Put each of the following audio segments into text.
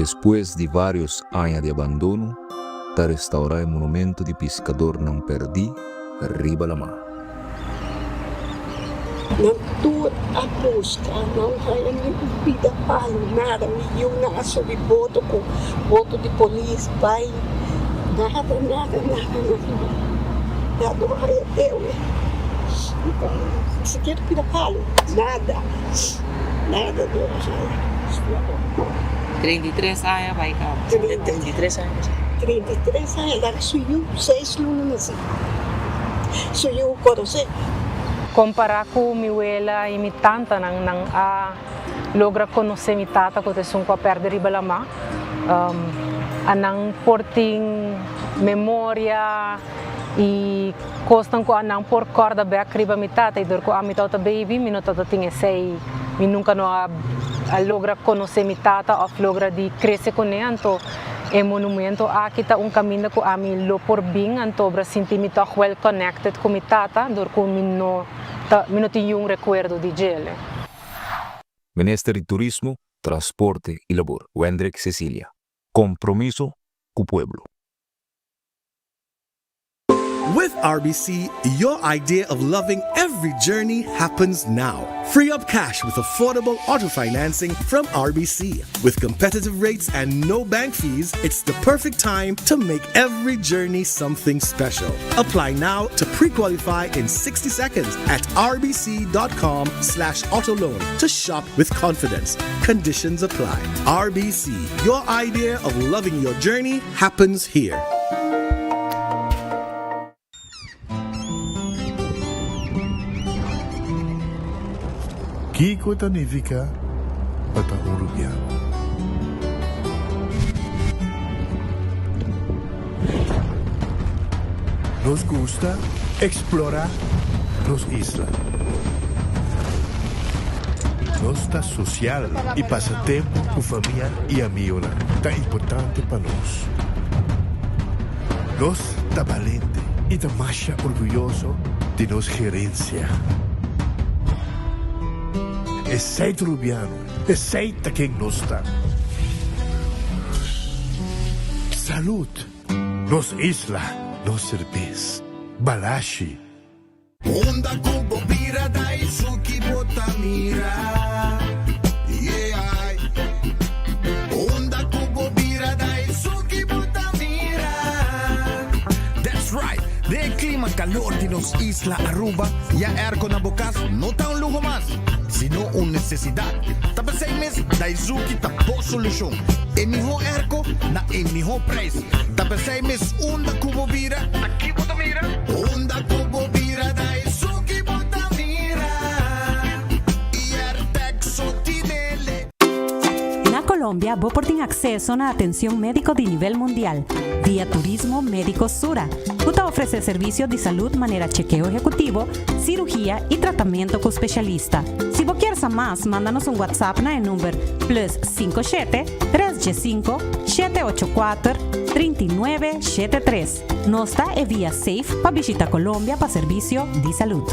Despues di vários aña di abandono, ta restaurá e monumento di piskadornan pèrdí riba lamá. Nan tur a buska, nan haña ni un pida palu, nada. Mi yunan a subi boto ku boto di polis bai, nada, nada, nada, nada. Nan no haña dewe, ni sikiera pida palu, nada, nada no a haña. 33 aña bai kaba. 33 aña pasá. 33 aña, laga su yu seis luna nasí. Su yu konosé. Kompará ku mi wela i mi tantanan, nan a logra konosé mi tata ku ta esun ku a pèrdè riba lamá. A nan por tin memoria i kosnan ku a nan por kòrda bèk riba mi tata i dor ku ami tabata baby mi no tabata tin esei, mi nunka no a logra konosé mi tata òf logra di krese kuné, anto e monumento aki ta un kaminda ku ami lo por bin anto obra sinti mi tòg well connected ku mi tata dor ku mi no ta mi no tin yun rekuerdo di djele. Minister di Turismo, Transporte i Labor, Wendrick Cecilia, Kompromiso ku pueblo. With RBC, your idea of loving every journey happens now. Free up cash with affordable auto financing from RBC. With competitive rates and no bank fees, it's the perfect time to make every journey something special. Apply now to pre-qualify in 60 seconds at rbc.com slash autoloan to shop with confidence. Conditions apply. RBC, your idea of loving your journey happens here. Kiko ta nifiká pa ta un rubiano? Nos gusta eksplorá nos isla. Nos ta sosial i pasa tempu ku famia i amigonan ta importante pa nos. Nos ta balente i ta masha orguyoso di nos gerensia. Esei ta Rubiano, esei ta ken nos ta. Salud! Nos isla, nos serbes. Balashi. Unda ku bo bira Daisuki bo ta mira Yeah Unda ku bo bira Daisuki bo ta mira That's right! Den e klima kalor di nos isla Aruba, ya airco na bo kas no ta un luho mas, sino un nesesidat. Ta p'esei mes Daizuki ta bo solushon. E mihó airco na e mihó prijs. Ta p'esei mes unda ku bo bira, ta ki bo ta mira? Unda ku bo bira ta esun ki bo ta mira I Airtag so tinele. Na Colombia bo por tin acceso na atencion medico di nivel mundial via Turismo Medico Sura, cu ta ofrece servicio di salud manera chekeo ehecutivo, cirugia y tratamento cu specialista. Si bo kier sa mas, manda nos un WhatsApp na e number plus 57 315 784 3973. Nos ta e via safe pa bishita Colombia pa servicio di salud.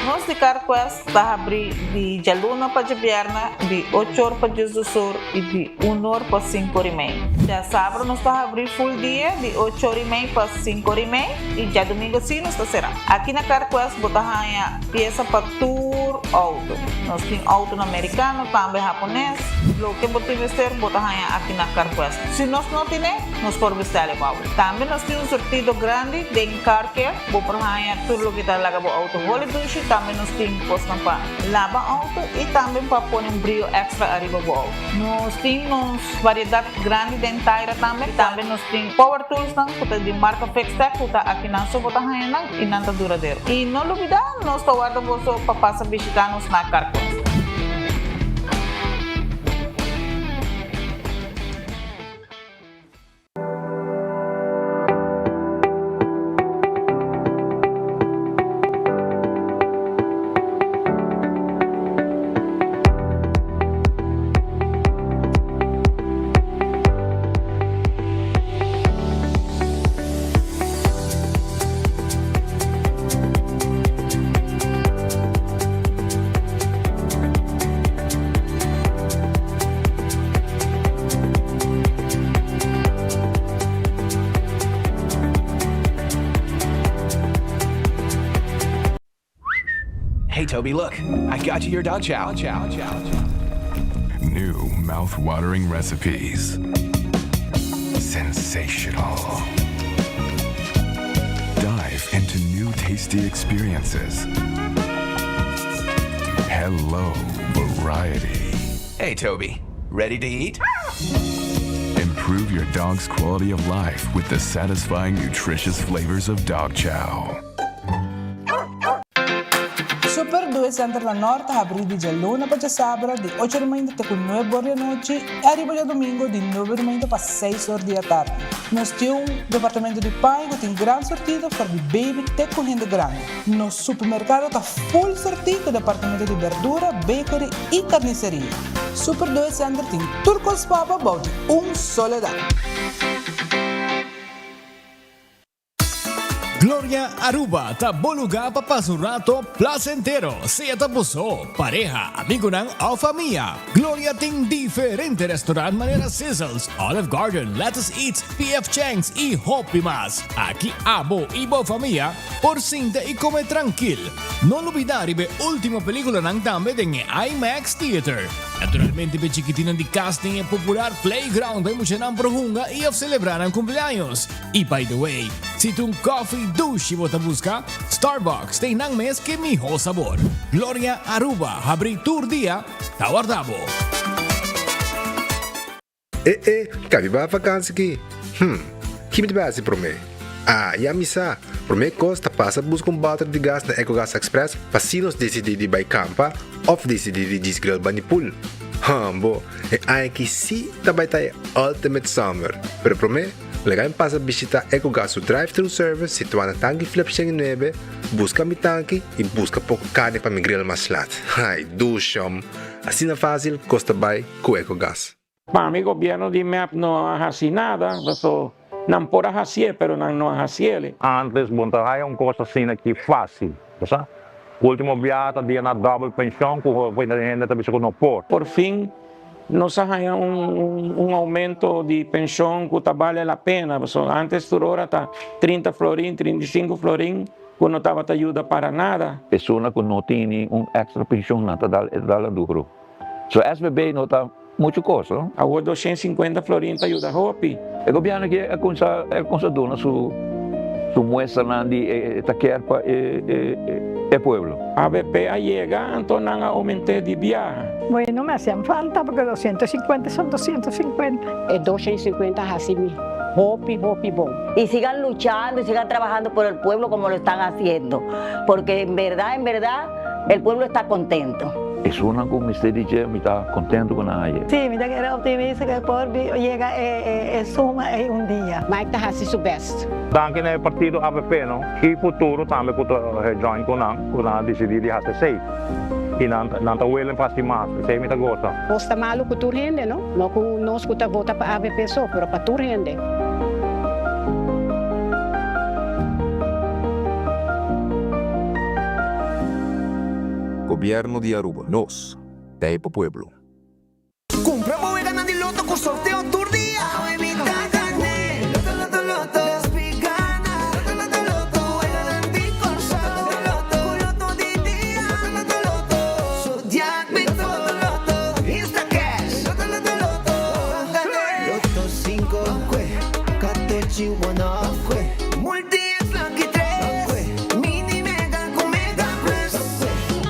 Nos di CarQuest ta habri di djaluna pa djabièrnè di ocho or pa diesdos or i di un or pa sinku or i mei. Djasabra nos ta habri full dia di ocho or i mei pa sinku or i mei i djadumingu si nos ta será. Aki na CarQuest bo ta haña piesa pa tur outo. Nos tin outonan merikano, tambe hapones. Loke bo tin mester bo ta haña aki na CarQuest. Si nos no tine, nos por bestèl e bou. Tambe nos tin un surtido grandi den Car Care. Bo por haña tur loke ta laga bo outo holi dushi. Tambe nos tin kosnan pa laba outo i tambe pa pone un brio èkstra ariba bo outo. Nos tin nos variedat grandi den taira tambe. Tambe nos tin power toolsnan ku ta di marka Fixtech ku ta akinan so bo ta haña nan i nan ta duradero. I no lubidá, nos ta warda boso pa pasa bishitá nos na CarQuest. Hey, Toby, look. I got you your dog chow. Chow, chow, chow. New mouth-watering recipes. Sensational. Dive into new tasty experiences. Hello, variety. Hey, Toby. Ready to eat? Improve your dog's quality of life with the satisfying, nutritious flavors of dog chow. Super 2 Center na Noord ta habri di dialuna pa diasabra di 8 or mainta te cu 9 or di anochi y ariba diadomingo di 9 or mainta pa 6 or di atardi. Nos tin un departamento di paña cu tin gran sortido for di baby te cu hende grandi. Nos supermercado ta full sorti cu departamento di berdura, bakery y carniceria. Super 2 Center tin tur cos pa bo bou di un solo dak. Gloria Aruba ta bo lugar pa pasa un rato placentero, sea ta bo so, pareha, amigonan of famia. Gloria tin diferente restaurant manera Sizzles, Olive Garden, Lettuce Eats, PF Chang's y hopi mas. Aki abo y bo famia por sinta y come trankil. No lubida riba e ultimo peliculanan tambe den e IMAX Theater. Naturalmente p'e chikitinan di cas tin e popular playground pa e muchanan por hunga y of celebra nan cumpleaños. Y by the way, si ta un coffee dushi bo ta busca, Starbucks ta einan mes ke miho sabor. Gloria Aruba habri tur dia, ta warda bo. E e, ka mi bai vakansi ki? Hm, ki mi ta bai hasi promé? Ah, ya mi sa! Promé kos ta pasa buska un bòter di gas na Ecogas Express pa si nos disidí di bai kampa òf disidí di djis grill bani pool. Hòmbo, e aña aki sí ta bai ta e ultimate summer! Pero promé, Laga mi pasa bishita Ecogas su drive-thru service situá na Tanki Flip 109, buska mi tanki i buska poko karni pa mi grill mas lat. Ai, dushom! Asina fásil kos ta bai ku Ecogas. Pa mi gobierno di mep no a haci nada, paso nan por a hacié, pero nan no a haciele. Antes bo no ta haya un cos asina aki facil, bo sa. Ultimo biaha ta dia na double pension cu hende ta bisa cu no por. Por fin Nos a haña un aumento di penshon ku ta bale la pena, pasobra antes tur ora ta 30 florin, 35 florin ku no tabata yuda para nada. Persona ku no tini un extra penshon nan ta dal e ta dal duro. So SVB no ta muchu kos no. Awor 250 florin ta yuda hopi. E gobièrnu aki a kuminsá a kuminsá duna su su muestranan di e ta kier pa e e pueblo. Avp a yega anto nan a oument'é di biaha. Bueno, me hacían falta porque 250 son 250. E 250 a haci mi hopi, hopi bon. Y sigan luchando y sigan trabajando por el pueblo como lo están haciendo, porque en verdad, en verdad, el pueblo está contento. Esunnan ku mester di dje mi ta kontentu ku nan haye. Sí, mi ta kere optimista ku por yega e suma ei un dia. Mike ta hasi su best. Danki na e partido avp no y futuro tambe cu ta join cu nan cu nan a dicidi di haci esey y nan nan ta willing pa haci mas esey mi ta goza. Nos ta malu ku tur hende, no? No ku nos ku ta vota pa avp so, pero pa tur hende. Gobierno di Aruba, nos ta e pa pueblo. Cumpra bo weganan di loto cu sorteo tur dia. Awe mi ta gane. Loto, loto, loto. Despi gana. Loto, loto, loto. Weganan di Corsou. Loto, loto, Cu loto di dia. Loto, loto, loto. Zodiac Big Four. Loto, loto, loto. Instacash. Loto, loto, loto. Gane. Loto cinco. Catochi one Multi X Lucky tres. Mini Mega cu Mega Plus.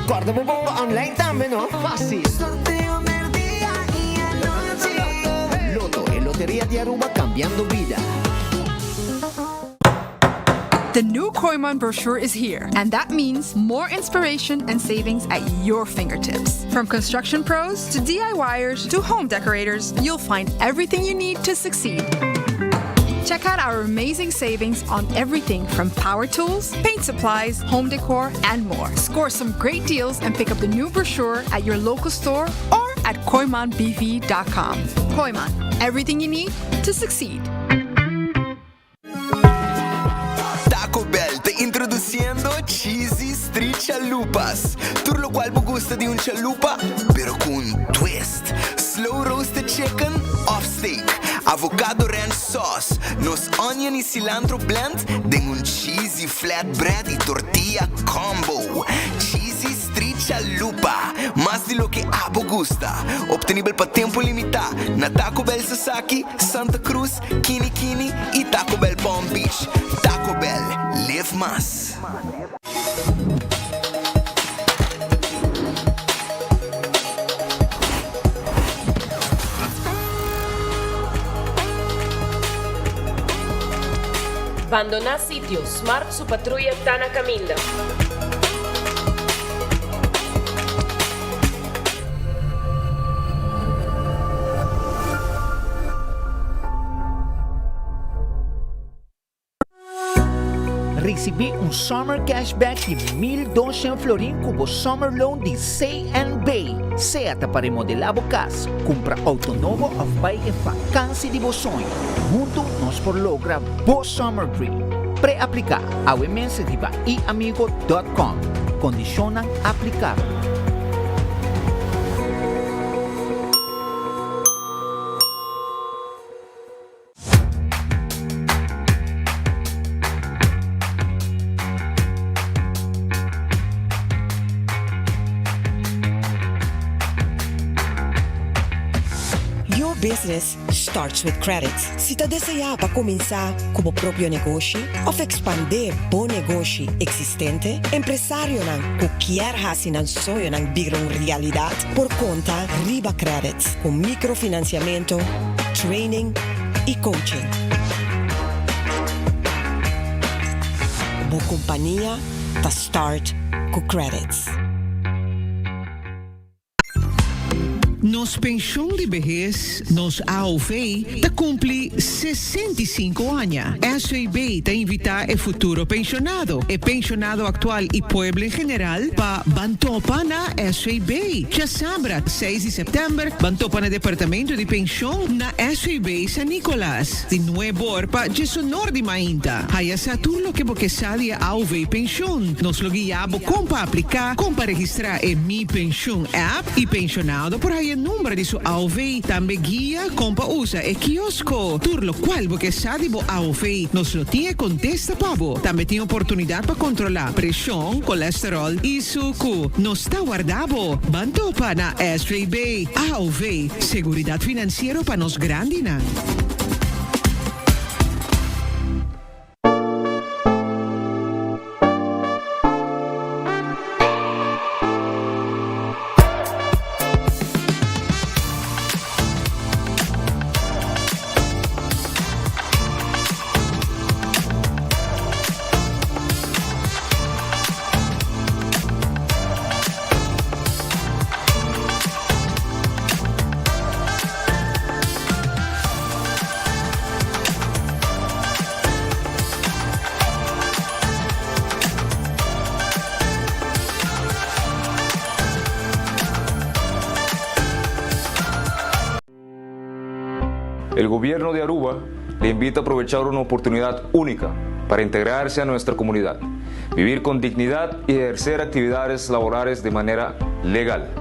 Corda bo bomba online tambe no. Facil. Sorteo merdia y anochi. Lotto, e loteria di Aruba cambiando bida. The new Kooyman brochure is here, and that means more inspiration and savings at your fingertips. From construction pros to DIYers to home decorators, you'll find everything you need to succeed. Check out our amazing savings on everything from power tools, paint supplies, home decor, and more. Score some great deals and pick up the new brochure at your local store or at kooymanbv.com. Kooyman, everything you need to succeed. Taco Bell ta introduciendo Cheesy Street Chalupas. Tur locual bo gusta di un chalupa, pero cu un twist. Slow roasted chicken of steak, avocado ranch sauce, nos onion y cilantro blend den un cheesy flatbread y tortilla combo. Cheesy Street. Chalupa, mas di loke abo gusta. Obtenibel pa tempo limitá na Taco Bell Sasaki, Santa Cruz, Kini Kini y Taco Bell Palm Beach. Taco Bell, live mas. Bandoná sitio, Smart su patruya ta na kaminda. Risibí un Summer Cashback di 1200 florin ku bo Summer Loan di CNB. Sea ta pa remodelá bo kas, kumpra outo nobo òf bai e fakansi di bo soño. Huntu nos por logra bo Summer Dream. Pre-apliká awe mes riba iamigo dòt kòm. Kondishonnan aplikabel. Your business starts with credit. Si ta deseá pa kuminsá ku bo propio negoshi òf ekspandé bo negoshi eksistente, empresarionan ku kier hasi nan soñonan bira un realidat por konta riba Credit ku mikrofinansiamentu, training y coaching. Bo compania ta start cu Credits. Nos penshon di behes, nos AOV, ta kumpli 65 aña. SVB ta invitá e futuro penshonado, e penshonado aktual i pueblo en general pa ban topa na SVB. Djasabra, seis di sèptèmber, ban topa na departamento di penshon na SVB San Nicolas, di nueb'or pa djesonor di mainta. Haya sa tur loke bo ke sa di e AOV penshon. Nos lo guia bo kon pa apliká, kon pa registrá e Mi Penshun app i penshonado por haya number di su AOV. Tambe guia kon pa usa e kiosko. Tur lokual bo ke sa di bo AOV, nos lo tin e kontesta pa bo. Tambe tin oportunidat pa kontrolá preshon, kolesteròl i suku. Nos ta warda bo! Ban topa na SVB. AOV, seguridat finansiero pa nos grandinan. El gobierno de Aruba le invita a aprovechar una oportunidad única para integrarse a nuestra comunidad, vivir con dignidad y ejercer actividades laborales de manera legal.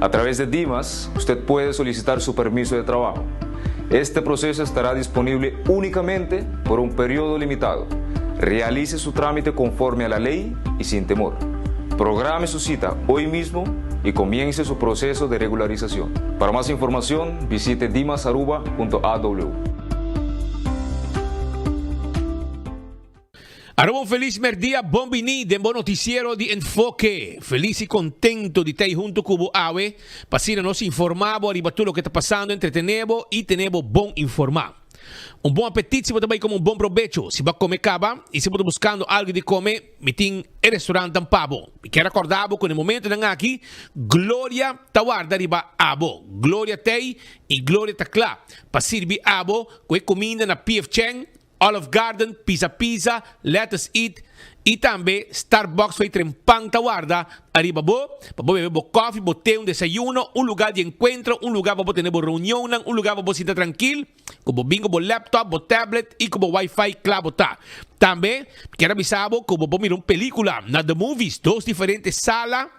A través de Dimas, usted puede solicitar su permiso de trabajo. Este proceso estará disponible únicamente por un periodo limitado. Realice su trámite conforme a la ley y sin temor. Programe su cita hoy mismo y comience su proceso de regularización. Para más información, visite dimasaruba.aw. Aruba un felis merdia, bon bini den bo noticiero di Enfoke. Felis y contento di ta hunto cu bo awe pa asina nos informa bo ariba tur loke ta pasando, entretene bo y tene bo bon informa. Un bon apetit si bo ta bay come un bon probecho. Si bo a come caba y si bo ta buscando algo di come, mi tin e restaurantnan pa bo. Mi kier acorda bo cu na e momentonan aki Gloria ta warda riba abo. Gloria t'ey y Gloria ta cla pa sirbi abo cu e cuminda na PF Chang, Olive Garden, Pizza Pizza, Lettuce Eat y tambe Starbucks fey tren pan ta warda ariba bo pa bo bebe bo koffie, bo te, un desayuno, un lugar di encuentro, un lugar pa bo tene bo reunionnan, un lugar pa bo sinta trankil cu bo bin cu bo laptop, bo tablet y cu bo wifi cla bo ta. Tambe mi kier a bisa bo cu bo por mira un pelicula na The Movies, dos diferente sala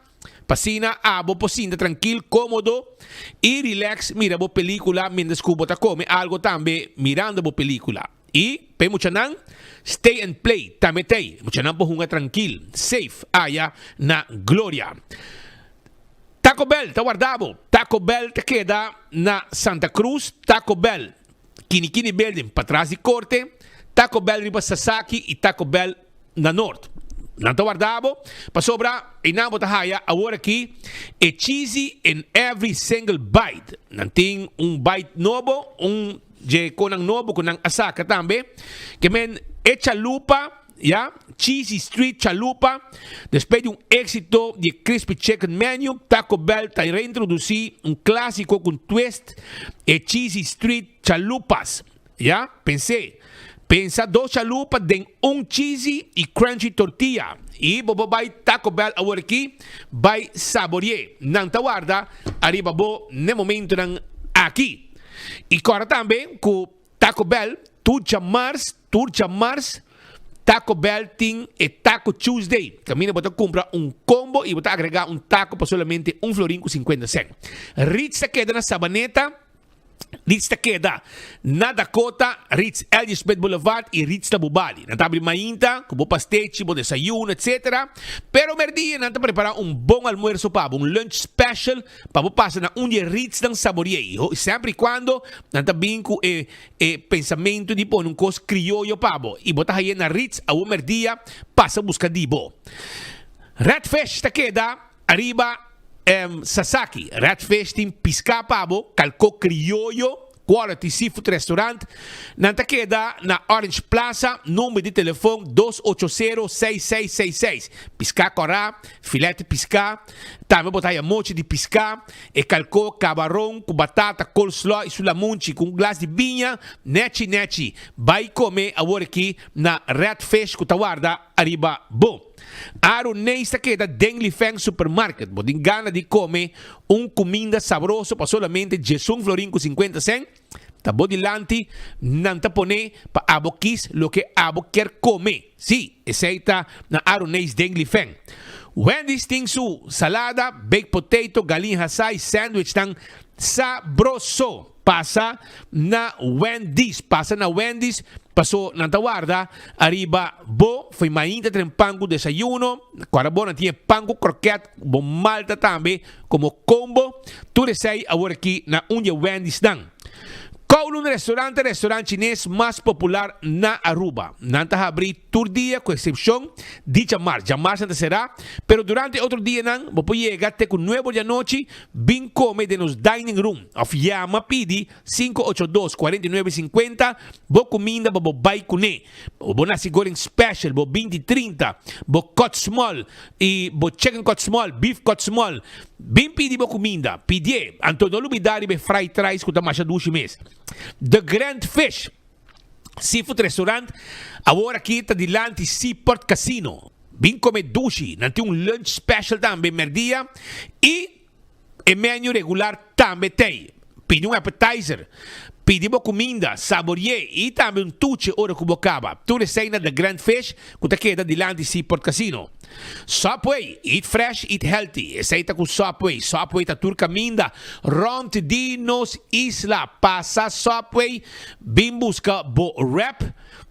pa asina abo por sinta trankil, komodo i relax mira bo pelikula mientras ku bo ta kome algo tambe mirando bo pelikula. I pa e muchanan, stay and play tambe t'ei. Muchanan por hunga trankil, safe aya na Gloria. Taco Bell ta warda bo. Taco Bell ta keda na Santa Cruz, Taco Bell Kini Kini Building patras di Corte, Taco Bell riba Sasaki y Taco Bell na Noord. Nan ta warda bo pasobra einan bo ta haya awor aki e cheesy in every single bite. Nan tin un bite nobo, un dje konan nobo ku nan a saka tambe. Ke men e chalupa, ya, Cheesy Street Chalupa. Despues di un éxito di e Crispy Chicken Menu, Taco Bell ta reintroduci un clásico cu un twist, e Cheesy Street Chalupas. Ya, pens'é. Pensa dos chalupa den un cheesy y crunchy tortilla. Y bo por bay Taco Bell awor aki bay sabori'é. Nan ta warda ariba bo n'e momentonan aki. Y corda tambe cu Taco Bell tur djamars, tur djamars Taco Bell tin e Taco Tuesday. Caminda bo ta cumpra un combo y bo ta agrega un taco pa solamente un florin cu 50 cent. Ritz ta keda na Sabaneta. Ritz ta keda na Dakota, Ritz L.J. Smith Boulevard y Ritz ta Bubali. Nan ta abri mainta cu bo pastechi, bo desayuno, etc. Pero merdia nan ta prepara un bon almuerzo pa bo, un lunch special pa bo pasa na un di e Ritznan saborie. Y semper y cuando nan ta bin cu e e pensamento di pone un cos crioyo pa bo y bo ta haye na Ritz awo merdia pasa busca di bo. Red Fish ta keda ariba Sasaki. Red Fish tin pisca pa bo, calco crioyo, quality seafood restaurant. Nan ta keda na Orange Plaza, number di telefon dos ocho sero seis seis seis seis. Pisca cora, filet di pisca, tambe bo ta haya mochi di pisca, e calco cabaron cu batata, coleslaw y su lamunchi cu un glas di biña, nechi nechi. Bay come awor aki na Red Fish cu ta warda ariba bo. Aaron Neis ta keda den Lifeng Supermarket. Bo tin gana di kome un kuminda sabroso pa solamente djesun florin ku sinkuenta sèn? Ta bo dilanti nan ta pone pa abo kis loke abo kier kome. Sí, esei ta na Aaron Neis den Lifeng. Wendy's tin su salada, baked potato, galin hasá i sandwichnan sabroso. Pasa na Wendy's, pasa na Wendy's, paso nan ta warda ariba bo fo'i mainta tren pan ku desayuno, kora bo nan tin e pan ku kroket, bo malta tambe komo kombo, tur esei awor aki na un di e Wendy's nan. Kowloon Restaurant ta e restaurant chines mas popular na Aruba. Nan ta habri tur dia ku eksepshon di djamars. Djamars nan ta será, pero durante e otro dianan bo por yega te ku nuebe or di anochi Bin come den nos dining room of yama pidi 582 49 50 bo cuminda pa bo bay cune. Bo nasi goreng special, bo 20 30, bo cut small y bo chicken cut small, beef cut small. Bin pidi bo cuminda, pidié. Anto no lubida riba e fried rice cu ta masha dushi mes. The Grand Fish Seafood Restaurant awor aki ta dilanti Seaport Casino. Bin come dushi, nan tin un lunch special tambe merdia y e menu regular tambe t'ey. Pidi un appetizer, pidi bo cuminda, saborie y tambe un tuche ora cu bo caba. Tur esey na The Grand Fish cu ta keda dilanti Seaport Casino. Subway, eat fresh, eat healthy. Esey ta cu Subway. Subway ta tur caminda rond di nos isla. Pasa Subway, bin busca bo wrap.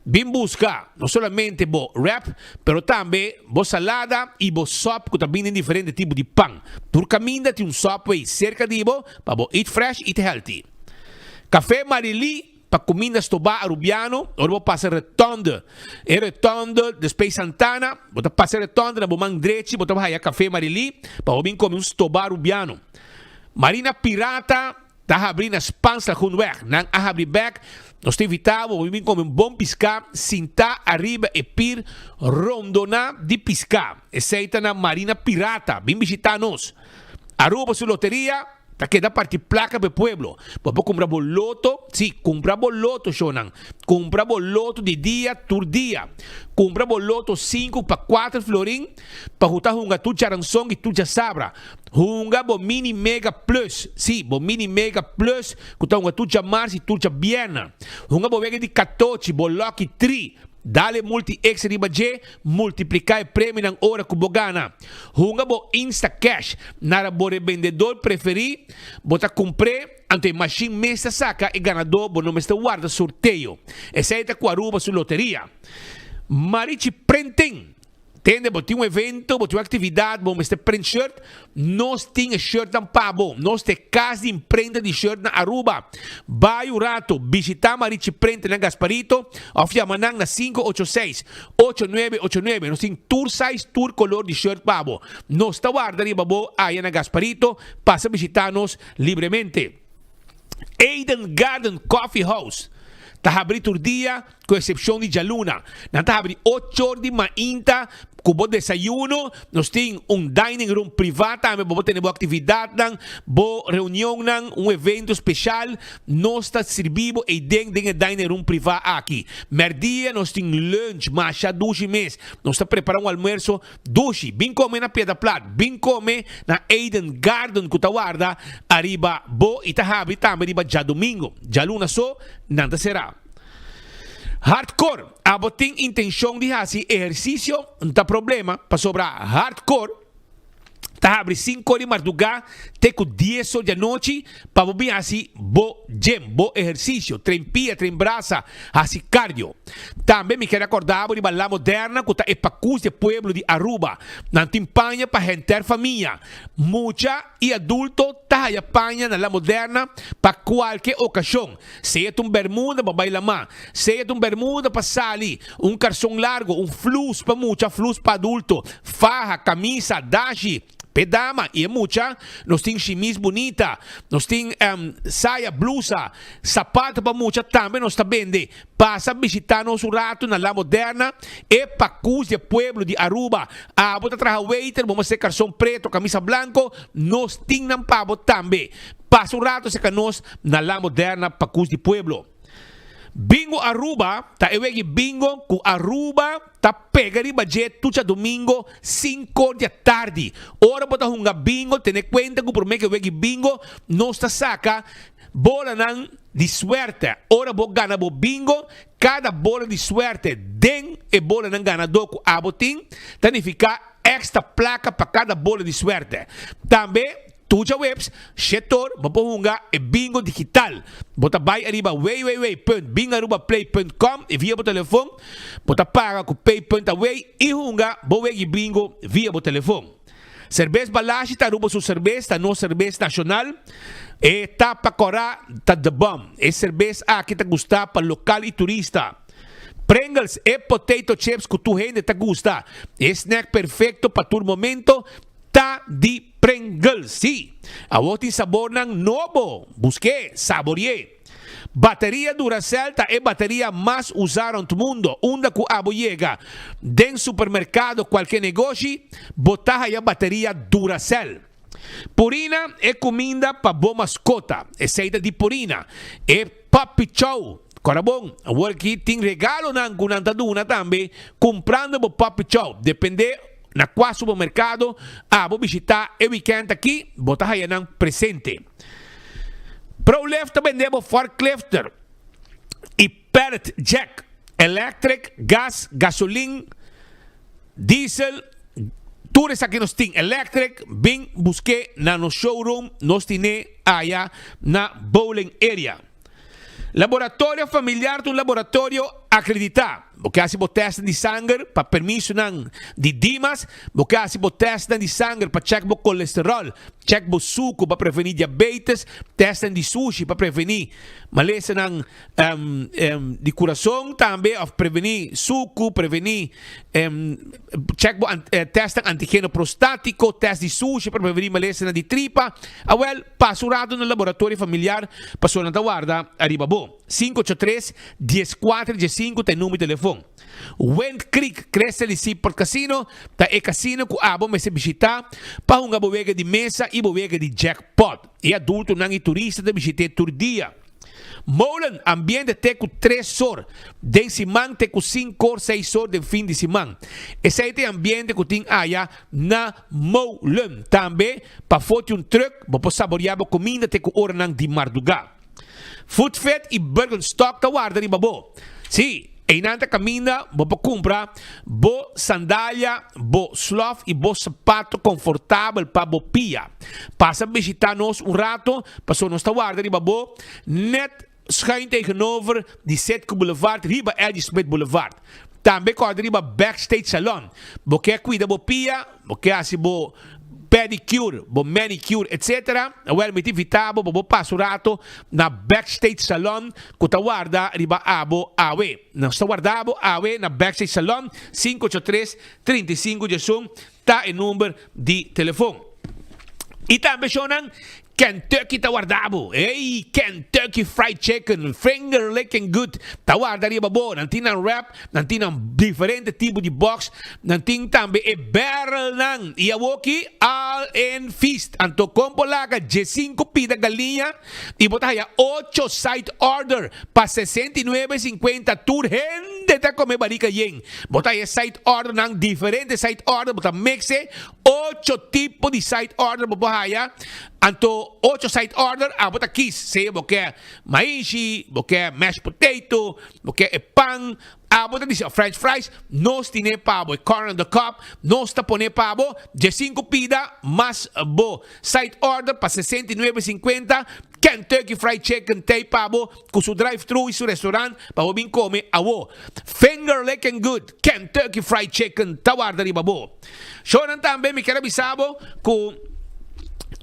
Bin buska no solamente bo wrap, pero tambe bo salada i bo sòp ku ta bini den diferente tipo di pan. Tur kaminda tin un Subway serka di bo pa bo eat fresh, eat healthy. Café Marily pa kuminda stobá Arubiano, ora bo pasa rotonde, e rotonde despues Santana, bo ta pasa e rotonde na bo man drechi bo ta haya Café Marily pa bo bin kome un stobá Arubiano. Marina Pirata. Ta habri na Spaanslagoenweg. Nan a habri bek. Nos ta invita bo pa bin come un bon pisca sinta ariba e pir rondona di pisca. Esey ta na Marina Pirata. Bin bishita nos. Aruba su loteria ta keda parti placa pa e pueblo. Bo por cumpra bo loto. Si, cumpra bo loto, shownan. Cumpra bo loto di dia tur dia. Cumpra bo loto sinku pa kuater florin pa cu ta hunga tur charanson y tur chasabra. Hunga bo mini mega plus, sí, bo mini mega plus ku ta hunga tur djamars i tur djabièrnè. Hunga bo wega di katochi, bo lucky tri. Dale multi X riba dje, multipliká e premionan ora ku bo gana. Hunga bo Insta Cash nara bo rebendedor preferí, bo ta kumpr'é, anto e mashin mes ta saka e ganadó, bo no mester warda sorteo. Esei ta ku Aruba su loteria. Marichi Printing. Tende, bo tin un evento, bo tin un actividad, bo mester print shirt, nos tin e shirtnan pa bo. Nos ta e cas di imprenta di shirt na Aruba. Bay un rato, bishita Marichi Print na Gasparito of yama nan na 586 8989. Nos tin tur size, tur color di shirt pa bo. Nos ta warda riba bo aya na Gasparito, pasa bishita nos libremente. Eden Garden Coffee House ta habri tur dia ku eksepshon di djaluna. Nan ta habri ocho or di mainta ku bo desayuno. Nos tin un dining room privá tambe pa bo tene bo aktividatnan, bo reunionnan, un evento speshal. Nos ta sirbi bo eiden den e dining room privá aki. Mèrdia nos tin lunch masha dushi mes. Nos ta prepará un almuerso dushi. Bin kome na Piedra Plat, bin kome na Eden Garden ku ta warda ariba bo i ta habri tambe riba djadumingu. Djaluna so nan ta será. Hardcore, abo tin intencion di haci ehercicio? N ta problema, pasobra hardcore ta habri cinco di marduga te cu dies or di anochi pa bo bin haci bo gym, bo ehercicio, train pia, train brasa, haci cardio. Tambe mi kier acorda bo riba La Moderna cu ta e pacus di e pueblo di Aruba. Nan tin paña pa henter famia, mucha y adulto ta haya paña na La Moderna pa cualke ocasion. Sea ta un bermuda pa bai lamá, sea ta un bermuda pa sali, un karson largo, un flus pa mucha, flus pa adulto, faha, kamisa, dashi p'e dama i e mucha. Nos tin shimis bunita, nos tin saya, blusa, sapato pa mucha tambe nos ta bende. Pasa bishita nos un ratu na La Moderna, e pakus di e pueblo di Aruba. Abo ta traha waiter, bo mester karson preto, kamisa blanko, nos tin nan pa bo tambe. Pasa un rato cerca nos na La Moderna Pacus di Pueblo. Bingo Aruba ta e wegi bingo cu Aruba ta pega riba dje tucha domingo cinco di atardi. Ora bo ta hunga bingo tene cuenta cu prome cu e wegi bingo nos ta saca bolanan di suerte. Ora bo gana bo bingo cada bola di suerte den e bolanan ganador cu abo tin ta nifica extra placa pa cada bola di suerte. Tambe Tur djaweps, shetor, bo por hunga e bingo digital. Bo ta bai ariba www.bingarubaplay.com i via bo telefon bo ta paga ku pay punt away i hunga bo wegi bingo via bo telefon. Serbes Balashi ta Aruba su serbes, ta nos serbes nashonal. E tapa kòrá ta the bòm. E serbes aki ta gustá pa lokal i turista. Pringles, e potato chips ku tur hende ta gusta. E snack perfekto pa tur momento ta di Pringles, sí! Awor tin sabornan nobo! Busk'é, sabori'é! Bateria Duracell ta e bateria mas usá rond mundo. Unda ku abo yega, den supermerkado, kualke negoshi, bo ta haya bateria Duracell. Purina, e kuminda pa bo maskota. Esei ta di Purina. E Puppy Chow. Kora bon, awor aki tin regalonan ku nan ta duna tambe kumprando bo Puppy Chow. Depende Na kua supermerkado abo bishitá e wikènt akí, bo ta haya nan presente. Prolift ta bende bo forklifter i pallet jack, electric, gas, gasolin, diesel, tur esaki nos tin. Electric, bin busk'é na nos showroom, nos tin'é aya na Bowling Area. Laboratorio Familiar ta un laboratorio akreditá. Bo ke hasi bo tèstnan di sanger pa permisonan di Dimas, bo ke hasi bo tèstnan di sanger pa chèk bo kolesteròl, chèk bo suku pa prevení diabetes, tèstnan di sushi pa prevení malesanan di kurason tambe òf prevení suku, prevení chèk bo tèstnan antigeno prostátiko, tèst di sushi pa prevení malesanan di tripa. Awèl, pasa un ratu na laboratorio familiar pasobra nan ta warda ariba bo. 583 14 15 ta e number di telefon. Wind Creek Crystal di Seaport Casino ta e casino ku abo mester bishita pa hunga bo wega di mesa i bo wega di jackpot. E adultonan i turista ta bishit'é tur dia. Molen, ambiente te ku tres or den siman te ku sinku or, seis or den fin di siman. Esei ta e ambiente ku tin aya na Molen. Tambe pafó tin un truck bo por saboreá bo kuminda te ku oranan di mardugá. Foodfit i Birkenstock ta warda riba bo. Sí, einan ta kaminda bo por kumpra bo sandalia, bo slof i bo sapato konfortabel pa bo pia. Pasa bishitá nos un rato pasobra nos ta warda riba bo net schuin tegenover di Citgo Boulevard riba Eddie Smith Boulevard. Tambe kòrda riba Backstage Salon. Bo ke kuida bo pia, bo ke hasi bo pedicure, bo manicure etc. Awel mi ta invita bo pa bo pasa un rato na Backstage Salon ku ta warda riba abo awe. Nos ta warda bo awe na Backstage Salon, 583 35 diesun ta e number di telefon. I tambe shownan Kentucky ta warda bo. Ey, Kentucky Fried Chicken, finger licking good, ta warda riba bo. Nan tin nan wrap, nan tin nan diferente tipo di box, nan tin tambe e barrelnan. I awoki all in feast. Anto kon por laga diesinco pida galiña i bo ta haya ocho side order pa 69.50 tur hende ta come barika yen. Bo ta haya side ordernan, diferente side order, bo ta mix e Ocho tipo di side order bo por haya, anto ocho side order abo ta kies, sea bo ke maishi, bo ke mashed potato, bo ke e pan, abo ta disi french fries, nos tine pa bo e corn on the cob, nos ta pone pa bo diesinco pida mas bo side order pa 69.50, Kentucky Fried Chicken t'ey pa bo cu su drive thru y su restaurant pa bo bin come awo. Finger licking good Kentucky Fried Chicken ta warda riba bo. Shownan tambe mi kier a bisa bo cu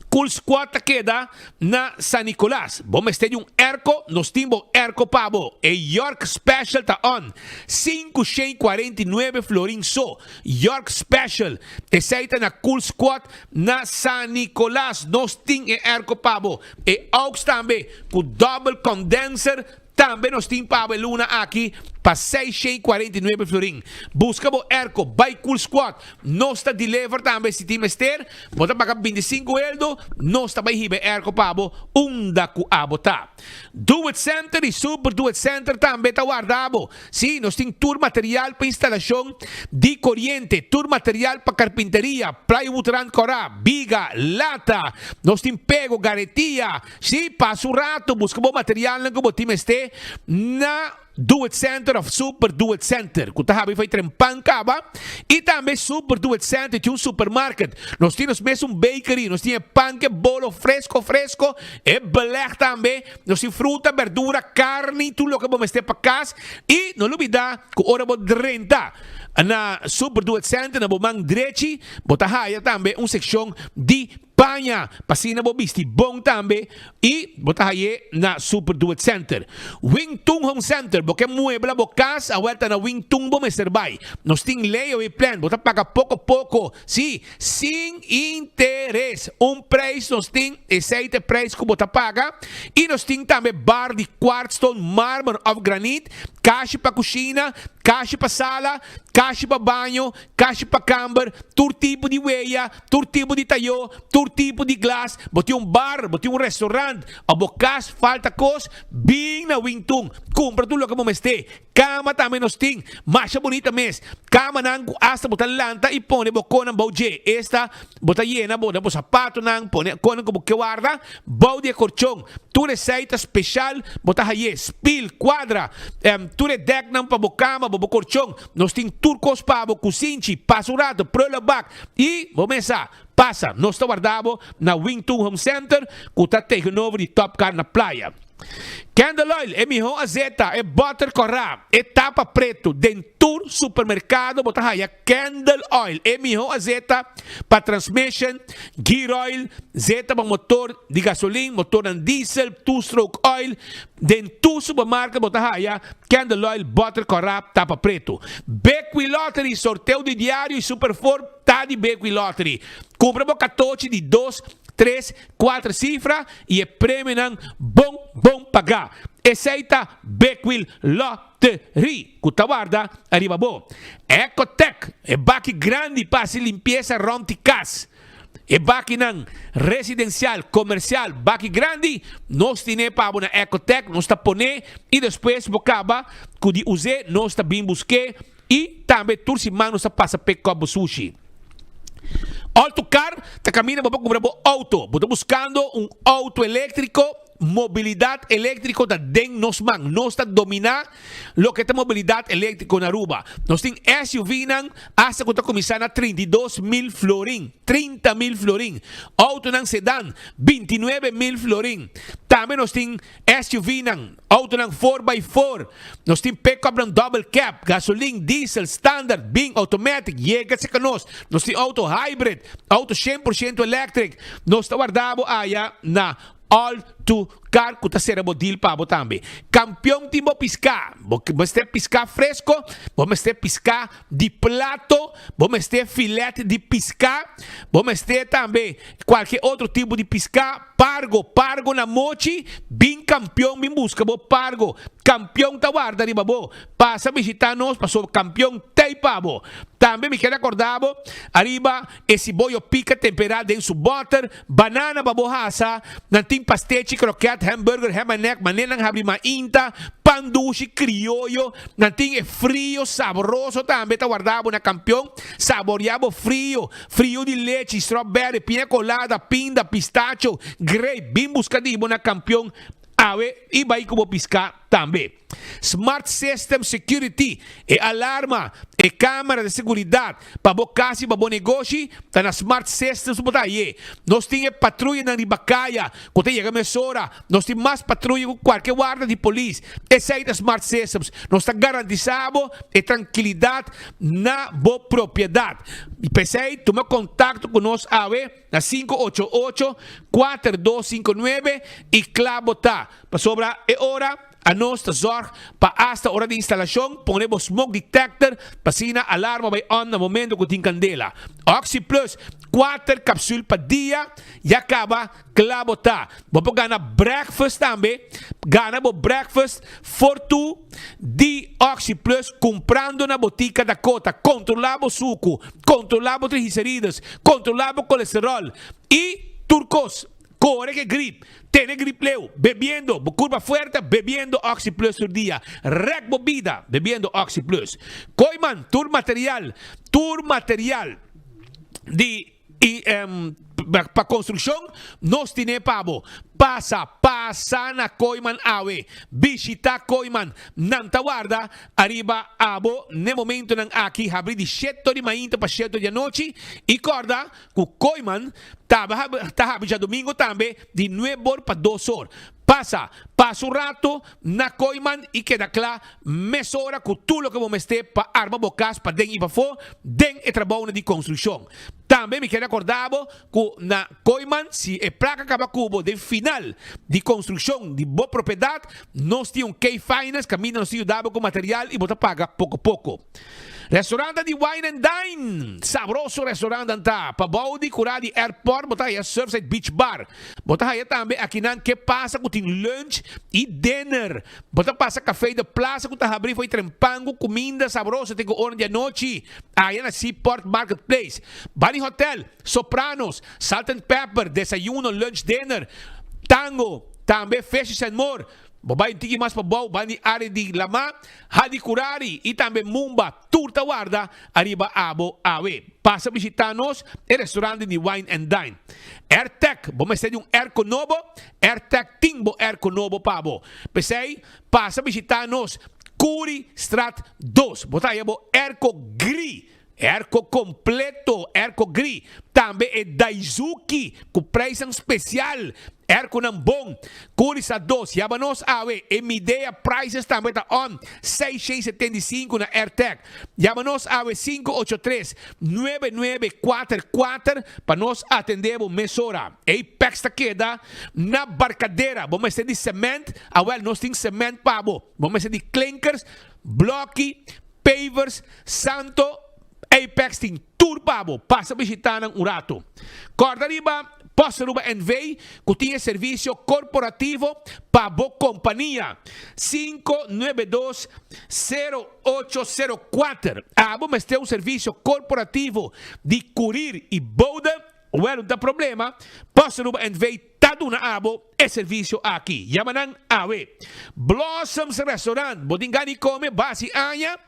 Cool Squad ta keda na San Nicolas. Bo mester di un airco, nos tin bo airco pa bo. E York Special ta on, 549 florin so. York Special, esey ta na Cool Squad Na San Nicolas nos tin e airco pa bo. E aux tambe cu double condenser tambe nos tin pa bo e luna aki pa 649 florin. Busca bo airco bay Cool Squad. Nos ta deliver tambe si tin mester. Bo ta paga 25 eldo, nos ta bay hiba e airco pa bo unda cu abo ta. Do It Center y Super Do It Center tambe ta warda bo. Sí, nos tin tur material pa instalashon di koriente, tur material pa karpinteria, plywood rand kòrá, biga, lata. Nos tin pego, garetia. Sí, pasa un rato buska bo materialnan ku bo tin mester na Do It Center òf Super Do It Center, ku ta habri for e trempan kaba. I tambe Super Do It Center tin un supermarket. Nos tin nos mes un bakery, nos tin e pan ku e bolo fresko fresko, e beleg tambe. Nos tin fruta, berdura, carni, tur loke bo mester pa cas. Y no lubida cu ora bo drenta na Super Do It Center na bo man drechi bo ta haya tambe un seccion di paña pa asina bo bisti bon tambe y bo ta haye na Super Do It Center. Wing Tun Home Center, bo ke muebla bo cas awel ta na Wing Tun bo mester bay. Nos tin layaway plan, bo ta paga poco poco, si, Sin interes. Un prijs nos tin, esei ta e prijs ku bo ta paga. I nos tin tambe bar di kwartstone, marmer òf granit, kashi pa kushina, kashi pa sala, kashi pa baño, kashi pa kamber, tur tipo di weya, tur tipo di tayó, tur tipo di glas. Bo tin un bar, bo tin un restaurant òf bo kas falta kos, bin na Wingtun, kumpra tur loke bo mester. Kama tambe nos tin, masha bunita mes. Kamanan ku asta bo ta lanta i pone bo konan bou dje. Esta, bo ta yena bo na bo sapatonan, pone konan ku bo ke warda bou di e korchon. Tur esei ta speshal, bo ta haye spil, kuadra, tur e dèknan pa bo kama, bo bo korchon. Nos tin tur kos pa bo, kusinchi, pasa un rato, prullenbak i bo mesa. Pasa, nos ta warda bo na Wingtun Home Center ku ta tegenover di Top Car na Playa. Candle oil, e mihó azeta, e butter kòrá, e tapa pretu. Den tur supermerkado bo ta haya candle oil, e mihó azeta pa transmission, gear oil, zeta pa motor di gasolin, motornan diesel, two stroke oil. Den tur supermarket bo ta haya candle oil, butter kòrá, tapa pretu. Bequi Lottery, sorteo di diario y Super Four ta di Bequi Lottery. Kumpra bo katochi di dos, tres, Cuater cifra y e premionan bon bon pagá. Esey ta Bekwil Lottery cu ta warda ariba bo. Ecotec, e baki grandi pa haci limpieza rond di cas. E bakinan residencial, comercial, baki grandi, nos tine pa bo na Ecotec, nos ta pone y despues bo caba cu di uze nos ta bin busque Y tambe tur siman nos ta pasa p'e kòp bo sushi. Alto Car ta kaminda bo pa kumpra bo outo. Bo ta buskando un outo eléktriko? mobilidad electrico ta den nos man. Nos ta domina loke ta mobilidad electrico na Aruba. Nos tin SUVnan hasta cu ta cuminsa na 32 mil florin, 30 mil florin. Autonan sedan, 29 mil florin. Tambe nos tin SUVnan, autonan 4x4. Nos tin pick-upnan double cab, gasolin, diesel, standard, bin automatic, yega serka nos. Nos tin auto hybrid, auto 100% electric. Nos ta warda bo aya na All to Car ku ta sera bo deal pa bo tambe. Kampeon tin bo piská. Bo mester piská fresku, bo mester piská di plato, bo mester filet di piská, bo mester tambe kualke otro tipo di piská, pargo, pargo na mochi, bin Kampeon bin buska bo pargo. Kampeon ta warda riba bo. Pasa bishitá nos pasobra Kampeon t'ei pa bo. Tambe mi ke rekordá bo ariba e siboyo pika temperá den su bòter, banana pa bo hasa, nan tin pastechi, kroket, hamburger, ham and egg, manenan habri mainta, pan dushi, krioyo, nan tin e frio sabroso tambe ta warda bo na Kampeon, saboreá bo frio, frio di lechi, strawberry, piña colada, pinda, pistacho, grape, bin buska di bo na Kampeon awe i bai ku bo piská tambe. Smart System Security, e alarma, e kamera di seguridat pa bo kas i pa bo negoshi ta na Smart Systems bo ta haye. Nos tin e patruyanan riba kaya ku ta yega mesora. Nos tin mas patruya ku kualke warda di polis. Esei ta Smart Systems. Nos ta garantisá bo e trankilidat na bo propiedat. P'esei tuma kontakto ku nos awe na 588 4259 i kla bo ta. Pasobra e ora anos ta zorg pa hasta ora di instalashon pone bo smoke detector pa asina alarma bai on na momento ku tin kandela. Oxi Plus, kuater kapsul pa dia ya kaba kla bo ta. Bo por gana breakfast tambe, gana bo breakfast for two di Oxi Plus kumprando na Botica Dakota. Kontrolá bo suku, kontrolá bo triglicerides, kontrolá bo kolesterol i tur kos. Kore ku grip, tene grip leu, bebiendo bo kurpa fuerte, bebiendo Oxi Plus tur dia. Rèk bo bida bebiendo Oxi Plus. Kooyman, tur material, tur material di i pa konstrukshon nos tine pa bo. Pasa, pasa na Kooyman awe. Bishita Kooyman. Nan ta warda ariba abo n'e momentonan aki habri di shete di mainta pa shete di anochi i kòrda ku Kooyman ta ta habri djadumingu tambe di nuebe or pa 2 or. Pasa, pasa un ratu na Kooyman i keda kla mesora ku tur loke bo mester pa arma bo kas paden i pafó den e trabounan di konstrukshon. Tambe mi kere rekordá bo ku na Kooyman si e plaka kaba ku bo den final di konstrukshon di bo propiedat, nos tin un K-Finance kaminda nos ta yuda bo ku material i bo ta paga poko poko. Restaurant di Wine and Dine, sabroso restaurant ta pabou di kurá di airport, bo ta haya Surfside Beach Bar. Bo ta haya tambe akinan Ke Pasa ku tin lunch i dinner. Bo ta pasa Café de Plaza ku ta habrí for trempan ku kuminda sabroso te ku ora di anochi aya na Seaport Marketplace. Bani Hotel, Sopranos, Salt and Pepper, desayuno, lunch, dinner, tango, tambe Fishes and More. Bo bai un tiki mas pabou, bani área di Lamá, Hadicurari i tambe Mumba, tur ta warda ariba abo awe. Pasa bishitá nos e restaurant di Wine and Dine. AirTech, bo mester di un airco nobo? AirTech tin bo airco nobo pa bo. P'esei, pasa bishitá nos Curi Straat 2. Bo ta haya bo airco gris, airco kompleto, airco gris. Tambe e Daizuki ku prijsnan spesial, airconan bon. Curi Straat 2, yama nos awe. E Midea prices tambe ta on 675 na AirTech. Yama nos awe 583 9944 pa nos atendé bo mesora. Apex ta keda na Barcadera. Bo mester di cement, awèl nos tin cement pa bo. Bo mester di klinkers, bloki, pavers, santo, Apex tin tur pa bo. Pasa bishitá nan un ratu. Kòrda riba Post Aruba NV ku tin e servisio korporativo pa bo kompania. 592 0804. Abo mester un servisio korporativo di koerier i bode? Wèl, no ta problema. Post Aruba NV ta duna abo e servisio aki. Yama nan awe. Blossoms Restaurant. Bo tin gana di kome basi aña?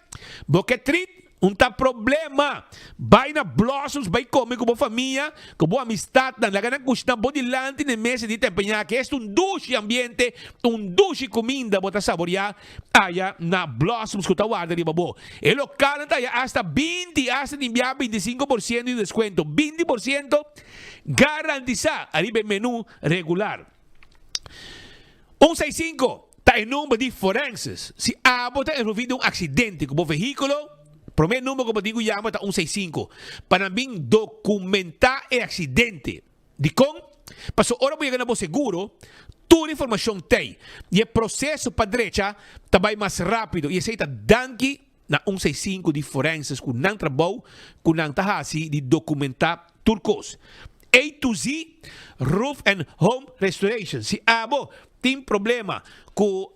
Bo ke treat? Un ta problema! Bai na Blossoms bai come cu bo famia, cu bo amistadnan. Laga nan cushina bo dilanti na e mesa di tempeñaki. Esta un dushi ambiente, un dushi cuminda bo ta saboria aya na Blossoms cu ta warda riba bo. E localnan ta haya hasta 20, hasta tin bia 25 por ciento di descuento. 20 por ciento garantisa ariba e menu regular. Un seis sinku ta e number di forenses. Si abo ta envolvi den un aksidente ku bo vehíkulo, promé number ku bo tin ku yama ta un seis sinku pa nan bin dokumentá e aksidente. Dikon? Pasobra ora bo yega na bo seguro, tur informashon t'ei i e proseso pa drecha ta bai mas rápido i esei ta danki na un seis sinku di forenses ku nan trabou ku nan ta hasi di dokumentá tur kos. A to Z Roof and Home Restoration Si abo tin problema ku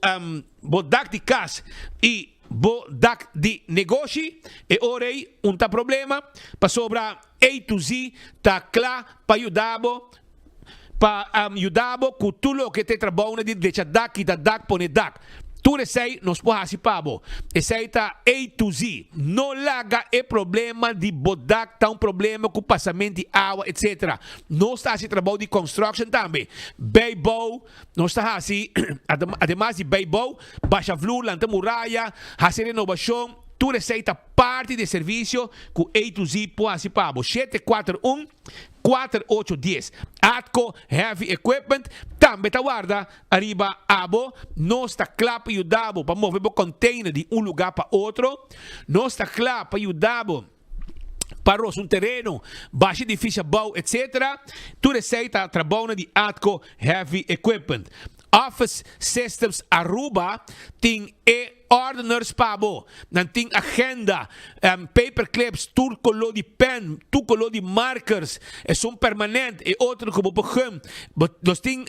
bo dak di kas i bo dak di negoshi, e ora ei un ta problema pasobra A to Z ta kla pa yuda bo pa yuda bo ku tur loke ta e trabounan di drecha dak, kita dak, pone dak. Tur esei nos por hasi pa bo. Esei ta A to Z. No laga e problema di bo dak ta un problema ku pasamento di awa etc. Nos ta hasi trabou di construction tambe. Bijbouw nos ta hasi, ademas di bijbouw, basha vloer, lanta muraya, hasi renobashon, tur esei ta parti di e servisio ku A to Z por hasi pa bo. 741. 4 8 dies. Atco Heavy Equipment tambe ta warda ariba abo. Nos ta kla pa yuda bo pa move bo container di un luga pa otro. Nos ta kla pa yuda bo pa rosa un tereno, basha edificio abou, etc. Tur esey ta trabounan di Atco Heavy Equipment. Office Systems Aruba tin e Ordeners pa bo. Nan tin agenda, paper clips, tur color di pen, tur color di markers, esun permanent, e otro cu bo por gum. Nos tin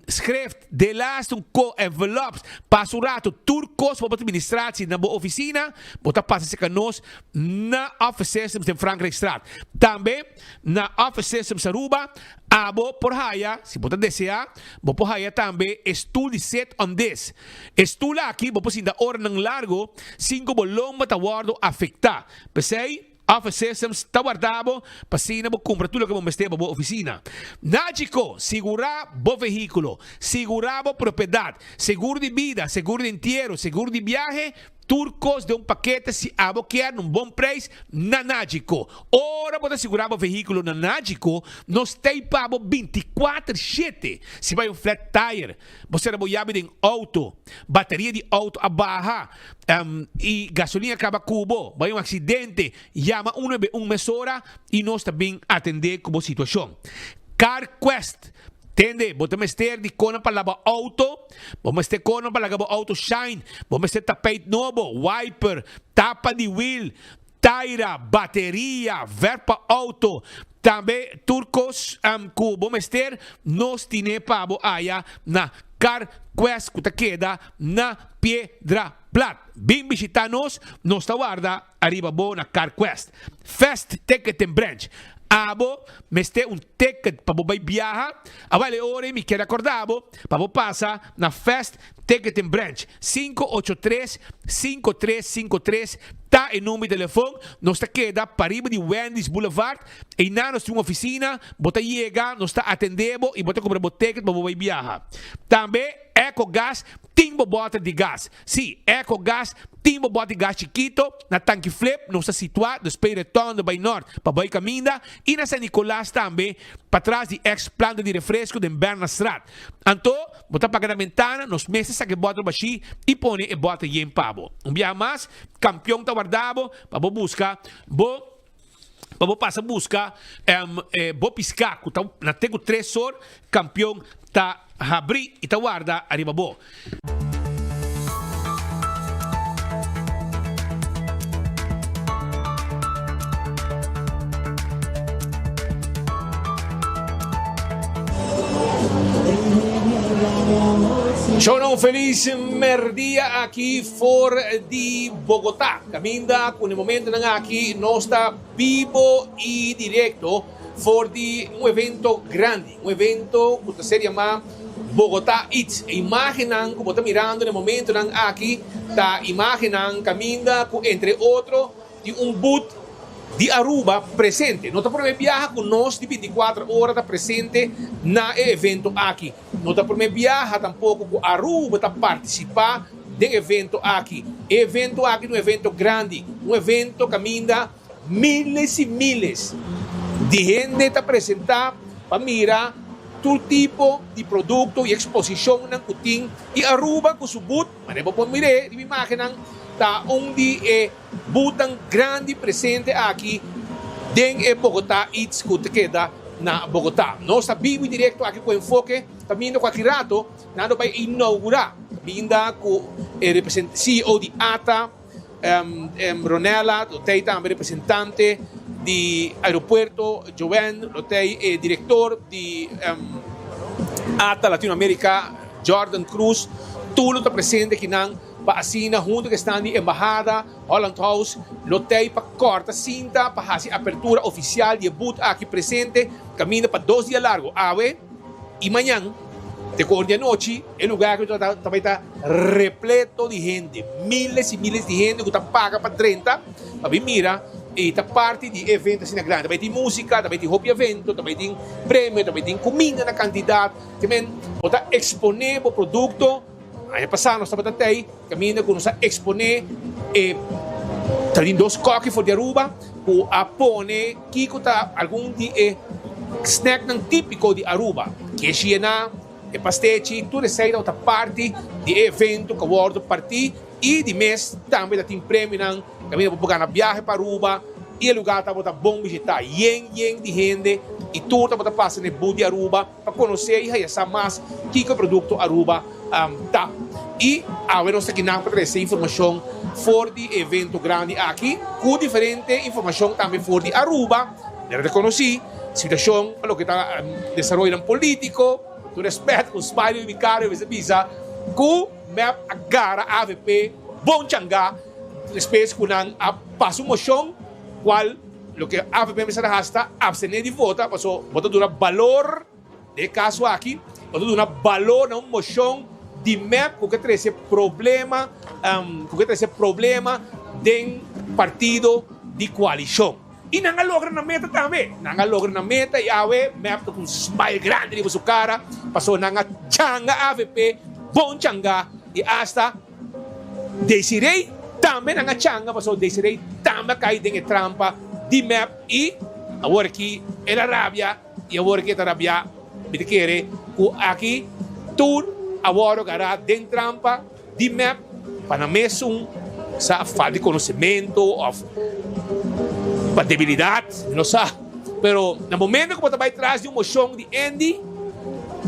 schrift, de laatste un co, envelops, pasa un rato, tur cos pa bo administratie na bo oficina, bo ta pasa cerca nos na Office Systems den Frankrijkstraat. Tambe na Office Systems Aruba, Abo por haya, si bo ta deseá, bo por haya tambe e stul di sit on this. E stul aki bo por sinta oranan largo sin ku bo lomba ta wòrdu afektá. P'esei, Office Systems ta warda bo pa asina bo kumpra tur loke bo mester pa bo ofisina. Nagico, sigurá bo vehíkulo, sigurá bo propiedat, seguro di bida, seguro di entiero, seguro di biahe, Tur kos den un pakete si abo kier na un bon prijs na Nagico. Ora bo ta sigura bo vehículo na Nagico, nos ta ei pa bo bintikuater shete. Si bai un flat tire, bo sera bo yabi den auto, bateria di auto a baha y gasolina a kaba ku bo, bai un aksidente, yama 191 mesora y nos ta bin atende ku bo situashon. CarQuest. Tende, bo ta mester di kona pa laba auto, bo mester kona pa laga bo auto shine, bo mester tapijt nobo, wiper, tapa di wiel, taira, bateria, verf pa auto, tambe tur kos ku bo mester nos tine pa bo aya na Car Quest ku ta keda na Piedra Plat. Bin bishita nos, nos ta warda ariba bo na Car Quest. Fast Ticketing Branch. Abo mester un ticket pa bo bai biaha? Awel e ora ei mi kier acorda bo pa bo pasa na Fast Ticketing Branch. 583 5353 ta e number di telefon. Nos ta keda pariba di Wendy's Boulevard. Einan nos tin un oficina. Bo ta yega, nos ta atende bo y bo ta cumpra bo ticket pa bo bai biaha. Tambe Ecogas tin bo boter di gas. Sí, Ecogas tin bo bòt di gas chikito na Tanki Flip, nos ta situá dus p'e retondo bai nòrt pa bai kaminda i na San Nicolas tambe patras di ex planta di refresco den Bernardstraat. Anto, bo ta paga na bentana, nos mes ta saka e bòter bashí i pone e bòter yen pa bo. Un biaha mas, Kampion ta warda bo pa bo buska bo pa bo pasa buska bo piská ku ta na te ku tresor Kampion ta habri i ta warda ariba bo. Shona un felis merdia aki for di Bogotá. Caminda cu n'e momentonan aki nos ta bibo y directo for di un evento grandi, un evento cu ta ser yama Bogotá Eats. E imagennan cu bo ta mirando n'e momentonan aki ta imagennan caminda cu entre otro. Tin un booth di Aruba presente. No ta prome biaha cu nos di binticuater ora ta presente na e evento aki. No ta prome biaha tampoco cu Aruba ta participa den evento aki. E evento aki ta un evento grandi, un evento caminda miles y miles di hende ta presenta pa mira tur tipo di producto y exposicionnan cu tin y Aruba cu su booth, manera bo por mir'é riba imagennan, ta un di e Butan grandi presente aki den e Bogotá Eats cu ta keda na Bogotá. Nos ta bibu directo aki cu Enfoke caminda cu aki rato nan lo bay inaugura caminda cu e CEO di ata, Ronella, lo tey tambe representante di aeropuerto Joanne, lo tey e director di ata Latino America Jordan Cruz, tur lo ta presente akinan. Pa asina huntu ku esnan di Embahada, Holland House lo tei pa kòrta sinta pa hasi apertura ofisial di e booth aki presente kaminda pa dos dia largu, awe i mañan te ku or di anochi. E lugar aki ta bai ta repleto di hende, miles i miles di hende ku ta paga pa drenta pa bin mira i ta parti di e evento asina grandi. Ta bai tin músika, ta bai tin hopi evento, ta bai tin premio, ta bai tin kuminda na kantidat. Te men bo ta eksponé bo produkto. Aña pasá nos tabata tei kaminda ku nos a eksponé e tabatin dos kòki for di Aruba ku a pone kiko ta algun di e snèknan típiko di Aruba. Keshi yená, e pastechi, tur esei tabata parti di e evento ku a wòrdu partí i di mes tambe ta tin premionan kaminda bo por gana biahe pa Aruba i e lugá tabata bon bishitá, yen yen di hende i tur tabata pasa na e booth di Aruba. Pa konosé i haya sa mas kiko e produkto Aruba ta. I awe nos ta kinan pa trese informashon for di e evento grandi aki ku diferente informashon tambe for di Aruba. Mira ta konosí situashon pa loke ta desaroyonan polítiko. Ku tur rèspèt ku Smiley Vicario mester bisa ku mep a gara avp bon changá despues ku nan a pasa un moshon kual Loke avp mester a hasi ta abstené di vota paso bo ta duna balor den e kaso aki bo ta duna balor na un moshon di mep ku ke trese problema ku ke trese problema den partido di koalishon. I nan a logra nan meta tambe. Nan a logra nan meta i awe mep ta ku un smile grandi riba su kara paso nan a changa avp bon changa i asta Desiree tambe nan a changa pasobra Desiree tambe a kai den e trampa di mep i awor aki el a rabia i awor aki e ta rabia mi ta kere ku aki tur a wòrdu agará den trampa di mep pa nan mesun sa falta di konosementu òf pa debilidat mi no sa pero na momento ku bo ta bai tras di un moshon di Endy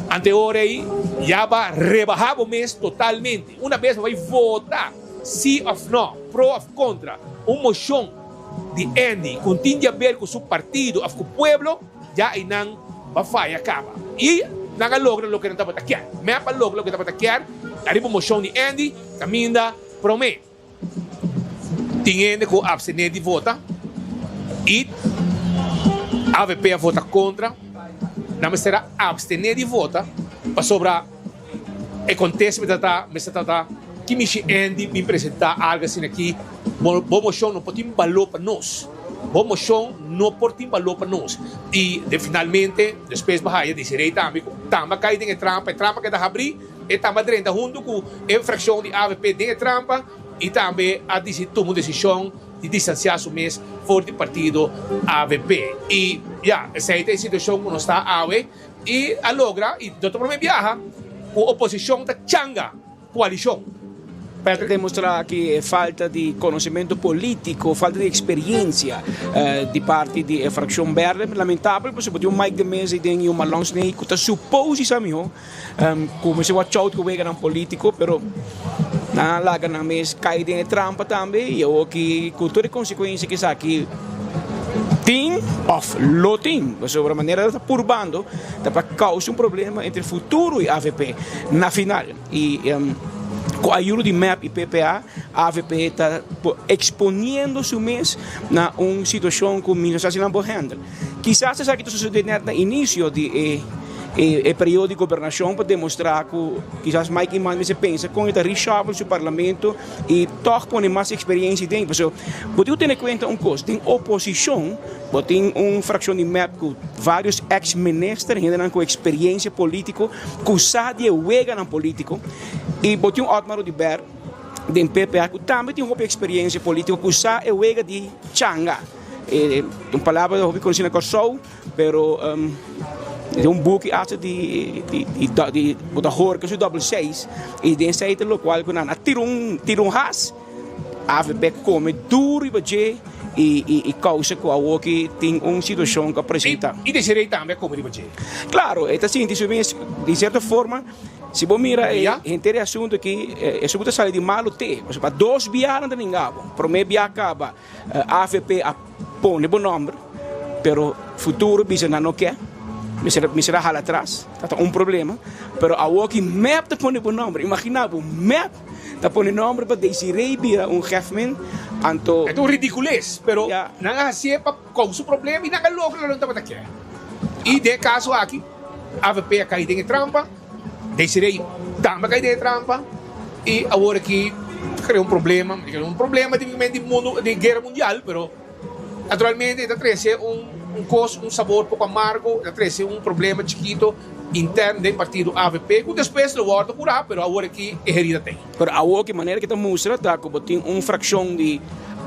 Ante ora ei ya ba rebaha bo mes totalmente. Una bes bo bai vota si of no, pro of contra un mocion di Endy cu tin di haber cu su partido of cu pueblo, ya einan ba faya caba. Y nan a logra loke nan tabata kier. Mep a logra loke tabata kier ariba mocion di Endy caminda prome. Tin hende ku abstené di vota i avp a vota kontra. Nan mester a abstené di vota pasobra e kontesto mester ta mester ta ta ki mishi Andy bin presentá algu asina aki. Bo moshon no por tin balor pa nos. Bo moshon no por tin balor pa nos. I finalmente despues bo haya Desiree tambe ku tambe a kai den e trampa. E trampa keda habrí. E tamba drenta huntu ku e frakshon di avp den e trampa i tambe a disi tuma un desishon di distansiá su mes for di partido avp. I ya, esei ta e situashon ku nos ta awe i a logra i no ta promé biaha ku oposishon ta changa koalishon. Patrick demostrá aki e falta di konosementu polítiko, falta di eksperiencia di parti di e frakshon berde. Lamentabel pasobra tin un Mike de Meza ei den i un Marlon Sneek ku ta supos di sa mihó. Ku mester watch out ku weganan politiko pero nan a laga nan mes kai den e trampa tambe i awor ki ku tur e konsekuensia ku esaki tin òf lo tin pasobra manera ta purbando ta pa kousa un problema entre futuro i avp na final i ku ayudo di mep i ppa avp ta eksponiendo su mes na un situashon ku mi no sa si nan por handle kisas esaki ta sosode nèt na inisio di e. E periodo di gobernacion pa demostra cu kisas Mike Eman mester pensa con e ta reshuffle su parlamento y toch pone mas experiencia den. Pasobra bo tin cu tene cuenta un cos, den oposicion bo tin un fraccion di mep cu varios ex minister, hendenan cu experiencia politico cu sa di e weganan politico y bo tin un Otmar Oduber den PPA cu tambe tin hopi experiencia politico cu sa e wega di changa. Un palabra hopi conoci na Corsou. Pero den un buki hasta di di bo ta horka su dobbel seis y den esei ta locual cu nan a tira un tira un has avp come duro riba dje y y causa cu awoki tin un situacion cu a presenta. Y Desiree tambe a come riba dje. Claro, e ta sinti su mes di cierto forma si bo mira e henter e asunto aki esun cu ta sali di malo te pasobra pa dos bia nan ta ninga bo prome bia caba Avp a pone bo nomber, pero futuro bisa nan no ke, mester mester a hala atras, ta ta un problema, pero awoki mep ta pone bo nomber, imagina bo mep ta pone nomber pa Desiree bira un gefmen, anto. E ta un ridicules, pero nan a hacié pa causa problema y nan a logra lo nan tabata ke. Y den e caso aki avp a cay den e trampa. Desiree tambe a kai den e trampa i awor aki ta krea un problema, un problema tipicamente di mundo di guera mundial, pero naturalmente e ta trece un un cos, un sabor poco amargo, e ta trece un problema chikito interno den partido avp cu despues lo wordo cura, pero awor aki e herida ta ei. Pero awor ki manera ki ta mustra ta cu bo tin un fraccion di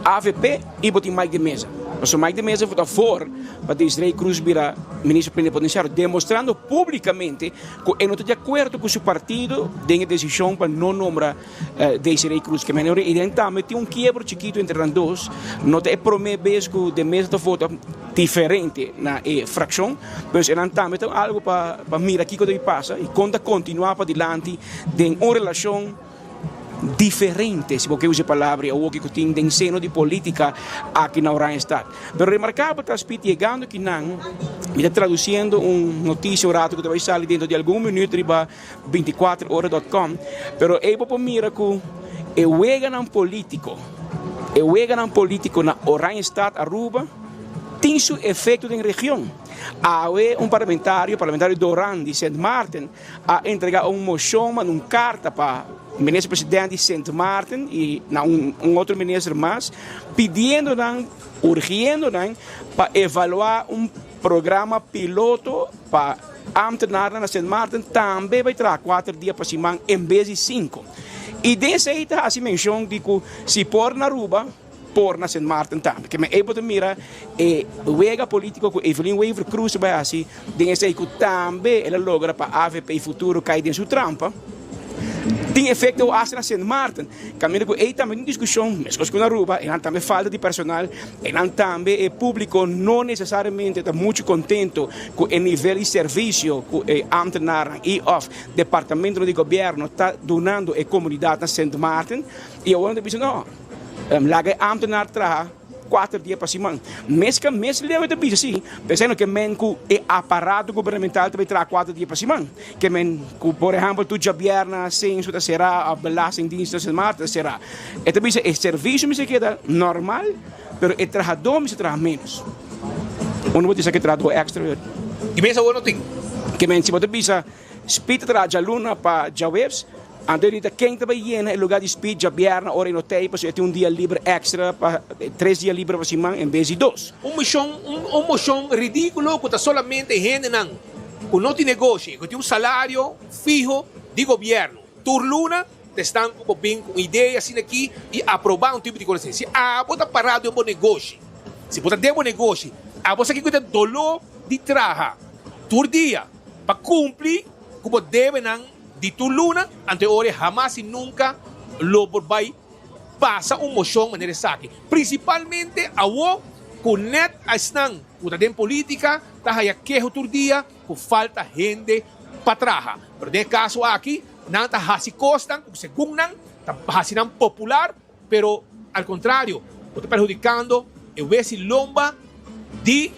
avp i bo tin Mike de Meza. Pasobra Mike de Meza vota voor pa Desiree Croes bira minister plenipotenciario, demostrando publicamente cu e no ta di acuerdo cu su partido den e decision pa no nombra Desiree Croes. Ke manera i den tambe tin un kiebro chikito entre nan dos. No ta e prome bes cu de Meza ta vota diferente na e fraccion, pues enan tambe ta algo pa mira kico ta pasa i con ta continua padilanti den un relacion diferente, si bo ke usa e palabra i awoki ku tin den seno di politica aki na Oranjestad. Pero remarkabel ta Speed yegando kinan, mi ta traduciendo un noticia un rato ku ta bai sali dentro di algun minuut riba 24 ora dot com, pero ei bo por mira ku e weganan politico, e weganan politico na Oranjestad, Aruba, tin su efecto den region. Awe un parlamentario, parlamentario Doran di Sint Maarten, a entrega un mocion, manda un carta pa minister president di Sint Maarten y na un otro minister mas, pidiendo nan, urgiendo nan pa evalua un programa piloto pa ambtenarnan na Sint Maarten tambe bay traha cuater dia pa siman en bes di cinco. Y den esey ta haci mencion di cu si por na Aruba, por na Sint Maarten tambe. Ke men ei bo ta mira e wega politico cu Evelyn Wever Croes ta bay haci den esey cu tambe el a logra pa avp Futuro cay den su trampa. Tin efecto hasta na Sint Maarten. Caminda cu ei tambe tin discusion, mescos cu na Aruba, einan tambe falta di personal, einan tambe e publico no necesariamente ta mucho contento cu e nivel di servicio cu e ambtenarnan y of departamentonan di gobierno ta dunando e comunidad na Sint Maarten. Y awor nan ta bisa no. Laga e ámtenar traha kuater dia pa siman. Meska mes leu e ta bisa si, p'esei no ke men ku e aparato gubernamental ta bai traha kuater dia pa siman. Ke men ku por ehèmpel tur djabièrna senso ta será òf belastingdienst ta será ta será. E ta bisa e servisio mester keda normal, pero e trahadó mester traha ménos. Unda bo ta bisa ku e trahadó èkstra? Di mes awor no tin. Ke men si bo ta bisa Speed ta traha djaluna pa djaweps. Anto e rita ken ta bai yena e lugar di Speed djabièrnè ora e no tei pasobra e tin un dia liber extra pa tres dia liber pa siman en bes di dos. Un mishon un moshon ridíkulo ku ta solamente hendenan ku no tin negoshi i ku tin un salario fiho di gobièrnu tur luna ta esnan ku por bin ku un idea asina aki i aprobá un tipo di kos asina. Si abo ta pará den bo negoshi, si bo ta den bo negoshi, abo sa kiko ta doló di traha tur dia pa kumpli ku bo debenan di tur luna, anto e ora e hamas i nunka lo por bai pasa un moshon manera esaki. Prinsipalmente awo ku nèt esnan ku ta den politika ta haya keho tur dia ku falta hende pa traha. Pero den e kaso aki nan ta hasi kosnan ku segun nan ta hasi nan popular. Pero al contrario, bo ta perhudicando e wes y lomba di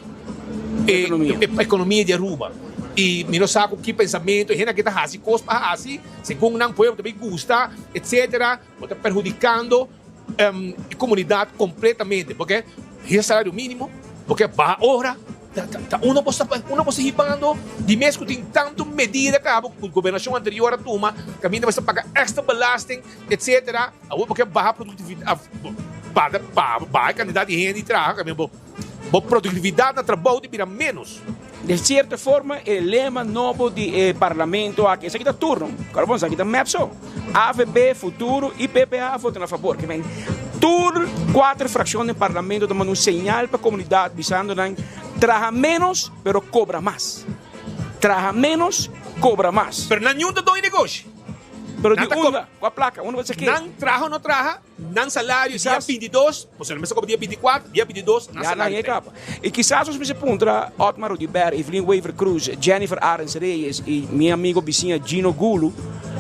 e economia di Aruba. Y mi no sa cu ki pensamento e hende aki ta haci cos pa haci, segun nan pueblo ta bay gusta, etcetera. Bo ta perhudicando e comunidad completamente, porque hisa salario minimo, bo ke baha ora. Ta ta unda bo sta unda bo sta hibando di mes ku tin tantu medida kaba ku gobernashon anterior a tuma kaminda bo sta paga extra belasting etcetera awor bo ke baha produktividat baha e kantidat di hende di traha kaminda bo bo produktividat na trabou ta bira menos. Den cierto forma e lema nobo di e parlamento aki, esaki ta turno, kòrda bon esaki ta mep so, avp, Futuro y PPA a vota na fabor. Ke men tur cuater fraccion den parlamento ta manda un señal pa comunidad bisando nan traha menos pero cobra mas, traha menos cobra mas. Pero nan niun ta doño negoshi. Pero di unda? Kua placa? Unda bo ta saki? Nan traha o no traha? Nan salario dia bintidos, boso no mester koba dia binticuatro, dia bintidos nan salario ta ei. I kisas nos mester puntra Otmar Oduber, Evelyn Wever Croes, Jennifer Arends Reyes i mi amigo bisiña Gino Gulu,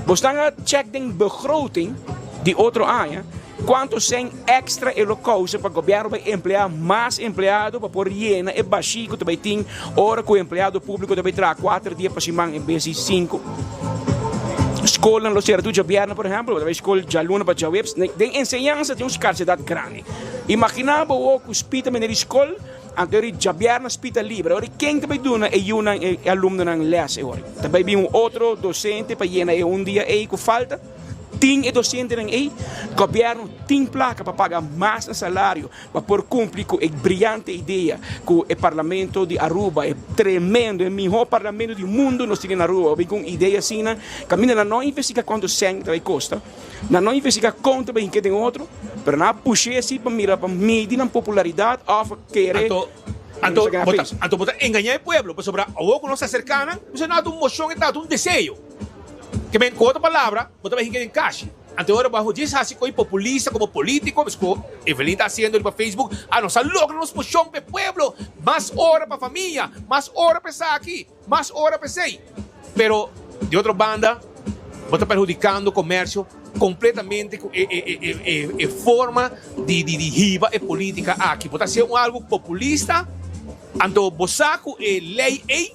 bosnan a check den begroting di otro aña cuanto cen extra e lo causa pa gobierno bay emplea mas empleado pa por yena e bashi cu ta bay tin ora cu empleado publico ta bay traha cuater dia pa siman en bes di cinco. Skolnan lo sera tur djabièrnè, por ehèmpel, bo ta bai skol djaluna pa djaweps. Den enseñansa tin un skarsedat grandi. Imaginá bo wou ku spita mende di skol, anto eri djabièrnè spita libre. Ora ken ta bai duna e yunan, e alumnonan lès e ora? Ta bai bin un otro dosente pa yena e un dia ei ku falta? Tin e dosentenan ei? Gobièrnu tin plaka pa paga mas na salario pa por cumpli cu e brillante idea cu e Parlamento di Aruba, e tremendo, e miho Parlamento di mundo nos tin na Aruba, bin cu un idea asina, caminda nan no a investiga cuanto cen ta bay costa, nan no a investiga con ta bay hinca den otro, pero nan a pushe asi pa mira, pa midi nan popularidad of kere Anto, anto, bo ta, anto bo ta engaña e pueblo, pasobra awor cu nos ta acerca nan, bo sa no ta un mocion, e ta un deseo. Ke men, cu otro palabra, bo ta bay hinca den cashi. Anto ora bo a djis hasi koe populista komo politiko, mes ku Evelyn ta hasiendo riba Facebook, a nos a logra nos moshon pa e pueblo, mas ora pa famia, mas ora pa esaki, mas ora pa esei. Pero di otro banda bo ta perhudikando komersio kompletamente ku e e e forma di di hiba e politika aki. Bo ta hasi un algu populista, anto bo sa ku e lei ei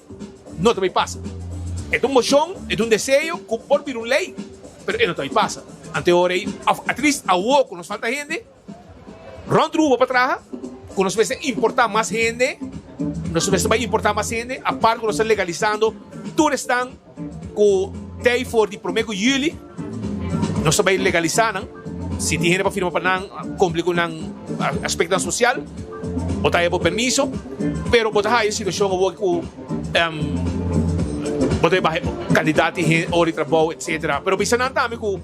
no ta bai pasa. E ta un moshon, e ta un deseo ku por bira un lei. Pero e no ta bay pasa. Ante ora ey, of at least awo cu nos falta hende, rond Rubo pa traha, cu nos mester importa mas hende, nos mester bay importa mas hende, apart cu nos ta legalisando tur esnan cu tey for di prome cu juli, nos ta bay legalisa nan, si tin hende pa firma pa nan, cumpli cu nan aspectonan social, bo ta haya bo permiso, pero bo ta haya situacion awo cu. Bo ta baha kandidat di hende ora di trabou etsetera. Pero bisa nan tambe ku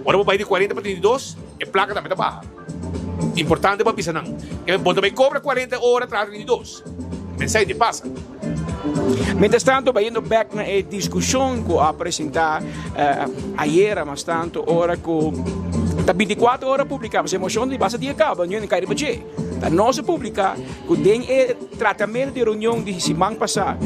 ora bo bai di kuarenta pa 32 e plaka tambe ta baha. Importante pa bisa nan. Bo ta bai kobra kuarenta ora traha 32. Mensai di pasa. Mientras tanto bayendo bek na e diskushon ku a presenta ayera mas tanto ora ku ta 24 ora publiká pasobra e moshon di basa dia kaba niun a kai riba dje. Ta nos a publiká ku den e tratamentu di reunion di siman pasá,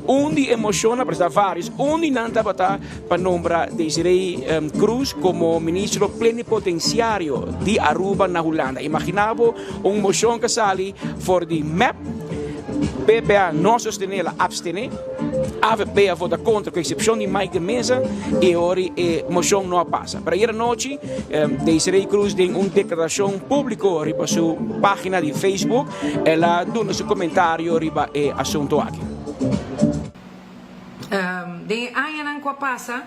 un di e moshonnan, pero ta vários, un di nan tabata pa nombra Desiree Croes komo ministro plenipotensiario di Aruba na Hulanda. Imaginá bo un moshon ku a sali for di mep, PPA no a sostené, el a apstené, avp a vota kontra ku eksepshon di Mike de Meza i e ora e moshon no a pasa. Pero ayer anochi Desiree Croes den un deklarashon públiko riba su página di Facebook el a duna su komentario riba e asunto aki. Den e añanan ku a pasa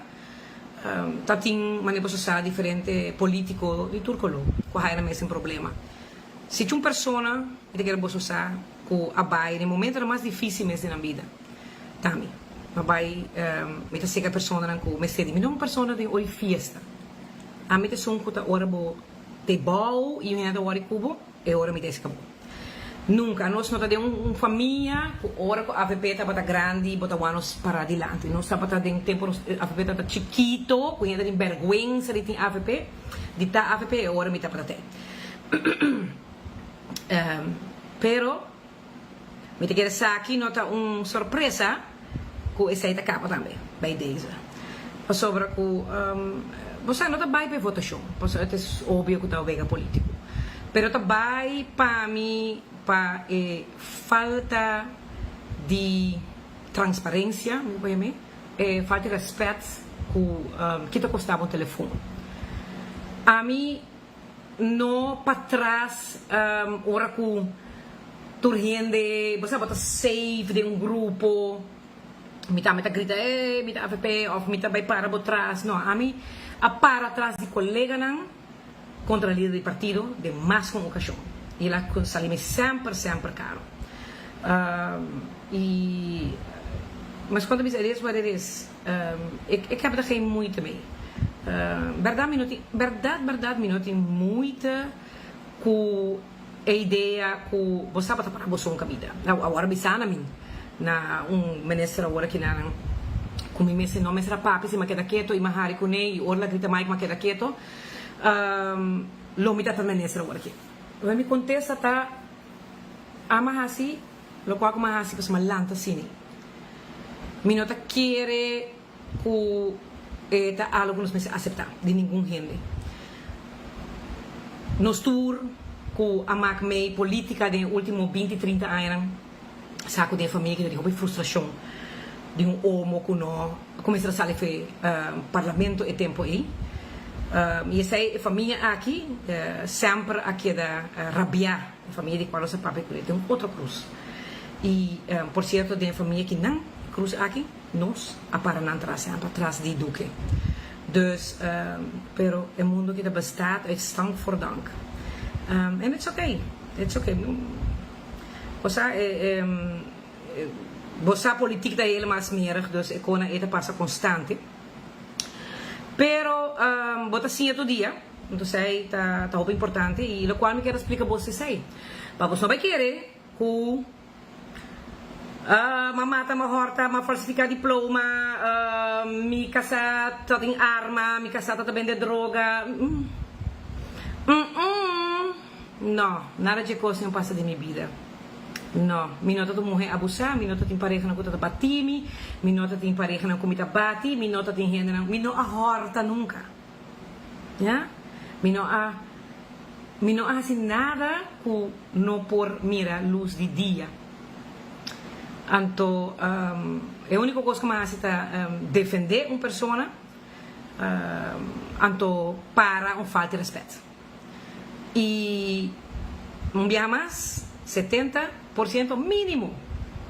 ta tin manera boso sa diferente polítiko di tur koló ku a haya nan mes den problema. Si tin un persona mi ta kere boso sa ku a bai den momentonan mas difísil mes den nan bida ta mi. Mi a bai mi ta seka e personanan ku mester di mi. No un persona den oi fiesta. Ami ta esun ku ta ora bo te bou i un hende ta wòri ku bo, e ora mi ta esca bo. Nunka. Nos no ta den un famia ku ora ku avp tabata grandi bo ta wak nos pará dilanti. Nos tabata den tempu nos avp tabata chikito ku hende tin bèrgwensa di tin avp, di ta avp, e ora mi tabata te. Pero mi ta kere esaki no ta un sorpresa ku esei ta kaba tambe bij deze. Pasobra ku bo sa no ta bai pa e votashon, pasobra ta obvio ku ta un wega politiko. Pero ta bai pa mi pa e falta di transparensia, mi por yam'é, e falta di rèspèt ku kita kosta bo un telefon. Ami. No patras ora ku. Tur hende, bo sa bo ta safe den un grupo. Mi tambe ta grita, ey, mi ta avp of mi ta bay para bo tras. No, ami a para tras di coleganan contra lider di partido den mas cu un ocasion. Y el a sali mi semper, semper caro. Y mas cuanto bisa, it is what it is. Ik heb er geen moeite mee. Berdad mi no tin, berdad, berdad mi no tin moeite cu E idea cu bo sa bo ta para bo son cabida. Awor a bisa na mi, na un minister awor aki nan, cu mi mester no mester a papia si mi a keda keto y mi a hari cune y ora el a grita Mike mi a keda keto, lo mi ta ta minister awor aki. Wel mi contesta ta, Ama haci locual cu mi a haci pasobra mi a lanta asina. Mi no ta kere. Ku e ta algu ku nos mester aseptá di ningun hende. Nos tur ku a mak mei polítika den e último binti, trinta añanan sa ku den e famia kita tin hopi frustrashon di un omo ku no a kuminsá sali for parlamento e tempu ei. I esei e famia aki semper a keda rabiá, e famia di kual nos a papia ku e tin un otro krus. I por sierto den e famia kinan e krus aki. Nos a para nan tras semper tras di Duque. Dus, pero e mundo aki ta bestaat uit stank voor dank. En it's okay, it's okay. Bo sa, bo sa politiek ta helemaal smerig, dus e kona ei ta pasa constante. Pero bo ta siña tur dia, entonces ei ta hopi importante y locual mi kier a splica bos esei. Pa bos no bay kere cu. M'a mata, m'a hòrta, m'a falsifiká diploma, mi kasá ta tin arma, mi kasá ta ta bende droga. Mm-mm. No, nada dje kos no pasa den mi bida. No, mi no ta ta un muhé abusá, mi no ta tin parehanan ku ta ta bati mi, mi no ta tin parehanan ku mi ta bati, mi no ta tin hendenan, mi no a hòrta nunka. Ya? Mi no a mi no a hasi nada ku no por mira lus di dia. Anto e úniko kos ku mi a hasi ta defendé un persona anto para un falta di rèspèt. I un biaha mas, 70% mínimo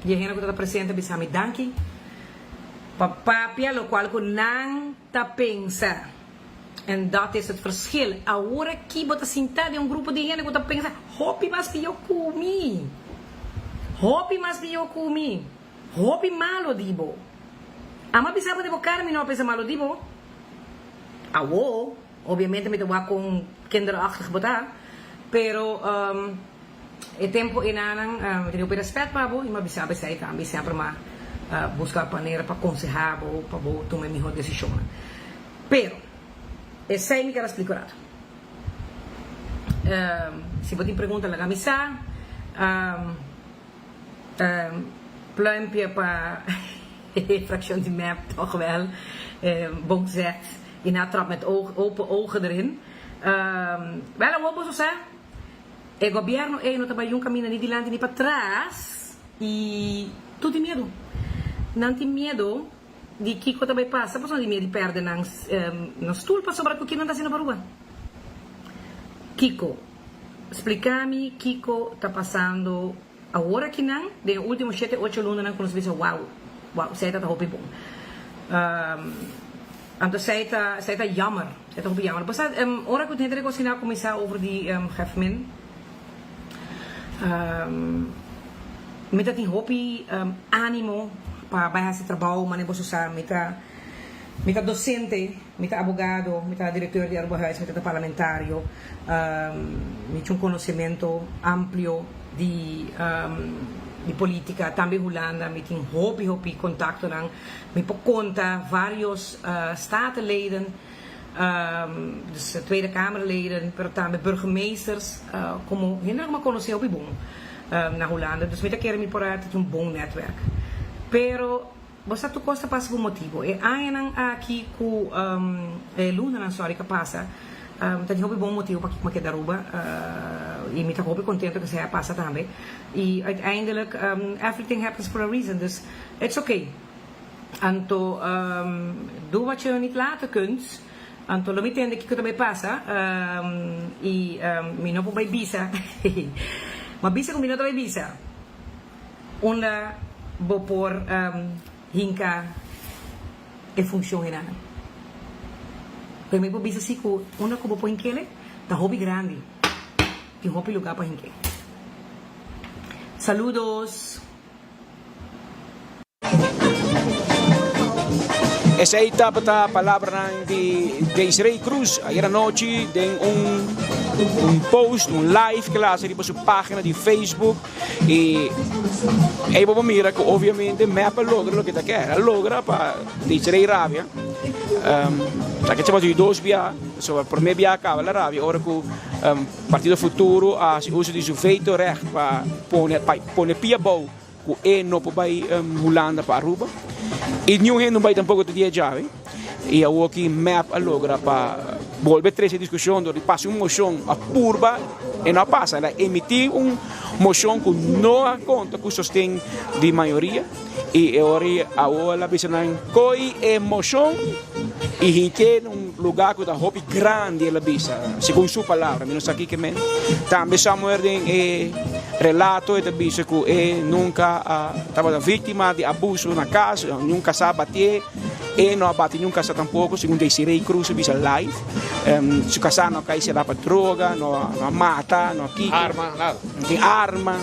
di e hende ku ta presente a bisa mi danki pa papia lokual ku nan ta pensa. En dat is het verschil. Awor aki bo ta sinta den un grupo di hende ku ta pensa hopi mas pió ku mi. Hopi mas pió ku mi. Hopi malo di bo. Amo a bisa bo den bo kara mi no a pensa malo di bo. Awor, obviamente mi ta wak kon kinderachtig bo ta, pero E tempu enanan mi tene hopi rèspèt pa bo i mi a bisa bo esei tambe i semper mi a buska manera pa konsehá bo pa bo tuma e mihó desishonnan. Pero, esei mi ker a splika un ratu. Si bo tin pregunta laga mi sa. Pluimpje pa e frakshon di mep tòg wèl bon gezegd i nan a trap met open ogen erin. Wèl awor boso sa. E gobierno ey no ta bay yun caminda ni dilanti ni patras y tur tin miedo. Nan tin miedo di kico ta bay pasa pasobra nan tin miedo di perde nan nan stoel pasobra cu kico nan ta haciendo pa Aruba. Kico? Splica mi kico ta pasando awor aki nan den e ultimo shete ocho lunanan cu nos bisa wow, wow esey ta ta hopi bon. Anto esey ta esey ta jammer, esey ta hopi jammer. Pasá ora cu henter a cocina a cuminsa over di Hefmin mi ta tin hopi animo pa bay haci trabao manera boso sa mi ta mi ta docente. Mi ta abogado, mi ta directeur di Arubahuis, mi ta ta parlamentario, mi tin un conocemento amplio di di politica, tambe Hulanda mi tin hopi hopi contactonan, mi por conta varios statenleden, dus Tweede Kamerleden, pero tambe burgemeesters, como hendenan cu mi a conoce hopi bon na Hulanda, dus mi ta kere mi por a tin un bon netwerk, pero. Bo sa tur kos ta pasa pa un motibu. E añanan aki ku e lunanan sorry ka pasa ta tin hopi bon motibu pakiko mi a keda Aruba i mi ta hopi kontento ku esei a pasa tambe i uiteindelijk everything happens for a reason dus it's okay. Anto doe wat je niet laten kunt anto lo mi tende kiko ta bai pasa i mi no por bai bisa. Ma bisa ku mi no ta bai bisa unda bo por hinka e funshon enanan. Pero mi por bisa si ku unda ku bo por hink'ele ta hopi grandi. Tin hopi lugá pa hink'e. Saludos! Esei tabata palabranan di Desiree Cruz ayer anochi den un un post, un live ke la hasi riba su pagina di Facebook y ei bo por mira ku obviamente mep a logra loke ta ker, a logra pa Desiree rabia, ta ke tabata di dos bia, pasobra prome bia a kaba la rabia ora ku Partido Futuro a hasi uso di su veto recht pa pone pa pone pia abou ku e no por bai Hulanda pa Aruba i niun hende no bai tampoko te dia djawe i awoki mep a logra pa bolbe trese e diskushon dor di pasa un moshon a purba e no a pasa el a emití un moshon ku no a konta ku sosten di mayoria i e ora ei awo el a bisa nan koi e moshon i hink'é na un lugá ku ta hopi grandi el a bisa segun su palabra mi no sa kiko e men tambe Samuel den e relato e ta bisa ku e nunka a tabata víktima di abuso na kas niun kasá a batié e no a bati niun kasá tampoko segun Desiree Cruz a bisa live su kasá no a kai será pa droga no a mata no a kiko Arma nada. No tin arma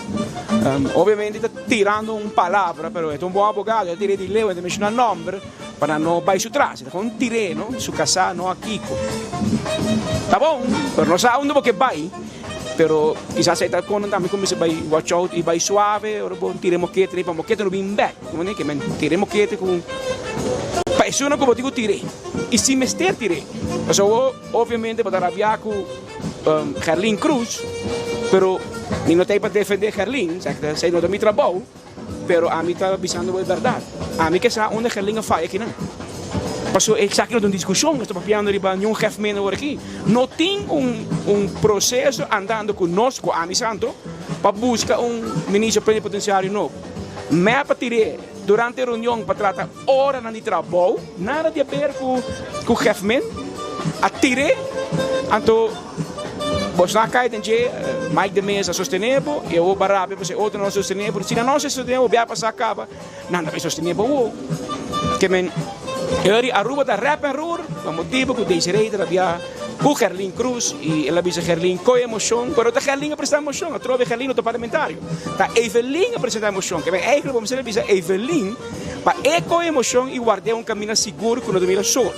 obviamente ta tirando un palabra pero e ta un bon abogado e ta tir'é di leu e ta menshoná nòmber Pa nan no bai su tras. E ta kon tir'é, no? Su kasá no a kiko. Ta bon, pero no sa unda bo ke bai. Pero kisas e ta kon nan tambe kuminsá bai watch out i bai suave ora bo tira e mokete pa mokete no bin bèk. Bo mane ke men tira e mokete ku pa esunnan ku bo tin ku tir'é i si mester tir'é. Pasobra bo obviamente bo ta rabiá ku Gerlin Cruz, pero mi no ta ei pa defendé Gerlin, esei no ta mi trabou. Pero ami ta bisando bo e berdad. Ami ke sa unda Gerlin a faya kinan. Paso esaki no ta un diskushon, nos ta papiando riba niun gef meno ora aki. No tin un un proseso andando ku nos, ku ami santo, pa buska un ministro plenipotenciario nobo. Mep a tir'é durante e reunion pa trata oranan di trabou, nada di haber ku ku gef men. A tir'é, anto. Bos na kai den dje, Mike de Meza a sostené bo, i awor bo a rabia pasobra e otro no a sostené bo. Si nan no a sostené bo, bia pasá kaba, nan ta bai sostené bo awor. Ke men, e ora di Aruba ta rep en roer, pa motibu ku Desiree ta rabia ku Gerlin Cruz, i el a bisa Gerlin koe emocion, pero ta Gerlin a presentá emocion, atrobe Gerlin no ta parlamentario, ta Evelyn a presentá emocion. Ke men, eigenlijk bo mester a bisa Evelyn pa e koe emocion i ward'é un kaminda sigur ku no ta mira solo.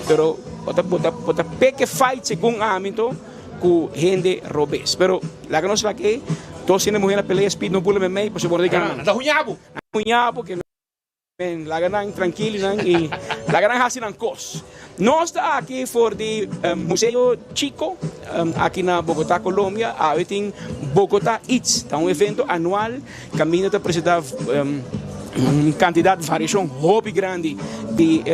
Pero bo ta bo ta bo ta peke fight segun ami anto ku hende robes. Pero laga nos laga e dos hende muher a pelea speed no bula memey pasobra bo no ta gana. Nan ta huña bo. Nan ta huña bo ke men laga nan trankil nan i laga nan hasi nan kos. Nos ta aki for di Museo Chico aki na Bogota Colombia. Awe tin Bogota Eats ta un evento anual kaminda ta presenta un kantidat variashon hopi grandi di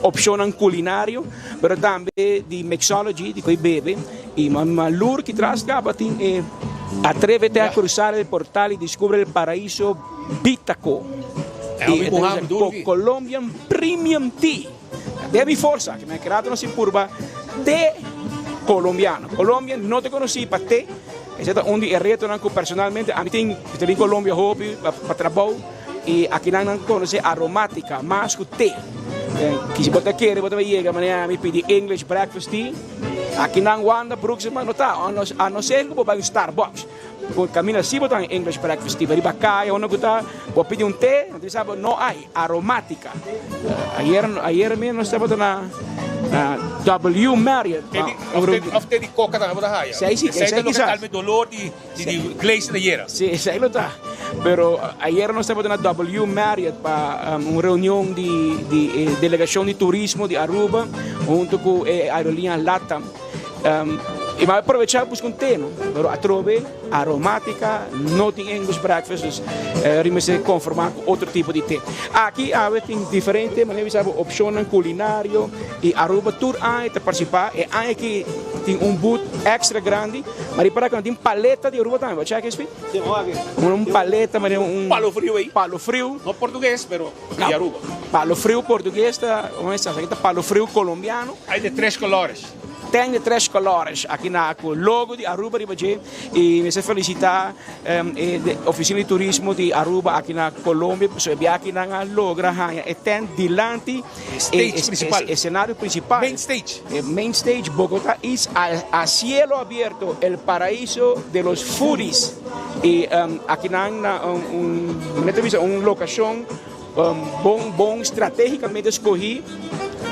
Opshonnan kulinario, pero tambe di mixology, di koe bebe. I malur ki tras kaba tin e Atrévete a cruzar el portal y descubre el paraíso Bitaco. I e ta bisa Colombian Premium Tea. Den mi forsa, ke mi a keda nos sin purba te colombiano. Colombia no ta konosí pa te. Esei ta un di e retonan ku personalmente ami tin. Mi ta bin Colombia hopi pa trabou. I akinan nan konosé aromátika mas ku te. Kisi bo ta kere bo ta yega manera mi pidi English breakfast tea. Akinan Wanda Brooks no ta, a no ser ku bo bai un Starbucks. Bo kaminda si bo ta un English breakfast tea, riba kaya unda ku ta bo pidi un te, nan ta bisa bo no hay aromátika. Ayer ayer mi nos tabata na na W Marriott. Of te di koka tambe bo ta haya. Esei si, Esei esei ta loke kisas. kalma e dolor di Di Gleison ayera. Sí, esei lo ta. Pero ayera nos tabata na W Marriott pa un reunion di di e delegacion di turismo di Aruba hunto cu e aerolinea Latam. Y mi a aprovecha busca un te, no? Pero atrobe aromatica, no tin English breakfast, dus ri mester conforma cu otro tipo di te. Aki awe tin diferente, manera mi bisa bo, opcionnan culinario y Aruba tur aña ta participa. E aña aki tin un booth extra grandi. Ma ripará ku nan tin paleta di Aruba tambe, bo chèk esei? Sí, bo aki. Un paleta manera un. Palo friu ei. Palo friu. No portugues, pero di Aruba. Palo friu portugues ta, como es, esaki ta palo friu colombiano. Hay de tres colores. Tent di tres colores aki na cu logo di Aruba riba dje y mester felicita e oficina di turismo di Aruba aki na Colombia pasobra e biaha nan a logra haya e tent dilanti e escenario principal. Main stage. E main stage Bogota is a cielo abierto el paraiso de los foodies y aki nan na un manera ta bisa un locacion Bon bon strategicamente scogi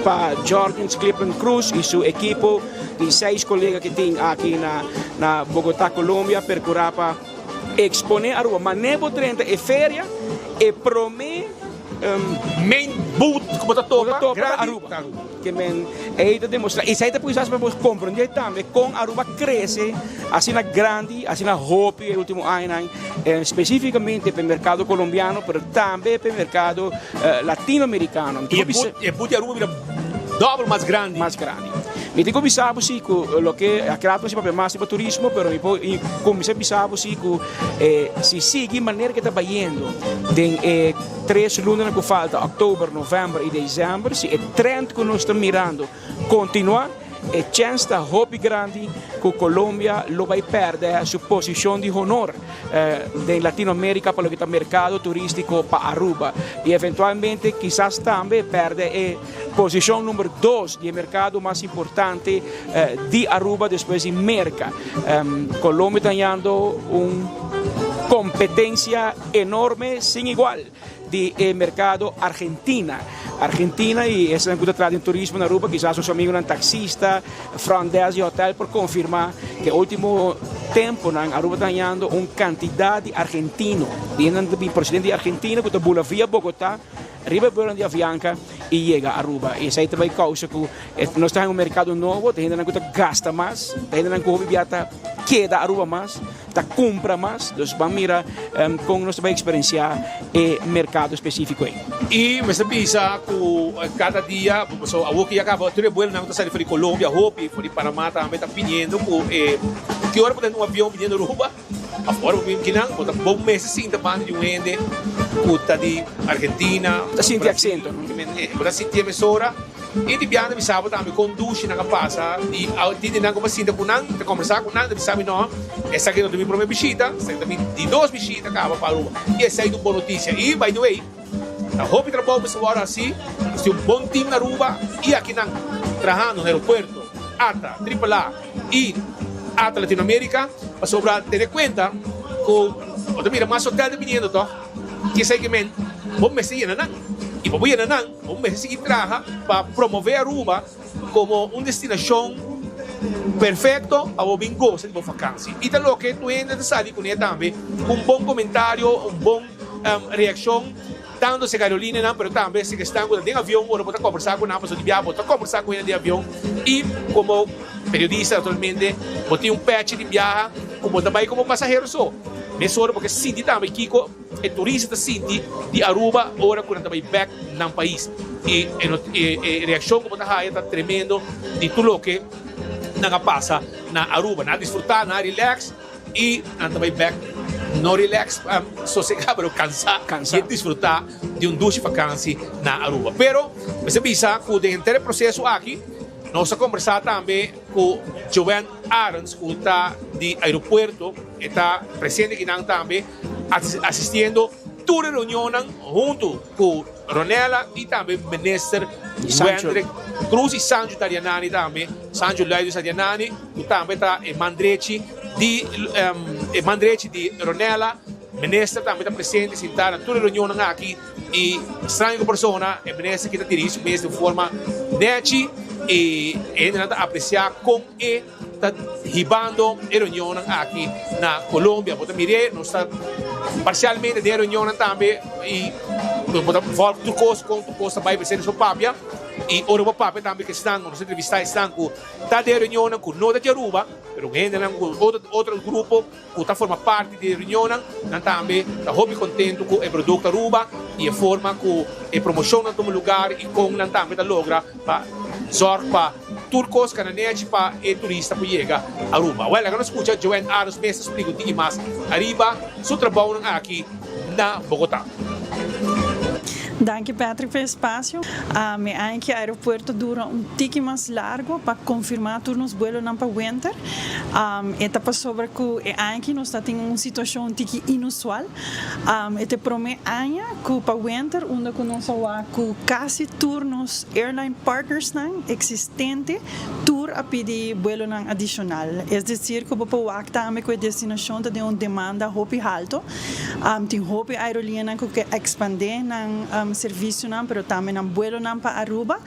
pa Jorgens Clipman Cruz y su ekipo di seis colega que tin aki na na Bogota Colombia percura pa expone Aruba. Mane bo drenta e feria e prome Main booth cu bo ta topa grandi Aruba. Ke men ei ta demostra esei ta pui pa bo komprendé tambe kon Aruba krese asina grandi, asina hopi e ultimo añanan, spesífikamente pa e merkado kolombiano pero tambe pa e merkado latinoamerikano. I e but di Aruba bira dòbel mas grandi. Mas grandi. Mi tin ku bisa bo si ku loke a kla ta papia mas riba turismo pero mi por kuminsá bisa bo si ku si sigui manera ke ta bayendo den e Tres lunanan ku falta, òktober, novèmber i desèmber, si e trend ku nos ta mirando kontinuá, e chèns ta hopi grandi ku Colombia lo bai pèrdè su posishon di honor den Latinoamérika pa loke ta merkado turístiko pa Aruba i eventualmente kisas tambe pèrdè e posishon number dos di e merkado mas importante di Aruba despues di Merka. Colombia ta hañando un kompetensia. Enorme sin igual di e mercado Argentina. Argentina y esnan cu ta traha den turismo na Aruba, kisas nos amigonan taxista, front desk di hotel por confirma cu e ultimo temponan Aruba ta hañando un cantidad di argentino, di hendenan ta bin procedente di Argentina cu ta bula via Bogota riba e vuelonan di Avianca y yega Aruba. Y esey ta bay causa cu nos ta haña un mercado nobo, ta hendenan cu ta gasta mas, ta hendenan cu hopi bia ta keda Aruba mas. Ta cumpra mas, dus ban mira con nos ta bay experiencia e mercado specifico ey. Y mester bisa cu cada dia, pasobra awor cu ya caba tur e buelonan cu ta sali for di Colombia hopi, for di Panama tambe ta biniendo cu e ki ora bo ta den un avion biniendo Aruba of ora bo bin kinan bo ta bo mester sinta banda di un hende cu ta di Argentina, Ta sinti acento. Bo ta sinti e mesora. I di biaha ta bisa bo tambe kon dushi nan a pasa i tin di nan ku bo a sinta ku nan, ta kombersá ku nan, ta bisa mi no, esaki no ta mi promé bishita, esaki ta mi di dos bishita kaba pa Aruba. I esei ta un bon notisia. I by the way, ta hopi trabou mester wòrdu hasi, nos tin un bon team na Aruba i akinan trahando na aeropuerto, ata Triple A i ata Latinoamerica, pasobra tene kuenta ku bo ta mira mas hotel ta biniendo tòg, kiesei ke men bo mester yena nan i pa bo yena nan. Bo mester sigui traha pa promove Aruba como un destinacion perfecto pa bo bin goza di bo vakantie. Y ta loke tur hende ta sali cune tambe, un bon comentario, un bon reaccion, tanto si aerolineanan pero tambe si esnan cu ta den avion ora bo ta conversa cu nan, pasobra di biaha bo ta conversa cu hende den avion y como periodista naturalmente bo tin un pechi di biaha cu bo ta bay como pasahero so. Mesora bo ke sinti tambe kico. E turista ta sinti di Aruba ora ku nan ta bai bek nan pais. I e reakshon ku bo ta haya ta tremendo di tur loke nan a pasa na Aruba. Nan a disfrutá, nan a relax i nan ta bai bek no relax, sosegá pero kansá di disfrutá di un dushi fakansi na Aruba. Pero mester bisa ku den henter e proseso aki nos a kombersá tambe ku Joanne Arends ku ta di aeropuerto, e ta presente akinan tambe. Asistiendo tur e reunionnan huntu ku Ronella i tambe Minister Wendrick Cruz i Sanju Tarianani tambe, Sanju Luido Tarianani ku tambe ta e man drechi di e man drechi di Ronella. Minister tambe ta presente sintá na tur e reunionnan aki i straño ku persona e minister ki ta dirigi su mes den forma nechi i e hendenan ta apresiá kon e ta hibando e reunionnan aki na Colombia. Bo ta mir'é, nos ta parcialmente den e reunionnan tambe y bo ta volg tur cos con tur cos ta bay presente so papia y ora bo papia tambe cu esnan, nos entrevista esnan cu ta den e reunionnan cu no ta di Aruba, pero hendenan cu otro otro grupo cu ta forma parti di e reunionnan, nan tambe ta hopi contento cu e producto Aruba y e forma cu e promocionnan tuma lugar y con nan tambe ta logra pa zorg pa tur cos cana nechi pa e turista por yega Aruba. Wel, laga nos scucha Joanne Arends mes ta splica un tiki mas ariba su trabounan aki na Bogota. Danki Patrick pa e espacio. Mi aña ki aeropuerto dura un tiki mas largo pa confirma tur nos buelonan pa winter. E ta pasobra cu e aña aki nos ta tin un situacion un tiki inusual. E ta e prome aña cu pa winter unda cu nos a wak cu casi tur nos airline partnersnan existente tur a pidi buelonan adicional. Es decir cu bo por wak tambe cu e destinacion ta den un demanda hopi halto. Tin hopi aerolineanan ku ke ekspandé nan servisionan pero tambe nan buelonan pa Aruba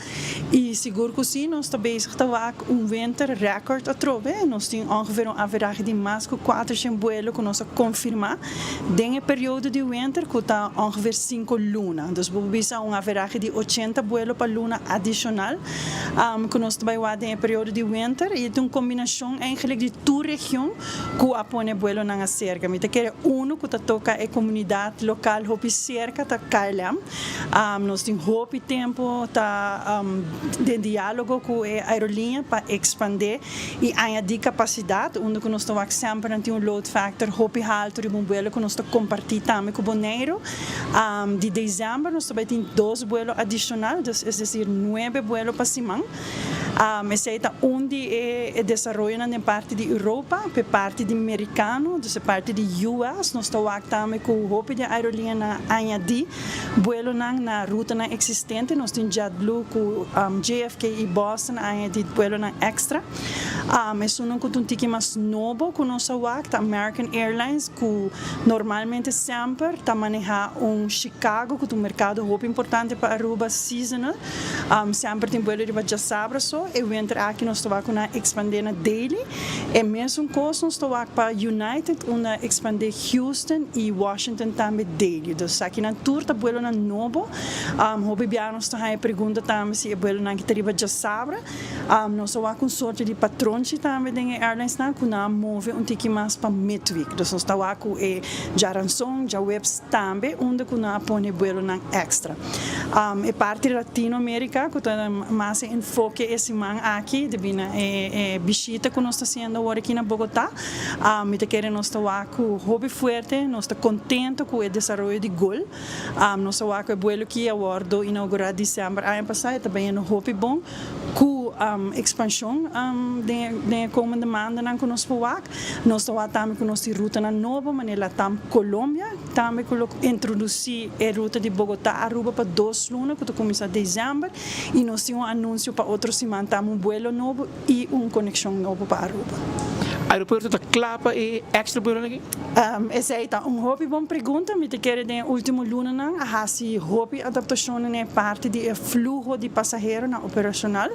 i sigur ku si nos ta bezig ta wak un winter rèkòrt atrobe. Nos tin ongeveer un averahe di mas ku kuatershen buelo ku nos a konfirmá den e periodo di winter ku ta ongeveer sinku luna. Dus bo por bisa un averahe di ochenta buelo pa luna adishonal ku nos ta bai wak den e periodo di winter i ta un kombinashon eigenlik di tur region. Ku a pone buelonan aserka. Mi ta kere unu ku ta toka e komunidat lokal hopi serka ta KLM. Nos tin hopi tempu ta den diálogo ku e aerolínea pa ekspandé i añadí kapasidat, unda ku nos ta wak semper nan tin un load factor hopi haltu riba un buelo ku nos ta kompartí tambe ku Boneiru. Di desèmber nos ta bai tin dos buelo adishonal, dus es desir nuebe buelo pa siman. Esei ta un di e desaroyonan den parti di Europa, p'e parti di Merikano, dus e parti di US. Nos ta wak tambe ku hopi di e aerolineanan a añadí buelonan na rutanan eksistente. Nos tin JetBlue ku JFK i Boston a añadí buelonan èkstra. Esunnan ku ta un tiki mas nobo ku nos a wak ta American Airlines ku normalmente semper ta manehá un Chicago ku ta un merkado hopi importante pa Aruba seasonal. Semper tin buelo riba djasabra so, e winter aki nos ta wak ku nan a ekspandé na daily. E mesun kos nos ta wak pa United unda a ekspandé Houston i Washington tambe daily. Dus esakinan tur ta buelonan nobo. Hopi bia nos ta haña pregunta tambe si e buelonan aki ta riba djasabra. Nos a wak un sorte di patronchi tambe den e airlinesnan ku nan a move un tiki mas pa midweek. Dus nos ta wak ku e djaranson, djaweps tambe unda ku nan a pone buelonan èkstra. E parti Latino America ku ta mas e enfoke e siman aki debí na e bishita ku nos ta hasiendo awor aki na Bogotá. Mi ta kere nos ta wak ku hopi fuerte, nos ta kontento ku e desaroyo di gol. Nos a wak ku e buelo ki a wòrdu inougurá desèmber aña pasá e ta bayendo hopi bon ku ekspanshon den e komende mandanan ku nos por wak. Nos ta wak tambe ku nos tin rutanan nobo manera Latam Colombia. Tambe cu lo introduci e ruta di Bogota Aruba pa dos luna cu ta cuminsa december y nos tin un anuncio pa otro siman tambe un buelo nobo y un conexion nobo pa Aruba. Aeropuerto ta cla pa e extra buelonan aki? Esey ta un hopi bon pregunta. Mi ta kere den e ultimo lunanan a haci hopi adaptacionnan na e parti di e fluho di pasaheronan operacional.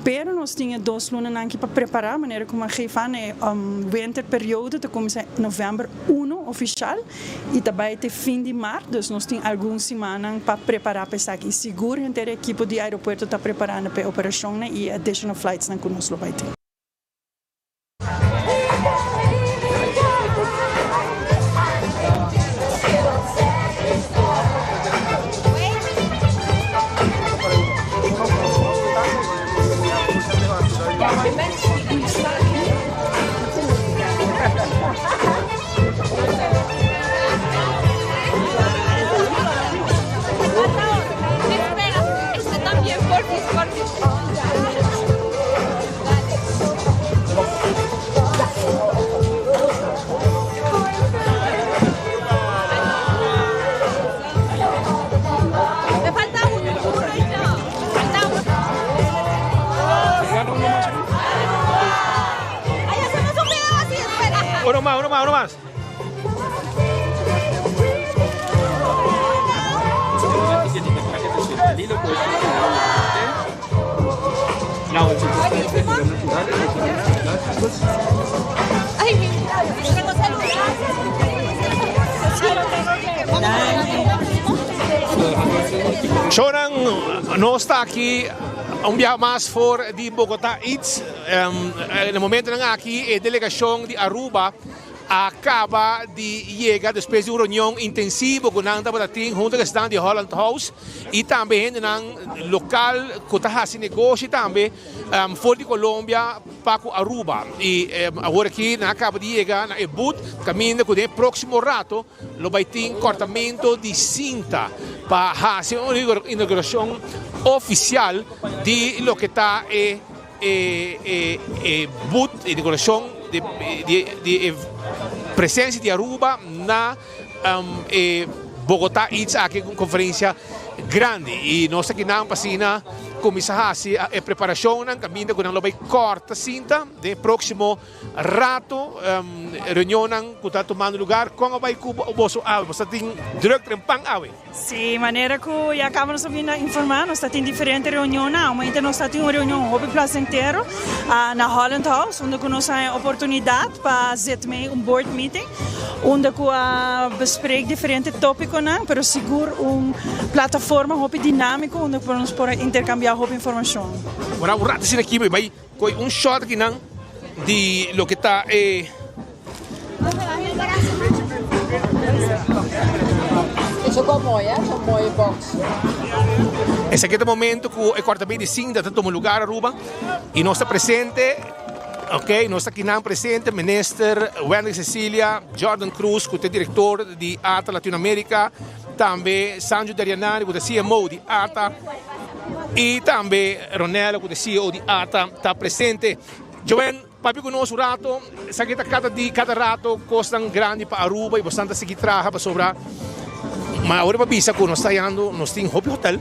Pero nos tin e dos lunanan aki pa prepara manera cu mi a geef aan e winter periodo ta cuminsa november Uno ofishal y ta bay te fin di maart, dus nos tin algun simannan pa prepara pa esaki y sigur henter e ekipo di aeropuerto ta preparando pa e operacionnan y e additional flightsnan cu nos lo bay tin. Uno mas, uno mas, uno mas. Shownan, nos ta aki un biaha mas for di Bogota Eats. Na momentonan aki e delegacion di Aruba. A caba di yega despues di un reunion intensivo cu nan tabata tin hunto cu esnan di Holland House y tambe hendenan local cu ta haci negoshi tambe for di Colombia pa cu Aruba. Y awor aki nan a caba di yega na e booth caminda cu den e proximo rato lo bay tin cortamento di cinta pa haci un inauguracion oficial di loke ta e E but, e decoracion di e presencia di Aruba na e Bogota Eats aki un conferencia grandi y nos ta kinan pa asina cuminsa haci e preparacionnan caminda cu nan lo bay corta cinta den e proximo rato. Reunionnan cu ta tumando lugar con a bay cu boso awe? Boso ta tin druk trempan awe? Sí, manera cu ya caba nos a bini a informa, nos ta tin diferente reunionnan. Aumenta nos ta tin un reunion hopi placentero na Holland House, unda cu nos a haña oportunidad pa zit mee un board meeting, unda cu a bespreek diferente topiconan, pero sigur un plataforma hopi dinamico unda cu nos por a intercambia hopi informacion. Ora un rato asina aki mi bay Koe un shot akinan di loke ta e. Esaki ta momento ku e kòrta bini sinta ta tuma lugar Aruba i nos ta presente, ok, nos ta akinan presente Minister Wendrick Cecilia, Jordan Cruz ku ta e direktor di ata Latinoamerica, tambe Sanju Darianani ku ta CMO di ata. Y tambe Ronelo cu ta CEO di ata ta presente. Joen, papia cu nos un rato, esaki ta cada di, cada rato cosnan grandi pa Aruba y bosnan ta sigui traha pasobra ma awor pa bisa cu nos ta hayando, nos tin hopi hotel.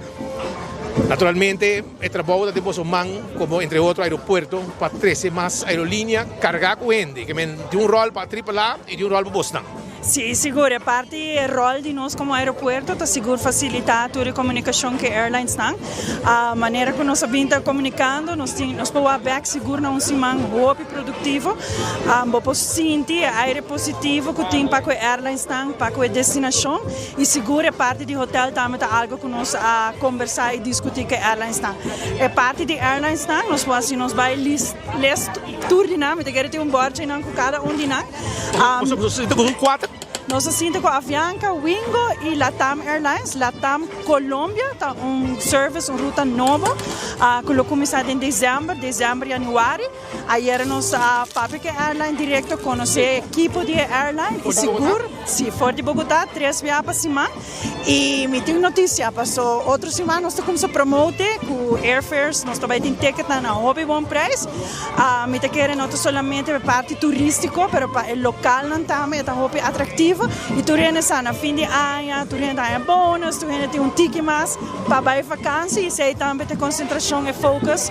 Naturalmente e trabou ta den boso man como entre otro aeropuerto pa trece mas aerolinea carga cu hende, ke men tin un rol pa Triple A y tin un rol pa bosnan. Sí, sigur. E parti e rol di nos como aeropuerto ta sigur facilita tur e comunicacion cu e airlinesnan. Manera cu nos a bin ta comunicando, nos tin, nos por wak bek sigur na un siman hopi productivo. Bo por sinti e aire positivo cu tin pa cu e airlinesnan, pa cu e destinacion y sigur e parti di hotel tambe ta algo cu nos a combersa y discuti cu e airlinesnan. E parti di airlinesnan nos por haci nos bay list tur di nan, mi ta kere tin un bordje nan cu cada un di nan. Boso sinta ku un kuater? Nos a sinta ku Avianca, Wingo i Latam Airlines. Latam Colombia ta un service, un ruta nobo ku lo kuminsá den desèmber, desèmber, yanüari. Ayera nos a papia ku e airline direkto, konosé e ekipo di e airline i sigur, si, for di Bogotá tres bia pa siman. I mi tin un notisia, paso otro siman nos ta kumsa promote ku airfares, nos ta bai tin ticketnan na hopi bon prijs. Mi ta kere no ta solamente pa e parti turistiko, pero pa e lokalnan tambe e ta hopi atraktivo. I tur hende sa na fin di aña tur hende ta haña bonus, tur hende tin un tiki mas pa bai vakansi i esei tambe ta e konsentrashon, e focus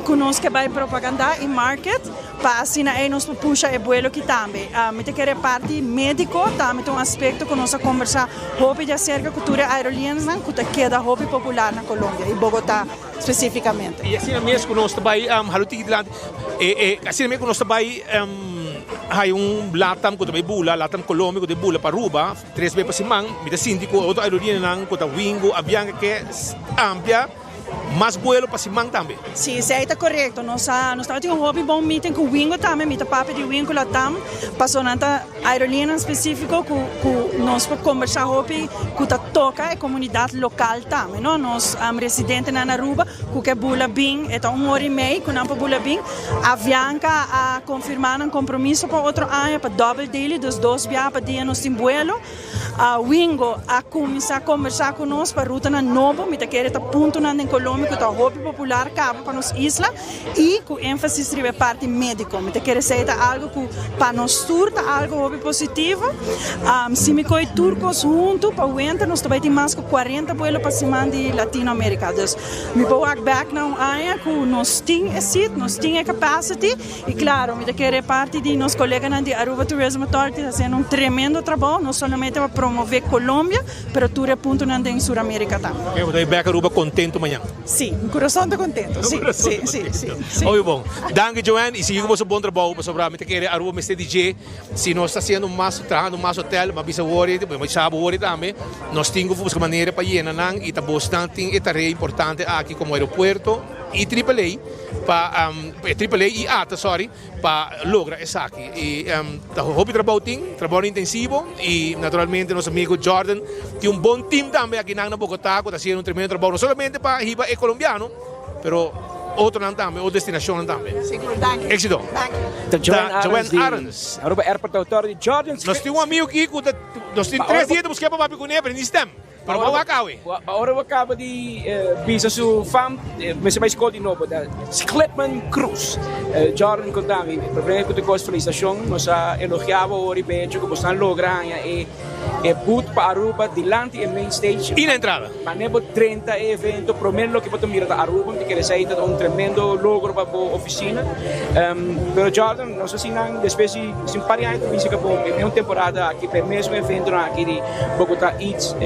ku nos ke bai propaganda i market. Pa asina ei nos por pusha e buelo ki tambe. Mi ta kere parti medico tambe ta un aspecto cu nos a conversa hopi di acerca cu tur e aerolineasnan cu ta keda hopi popular na Colombia y Bogota specificamente. Y asina mes cu nos ta bay halu tiki dilanti, asina mes cu nos ta bay haya un Latam cu ta bay bula, Latam Colombia cu ta bay bula pa Aruba tres bes pa siman, mi ta sinti cu otro aerolineanan cu ta Wingo, Avianca ke amplia. Mas buelo pa siman tambe. Sí, esei ta korekto. Nos a nos tabatin un hopi bon meeting ku Wingo tambe. Mi ta papia di Wingo Latam pasobra nan ta aerolineanan spesífiko ku ku nos por kombersá hopi ku ta toka e komunidat lokal tambe, no. Nos residentenan na Aruba ku ke bula bin, e ta un ora i mei ku nan por bula bin. Avianca a konfirmá nan kompromiso pa otro aña pa dòbel daily, dus dos biaha pa dia nos tin buelo. Wingo a cuminsa conversa cu nos pa rutanan nobo, mi ta kere ta puntonan den Colombia cu ta hopi popular caba pa nos isla y cu enfasis riba e parti medico. Mi ta kere esey ta algo cu pa nos tur ta algo hopi positivo. Si mi coy tur cos hunto pa winter nos ta bay tin mas cu cuarenta vuelo pa siman di Latino America. Dus mi por wak bek na un aña cu nos tin e seat, nos tin e capacity. Y claro, mi ta kere parti di nos coleganan di Aruba Tourism Authority ta haciendo un tremendo trabou, no solamente pa promove Colombia, pero tur e puntonan den Sur America tambe. Oke, bo ta bay bek Aruba contento mañan? Si, mi curason ta contento, si, si, si, si, si. Hopi bon. Danki Joanne y sigui cu boso bon trabou, pasobra mi ta kere Aruba mester di dje. Si nos ta haciendo mas, trahando mas hotel, mi a bisa wori, mi a bisa bo wori tambe, nos tin cu busca manera pa yena nan y ta bosnan tin e tarea importante aki como aeropuerto. y Triple A pa Triple A y ata sorry pa logra esaki y ta hopi trabou tin, trabou intensivo y naturalmente nos amigo Jordan tin un bon team tambe akinan na Bogota cu ta haciendo un tremendo trabou no solamente pa hiba e colombiano pero otronan tambe, otro destinacionnan tambe. Sigur, danki. Exito. Danki. Ta Joanne Arends di Aruba Airport Authority. Jordan. Nos tin un amigo aki cu ta nos tin tres dia ta busca pa papia cune pero ni stem. Pero bo wak awe. Ora bo kaba di bisa su fam, mester bai skol di nobo. Ta Sclipman Cruz. Jordan konta mi, promé ku tur kos felisitashon. Nos a elogia bo ora i becho ku bosnan logra haña e boot pa Aruba dilanti e main stage. I na entrada. Mane bo drenta e evento, promé loke bo ta mira ta Aruba. Mi ta kere esei ta un tremendo logro pa bo ofisina. Pero Jordan, nos a sinan despues di un par di aña ta bisa ku bo e un temporada aki pa e mesun eventonan aki di Bogotá Eats,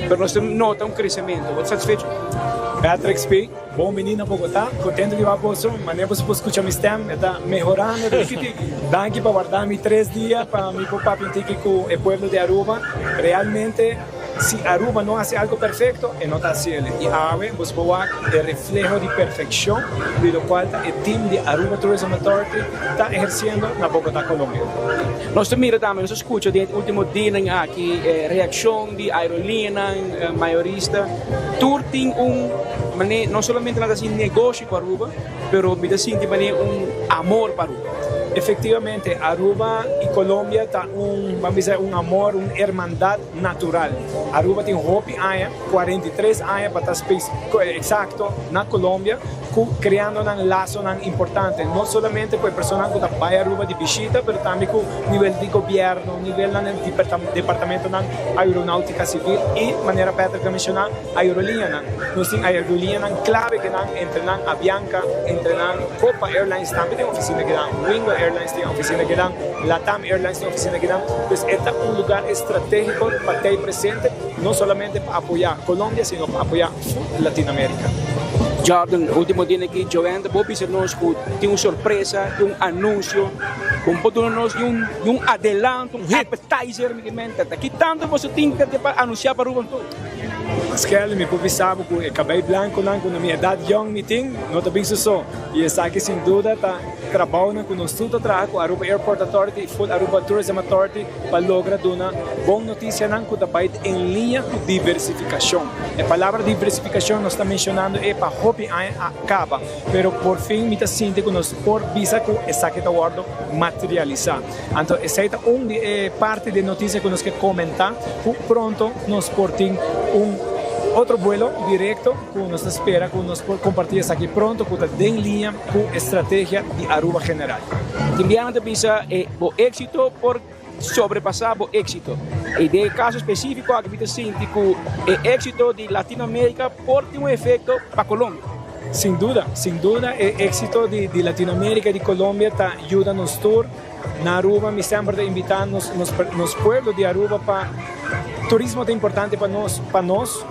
pero nos ta nota un crecemento. Bo ta satisfecho? Patrick Spee, Bon bini na Bogotá. Contento di wak boso. Manera boso por scucha mi stem, e ta mehorando tiki tiki. Danki pa warda mi tres dia pa mi por papia un tiki cu e pueblo di Aruba. Realmente, si Aruba no haci algo perfecto, e no ta haciele. Y awe boso por wak e refleho di perfeccion di locual ta e team di Aruba Tourism Authority ta eherciendo na Bogotá, Colombia. Nos ta mira tambe, nos a scucha den e ultimo dianan aki e reaccion di aerolineanan, mayorista, tur tin un mane, no solamente nan ta haci negoshi cu Aruba, pero mi ta sinti mane un amor pa Aruba. Efectivamente, Aruba y Colombia ta un, ban bisa un amor, un hermandad natural. Aruba tin hopi aña, 43 aña pa ta exacto, na Colombia. Ku kreando nan lasonan importante, no solamente ku e personanan ku ta bai Aruba di bishita, pero tambe ku nivel di gobièrnu, nivelnan di departamentonan aeronautika sivil i, manera Patrick a menshoná, aeroliñanan. Nos tin aeroliñanan klave ke nan, entre nan Avianca, entre nan Copa Airlines tambe tin ofisina ke nan, Wingo Airlines tin ofisina ke nan, Latam Airlines tin ofisina ke nan. Pues e ta un lugar estratégiko pa tei presente, no solamente pa apoyá Colombia, sino pa apoyá. Latinoamerica. Jordan, ultimo dia aki Joanne ta por bisa nos cu tin un sorpresa, tin un anuncio, cu por duna nos di un di un adelanto, un appetizer mi mente. Ta ki tanto boso tin ta pa anuncia pa Aruba anto? Paskel, mi por bisa bo cu e cabey blanconan cu na mi edad yong mi tin, no ta bin su so. Y esaki sin duda ta trabounan cu nos tur ta traha cu Aruba Airport Authority y full Aruba Tourism Authority pa logra duna bon noticianan cu ta bay en liña cu diversificacion. E palabra diversificacion nos ta mencionando e pa hopi aña a caba, pero por fin mi ta sinti cu nos por bisa cu esaki ta wordo materialisa. Anto esey ta un di e parti di e noticia cu nos ke comenta cu pronto nos por tin un otro vuelo directo cu nos ta spera cu nos por comparti esaki pronto cu ta den liña cu e strategia di Aruba general. Tin biaha ta bisa e bo exito por sobrepasa bo exito. Y den e caso specifico aki mi ta sinti cu e exito di Latino America por tin un efecto pa Colombia. Sin duda, sin duda e exito di di Latino America y di Colombia ta yuda nos tur. Na Aruba mi semper ta invita nos nos nos pueblo di Aruba pa turismo ta importante pa nos pa nos.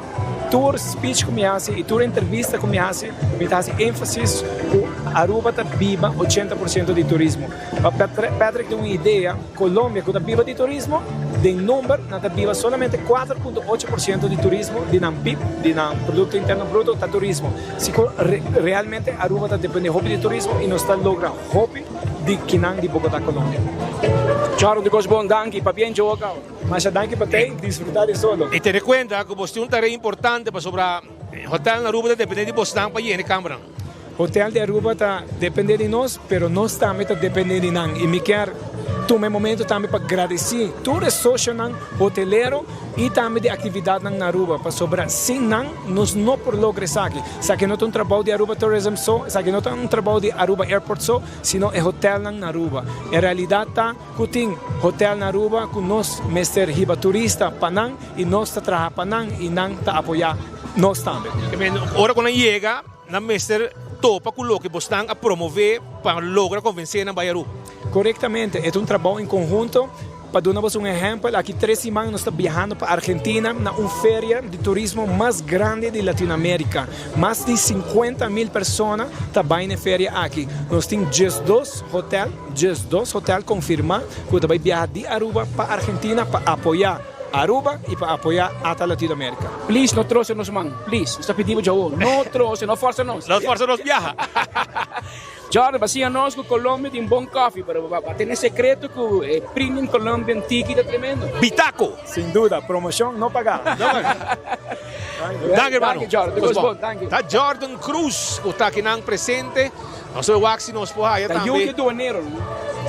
Tur speech ku mi hasi i tur entrevista ku mi hasi, mi ta hasi énfasis ku Aruba ta biba ochenta por siento di turismo. Pa Patrick tin un idea, Colombia ku ta biba di turismo, den number nan ta biba solamente kuater punto ocho por siento di turismo di nan pib, di nan Produkto Interno Bruto, ta turismo. Si ku realmente Aruba ta depende hopi di turismo i nos ta logra hopi di kinan di Bogota, Colombia. Charo di kos bon, danki. Pabien Joe Gao. Masha danki pa tei, disfruta di solo. I tene kuenta ku bos tin un tarea importante pasobra hotel na Aruba ta depende di bosnan pa yena e kambernan. Hotel di Aruba ta depende di nos, pero nos tambe ta depende di nan. I mi kier tuma e momento tambe pa gradeci tur e socionan hotelero i tambe di actividadnan na Aruba, pasobra sin nan nos no por logra esaki. Esaki no ta un trabou di Aruba Tourism so, esaki no ta un trabou di Aruba Airport so, sino e hotelnan na Aruba. E realidad ta. Ku tin hotel na Aruba ku nos mester hiba turista pa nan i nos ta traha pa nan i nan ta apoyá nos tambe. Ora ku nan yega, nan mester topa ku loke bosnan a promové pa logra konvensé nan bai Aruba. Korektamente, e ta un trabou en konhunto. Pa duna bos un ehèmpel, aki tres siman nos ta biahando pa Argentina na un feria di turismo mas grandi di Latinoamérika. Mas di 50.000 persona ta bai na e feria aki. Nos tin 12 hotel. 12 hotel konfirmá ku ta bai biaha di Aruba pa Argentina pa apoyá. Aruba y pa apoya ata Latinoamerica. Please no troce nos man, please. Nos ta pidi bo djawo, no troce, no forsa nos. No forsa nos biaha. Jordan, ba siña nos cu Colombia tin bon coffee, pero ba tene secreto cu e premium Colombian tiki ta tremendo. Bitaco! Sin duda, promocion no paga. Danki hermano. Danki Jordan, te cos bon, danki. Ta Jordan Cruz cu ta akinan presente. Nos ta wak si nos por haya Ta tambe. yu di duanero, no?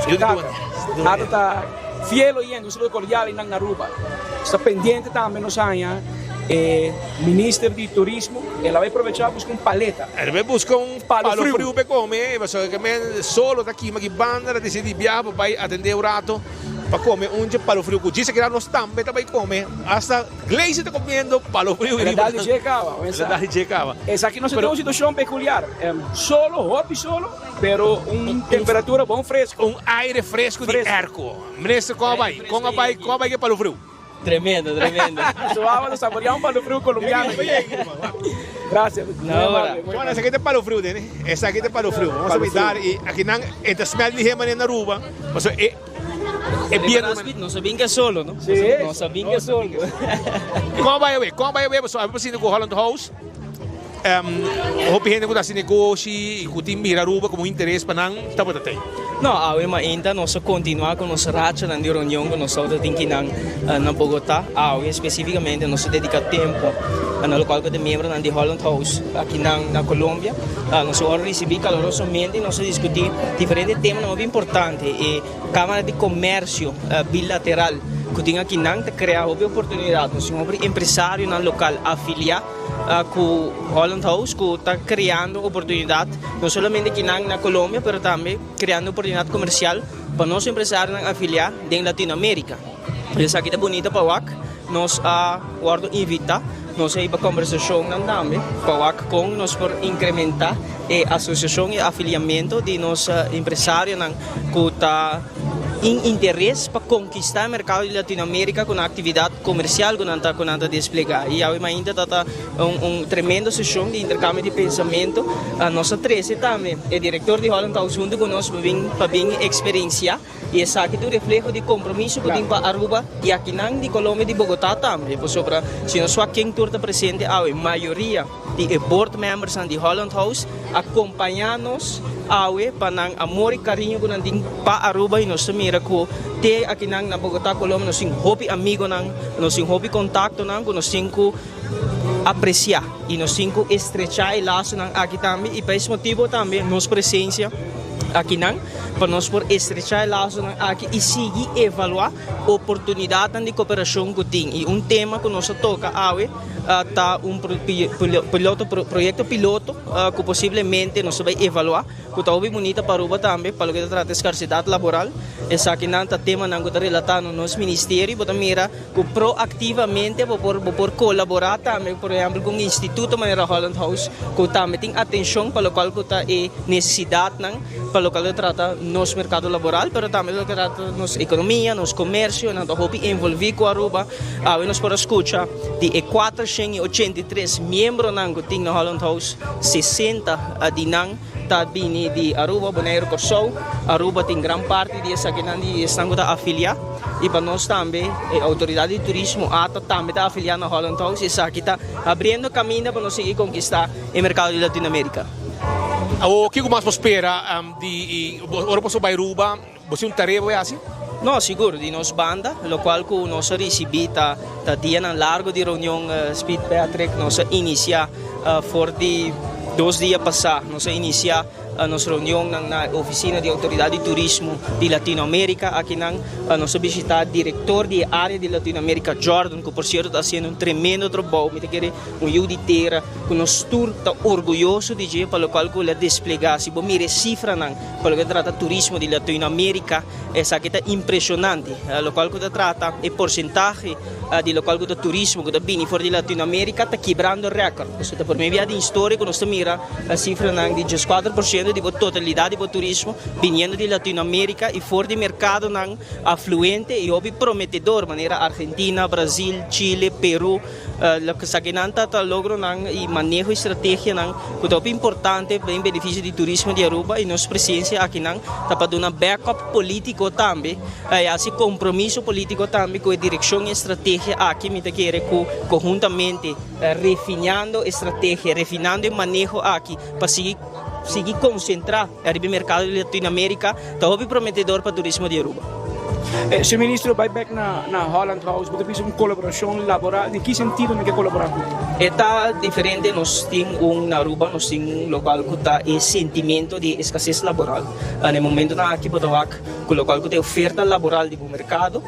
Yu di Tata. duanero. Tata ta fiel oyente, un saludo cordial einan na Aruba. Nos ta pendiente tambe nos haña e minister di turismo, el a bai probecha busca un paleta. El a bai busca un Palo palo friu. friu pa e come, pasobra ke men solo ta kima aki banda, ta disidi biaha pa bai atende un rato pa come un dje palo friu ku djis a keda nos tambe ta bai come, hasta Gleisi ta comiendo palo friu El a dal di dje caba, El a dal di dje caba. Esaki nos ta den un situacion peculiar, solo, hopi solo, pero un temperatura bon fresco. Un aire fresco di airco. Minister, con a bay? Con a bay? Con a bay ke palo friu? Tremendo, tremendo. Su awa ta saborea un palo friu colombiano. Gracias. Muy amable. Bueno, esaki ta palo friu, nene. Esaki ta palo friu. Vamos a bidar y aki nan e ta smell di hema na Aruba. Pasobra e e biento. No sa bin ke solo, no? Sí. No sa bin ke solo. Con a bay awe? Con a bay awe? Pasobra abi por sinti cu Holland House hopi hende cu ta haci negoshi y cu tin mira Aruba como un interes pa nan tabata tey. No, awe mainta nos a continua cu nos rachanan di reunion cu nos tabata tin kinan na Bogota. Awe specificamente nos a dedica tempo na locual cu ta miembronan di Holland House akinan na Colombia. Nos a worde ricibi calorosamente y nos a discuti diferente temanan hopi importante. E Camara di Comercio bilateral cu tin akinan ta crea hopi oportunidad. Nos tin hopi empresarionan local afilia. Cu Holland House cu ta creando oportunidad no solamente kinan na Colombia pero tambe creando oportunidad comercial pa nos empresarionan afilia den Latinoamerica. Esaki ta bunita pa wak, nos a wordo invita, nos a hiba conversacionnan tambe pa wak con nos por incrementa e asociacion y afiliamento di nos empresarionan cu ta tin interes pa konkistá e merkado di Latinoamérika ku nan aktividat komersial ku nan ta ku nan ta desplegá. I awe mainta ta ta un un tremendo seshon di interkambio di pensamentu. Nos a trese tambe e direktor di Holland House huntu ku nos pa bin pa bin eksperensiá i esaki ta un refleho di kompromiso ku tin pa Aruba i akinan di Colombia di Bogotá tambe. Pasobra si nos wak ken tur ta presente awe mayoria di e board membersnan di Holland House a kompañá nos awe pa nan amor i kariño ku nan tin pa Aruba i nos ta mira ku te akinan na Bogotá, Colombia nos tin hopi amigonan, nos tin hopi kontaktonan ku nos tin ku apresiá i nos tin ku estrechá e lasonan aki tambe i pa es motibo tambe nos presensia akinan pa nos por estrechá e lasonan aki i sigui evaluá oportunidatnan di koperashon ku tin i un tema ku nos a toka awe Ta un piloto proyecto piloto cu posiblemente nos ta bay evalua cu ta hopi bunita pa Aruba tambe pa loke ta trata escarcidad laboral. Esakinan ta temanan cu ta relata na nos ministerio y bo ta mira cu proactivamente bo por bo por colabora tambe por ehempel cu un instituto manera Holland House cu tambe tin atencion pa locual cu ta e necesidadnan pa locual ta trata nos mercado laboral pero tambe loke ta trata nos economia, nos comercio nan ta hopi envolvi cu Aruba. Awe nos por a scucha di e 483 miembronan cu tin na Holland House, 60 di nan ta bini di Aruba, Bonaire, Corsou. Aruba tin gran parti di esakinan di esnan cu ta afilia y pa nos tambe e Autoridad di Turismo, ata, tambe ta afilia na Holland House y esaki ta abriendo caminda pa nos sigui conquista e mercado di Latinoamerica. Awor kico mas bo spera di ora boso bay Aruba? Bo tin un tarea bo hasi? No, sigur, di nos banda, locual cu nos a ricibi ta ta dianan largo di reunion Speed Patrick, nos a inicia for di dos dia pasa, nos a inicia nos reunionnan na e oficina di Autoridad di Turismo di Latinoamerica, akinan nos a bishita director di e area di Latinoamerica Jordan, cu por cierto ta haciendo un tremendo trabou, mi ta kere un yu di tera cu nos tur ta orguyoso di dje pa locual cu el a desplega, si bo mira e cifranan. Pa loke ta trata turismo di Latinoamerica, esaki ta impresionante. Locual cu ta trata e porcentahe di locual cu ta turismo cu ta bini for di Latinoamerica ta kibrando record. Pasobra ta prome bia den historia cu nos ta mira cifranan di 14%. 50% di bo totalidat di bo turismo biniendo di Latinoamérika i for di merkadonan afluente i hopi prometedor manera Argentina, Brazil, Chile, Peru. Loke esakinan ta ta logronan i maneho i strategianan ku ta hopi importante den benefisio di turismo di Aruba i nos presensia akinan ta pa duna backup politico tambe i hasi compromiso politico tambe ku e direccion i e strategia aki. Mi ta kere ku conhuntamente refiniando e strategia, refinando e maneho aki pa sigui sigui concentra riba e mercado di Latinoamerica ta hopi prometedor pa turismo di Aruba. Señor Ministro, bai bek na na Holland House, bo ta bisa un colaboracion laboral, den ki sentido nan ke colabora cu? E ta diferente, nos tin un na Aruba, nos tin un locual cu ta e sentimento di escasez laboral. Na e momentonan aki bo ta wak cu locual cu ta e oferta laboral di bo mercado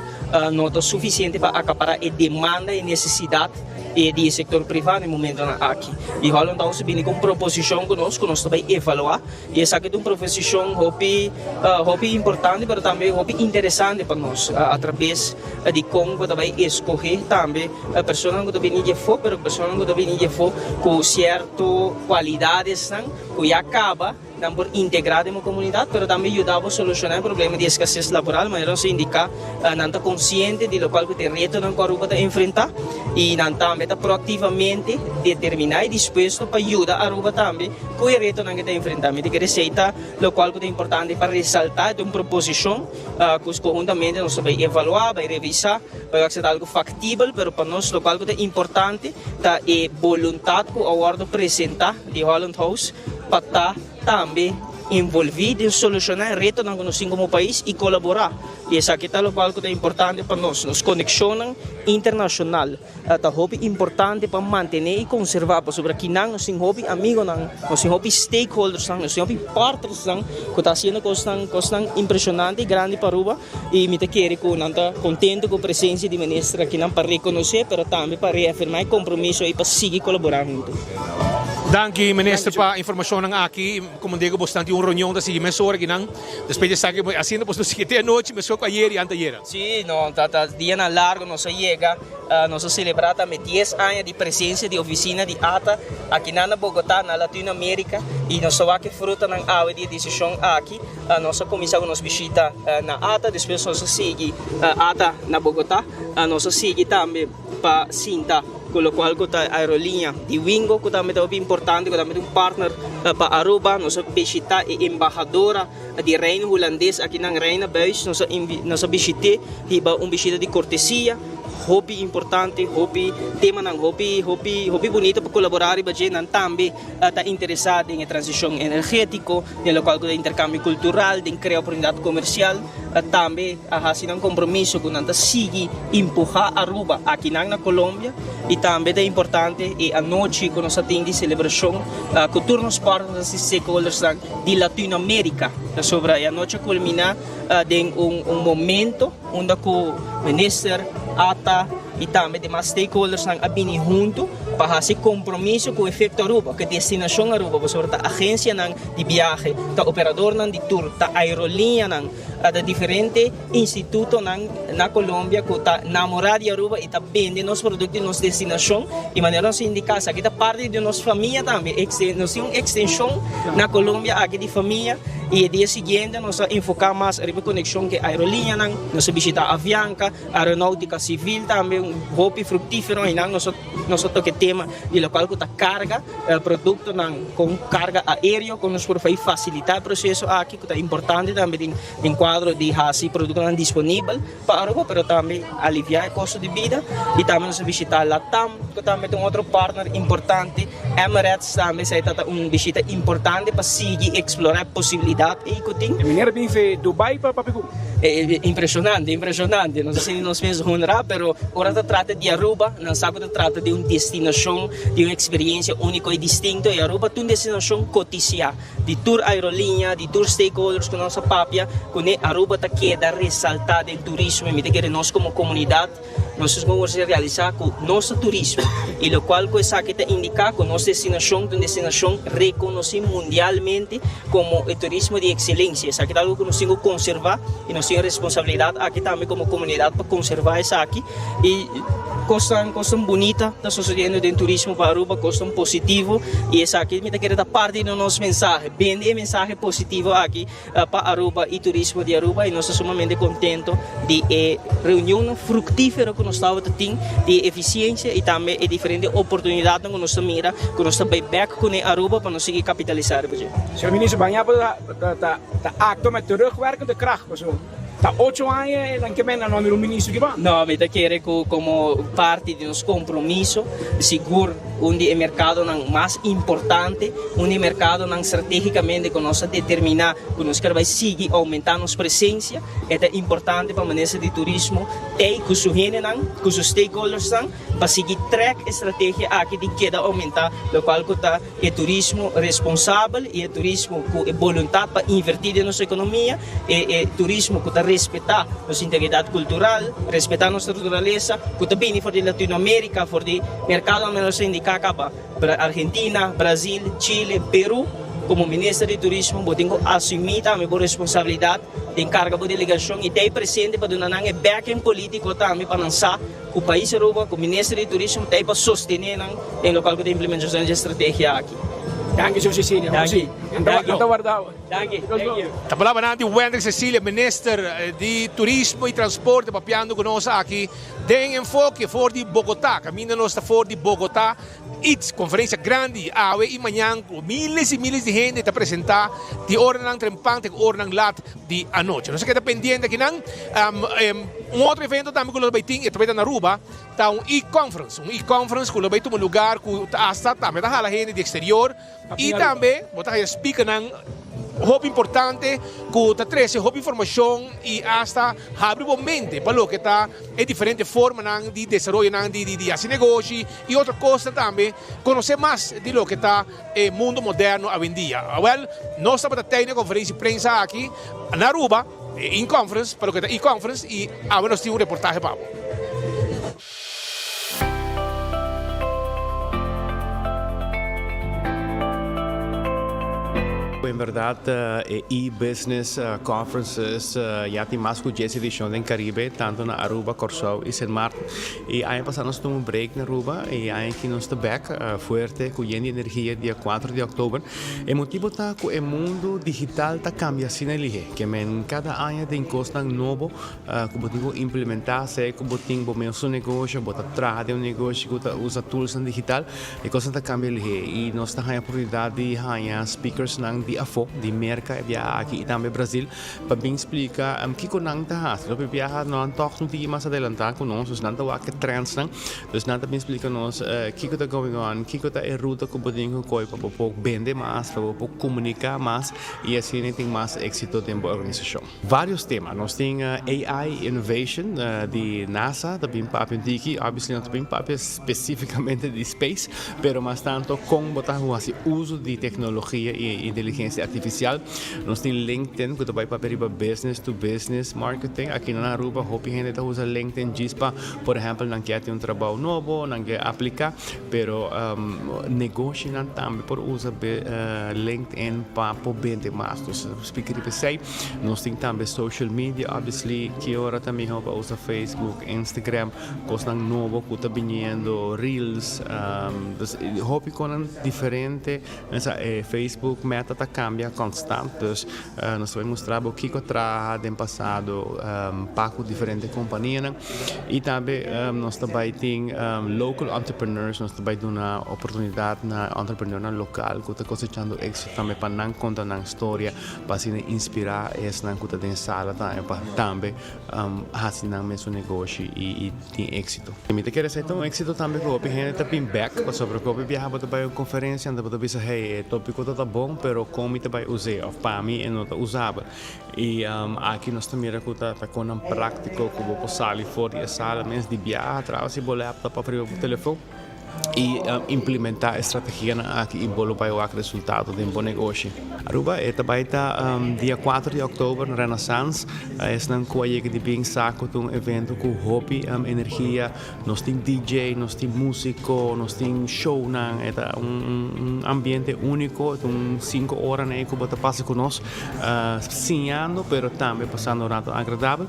no ta suficiente pa acapara e demanda y necesidad di e sector priva na e momentonan aki. Y Holland House a bini cu un proposicion cu nos, cu nos ta bay evalua. Y esaki ta un proposicion hopi hopi importante pero tambe hopi interesante pa nos a traves di con bo ta bay escoge tambe personanan cu ta bini di afo pero personanan cu ta bini di afo cu cierto cualidadesnan cu ya caba nan por integra den bo comunidad pero tambe yuda bo soluciona e problema di escasez laboral manera nos a indica nan ta consciente di locual cu ta e retonan cu Aruba ta enfrenta y nan tambe ta proactivamente determina y dispuesto pa yuda Aruba tambe Ku e retonan ke ta enfrentá? Mi ta kere esei ta lokual ku ta importante pa resaltá. E ta un proposishon ku konhuntamente nos ta bai evaluá, bai revisá, bai wak si ta algu faktibel, pero pa nos lokual ku ta importante ta e boluntat ku a wòrdu presentá di Holland House pa ta tambe envolví den solushoná e retonan ku nos tin komo pais i kolaborá. I esaki ta lokual ku ta importante pa nos, nos konekshonnan internashonal. Ta hopi importante pa mantené i konservá pasobra kinan nos tin hopi amigonan, nos tin hopi stakeholdersnan, nos tin hopi partnersnan ku ta hasiendo kosnan kosnan impreshonante i grandi pa Aruba i mi ta kere ku nan ta kontento ku presensia di minister akinan pa rekonosé pero tambe pa reafirmá e kompromiso ei pa sigui kolaborá huntu. Danki minister pa informashonnan aki. Komo Diego bo stan tin un reunion ta sigui mesora akinan despues di esaki haciendo pues lo sigui te anochi meskos ku ayer i anteayer. Sí, no, ta ta dianan largo nos a yega, nos a celebra tambe dies aña di presencia di oficina di ata akinan na Bogotá, na Latinoamerica, y nos ta wak e frutanan awe di e decision aki. Nos a cuminsa cu nos bishita na ata, despues nos a sigui ata na Bogotá, nos a sigui tambe pa sinta cu locual cu ta aeroliña di Wingo cu tambe ta hopi importante, cu tambe ta un partner pa Aruba. Nos a bishita e embahadora di Reino Hulandes akinan Reina Buis nos a nos a bishit'é hiba un bishita di kortesia hopi importante hopi temanan hopi hopi hopi bunita pa kolaborá riba dje nan tambe ta interesá den e transishon energétiko den lokual ku ta interkambio kultural den krea oportunidat komersial tambe a hasi nan kompromiso ku nan ta sigui empuhá Aruba akinan na Colombia i tambe ta importante e anochi ku nos a tin di selebrashon ku tur nos partners i stakeholdersnan. di Latinoamerica. Pasobra e anochi a culmina den un un momento unda cu minister, ata y tambe demas stakeholdersnan a bini hunto pa haci compromiso cu Efecto Aruba, cu Destinacion Aruba, pasobra ta agencianan di biahe, ta operadornan di tour, ta aerolineanan, ta diferente institutonan na Colombia cu ta namora di Aruba y ta bende nos producto y nos destinacion y manera nos a indica esaki ta parti di nos famia tambe, nos tin un extension na Colombia aki di famia y e dia siguiente nos a enfoca mas riba e conexion cu e aerolineanan, nos a bishita Avianca, Aeronautica Civil tambe, un hopi fructifero aynan nos a. Nos a toca e tema di locual cu ta carga productonan con carga aereo con nos por fai facilita e proceso aki cu ta importante tambe den cuadro di haci productonan disponibel pa Aruba pero tambe alivia e costo di bida y tambe nos a bishita Latam cu tambe ta un otro partner importante Emirates tambe esey ta un bishita importante pa sigui explora e posibilidad ey cu tin. E manera bin fe Dubai pa papia cu. Impresionante, impresionante. Nos a sinti nos mes honra, pero ora ta trata di Aruba, nan sa cu ta trata di un destinacion, di un experiencia unico y distinto. Y Aruba ta un destinacion cotisia di tur aerolinea, di tur stakeholders cu nos a papia cune. Aruba ta keda resalta den turismo y mi ta kere nos como comunidad, Nos es mester a realisa cu nos ta turismo y locual cu esaki ta indica cu nos destinacion ta un destinacion reconoci mundialmente como e turismo di excelencia. Esaki ta algo cu nos tin cu conserva y nos tin e responsabilidad aki tambe como comunidad pa conserva esaki y. Cosnan cosnan bunita ta sucediendo den turismo pa Aruba, cosnan positivo y esaki mi ta kere ta parti di nos mensahe, bende e mensahe positivo aki pa Aruba y turismo di Aruba y nos ta sumamente contento di e reunionnan fructifero cu nos tabata tin, di e eficiencia y tambe e diferente oportunidadnan cu nos ta mira cu nos ta bay bek cune Aruba pa nos sigui capitalisa riba dje. Señor Minister, baña bo ta actua met terugwerkende kracht, pasobra Ta ocho aña e nan ke menda no a mira un ministro ki ban. No, mi ta kere ku komo parti di nos kompromiso, sigur un di e merkadonan mas importante, un di e merkadonan stratégikamente ku nos a determiná ku nos ker bai sigui oumentá nos presensia, e ta importante pa Minister di Turismo tei ku su hendenan, ku su stakeholdersnan pa sigui trèk e strategia aki di keda oumentá lokual ku ta E turismo responsabel y e turismo cu e boluntad pa inverti den nos economia, e e turismo cu ta respeta nos integridad cultural, respeta nos naturalesa, cu ta bini for di Latinoamerica, for di mercadonan nos a indica caba, Argentina, Brasil, Chile, Peru. Como Minister di Turismo bo tin cu asumi tambe bo responsabilidad den carga bo delegacion y ta ey presente pa duna nan e backing politico tambe pa nan sa Ku pais Aruba, ku Minister di Turismo ta ei pa sostené nan den lokual ku ta implementashon dje strategia aki. Danki señor Cecilia. Danki. Nan ta warda bo. Danki. Thank you. Ta palabranan di Wendrick Cecilia, Minister di Turismo y Transporte papiando ku nos aki den Enfoke for di Bogotá. Kaminda nos ta for di Bogotá Its conferencia grandi awe y mañan cu miles y miles di hende ta presenta di oranan trempan te cu oranan lat di anochi. Nos a keda pendiente akinan. Un otro evento tambe cu lo bay tin, e ta bay ta na Aruba, ta un e-conference. Un e-conference cu lo bay tuma lugar cu hasta tambe ta hala hende di exterior y tambe bo ta haya speakernan hopi importante cu ta trece hopi informacion y hasta habri bo mente pa loke ta e diferente formanan di desaroyonan di di haci negoshi y otro cosnan tambe, conoce mas di loke ta e mundo moderno awendia. Awel, nos tabata tei na e conferencia di prensa aki na Aruba, e e-conference, pa loke ta e-conference y awe nos tin un reportahe pa bo. En berdad e e-business conferences ya tin mas cu dies edicion den Caribe, tanto na Aruba, Corsou y Sint Maarten. Y aña pasa nos tuma un break na Aruba y aña aki nos ta bek fuerte cu yen di energia dia cuatro di october. E motibo ta cu e mundo digital ta cambia asina lihe, ke men cada aña tin cosnan nobo Ku bo tin ku implementá, sea ku bo tin bo mes un negoshi òf bo ta traha den un negoshi ku ta usa toolsnan digital, e kosnan ta kambia lihé. I nos ta haña oportunidat di haña speakersnan di afó, di Merka e biaha aki i tambe Brazil, pa bin splika kiko nan ta hasi. Loke biaha nan tòg un tiki mas adelantá ku nos, dus nan ta wak e trendsnan. Dus nan ta bin splika nos kiko ta going on, kiko ta e ruta ku bo tin ku kohe pa bo por bende mas, pa bo por komuniká mas i asina tin mas éksito den bo organisashon. Varios tema. Nos tin AI Innovation di NASA ta bin papia un tiki. Obviously no ta bin papia specificamente di space, pero mas tanto con bo ta haci uso di tecnologia y inteligencia artificial. Nos tin LinkedIn cu ta bay papia riba business to business marketing. Aki na Aruba hopi hende ta usa LinkedIn djis pa, por ehempel, nan kier tin un trabao nobo, nan kier aplica. Pero negoshinan tambe por usa LinkedIn pa por bende mas. Dus speak riba esey. Nos tin tambe social media obviously. Ki ora ta miho pa usa Facebook, Instagram, kosnan nobo ku ta biniendo, reels. Dus hopi konan diferente. Mesa e Facebook meta ta kambia konstant. Dus nos ta bai mustra bo kiko a traha den pasado pa ku diferente kompanianan. I tambe nos ta bai tin local entrepreneurs, nos ta bai duna oportunidat na entrepreneurnan lokal ku ta kosechando éksito tambe pa nan konta nan storia, pa asina inspirá esnan ku ta den sala tambe pa tambe hasi nan mesun negoshi i tin éksito. Mi ta kere esei ta un éksito tambe ku hopi hende ta bin bèk pasobra ku hopi biaha bo ta bai un konferensia anto bo ta bisa hey e tópiko ta ta bon pero kon mi ta bai us'é òf pa mi e no ta usabel. I aki nos ta mira ku ta konnan práktiko ku bo por sali for di e sala mes di biaha atrás di bo laptop òf riba bo telefon. Y implementa e strategianan aki y bo lo bay wak resultado den bo negoshi. Aruba e ta bay ta dia cuatro di october na Renaissance. Esnan cu a yega di bin sa cu ta un evento cu hopi energia. Nos tin DJ, nos tin musico, nos tin shownan. E ta un ambiente unico. E ta un cinco oranan ey cu bo ta pasa cu nos siñando pero tambe pasando un rato agradabel.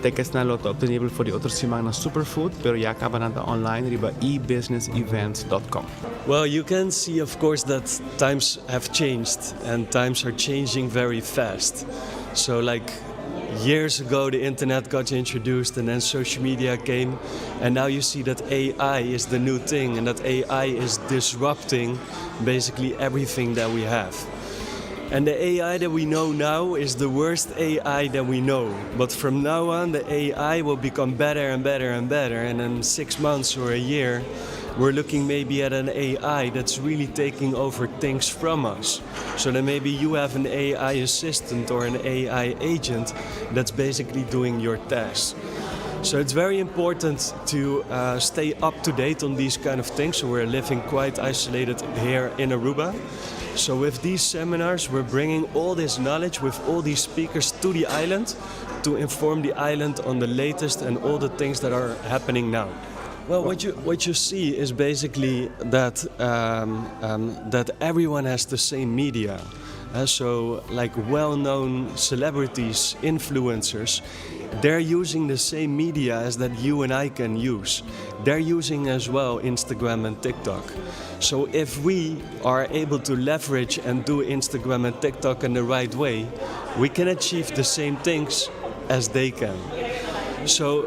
Ticketsnan lo ta obtenibel for di otro siman na Superfood, pero ya caba nan ta online riba ebusinessevents dot com. Well, you can see of course that times have changed and times are changing very fast. So like years ago the internet got introduced and then social media came and now you see that AI is the new thing and that AI is disrupting basically everything that we have. And the AI that we know now is the worst AI that we know. But from now on, the AI will become better and better and better. And in six months or a year, we're looking maybe at an AI that's really taking over things from us. So then maybe you have an AI assistant or an AI agent that's basically doing your tasks. So it's very important to uh, stay up to date on these kind of things. So we're living quite isolated here in Aruba. So with these seminars, we're bringing all this knowledge with all these speakers to the island to inform the island on the latest and all the things that are happening now. Well, what you what you see is basically that um, um, that everyone has the same media. Uh, so, like well-known celebrities, influencers, they're using the same media as that you and I can use. They're using as well Instagram and TikTok. So if we are able to leverage and do Instagram and TikTok in the right way, we can achieve the same things as they can. So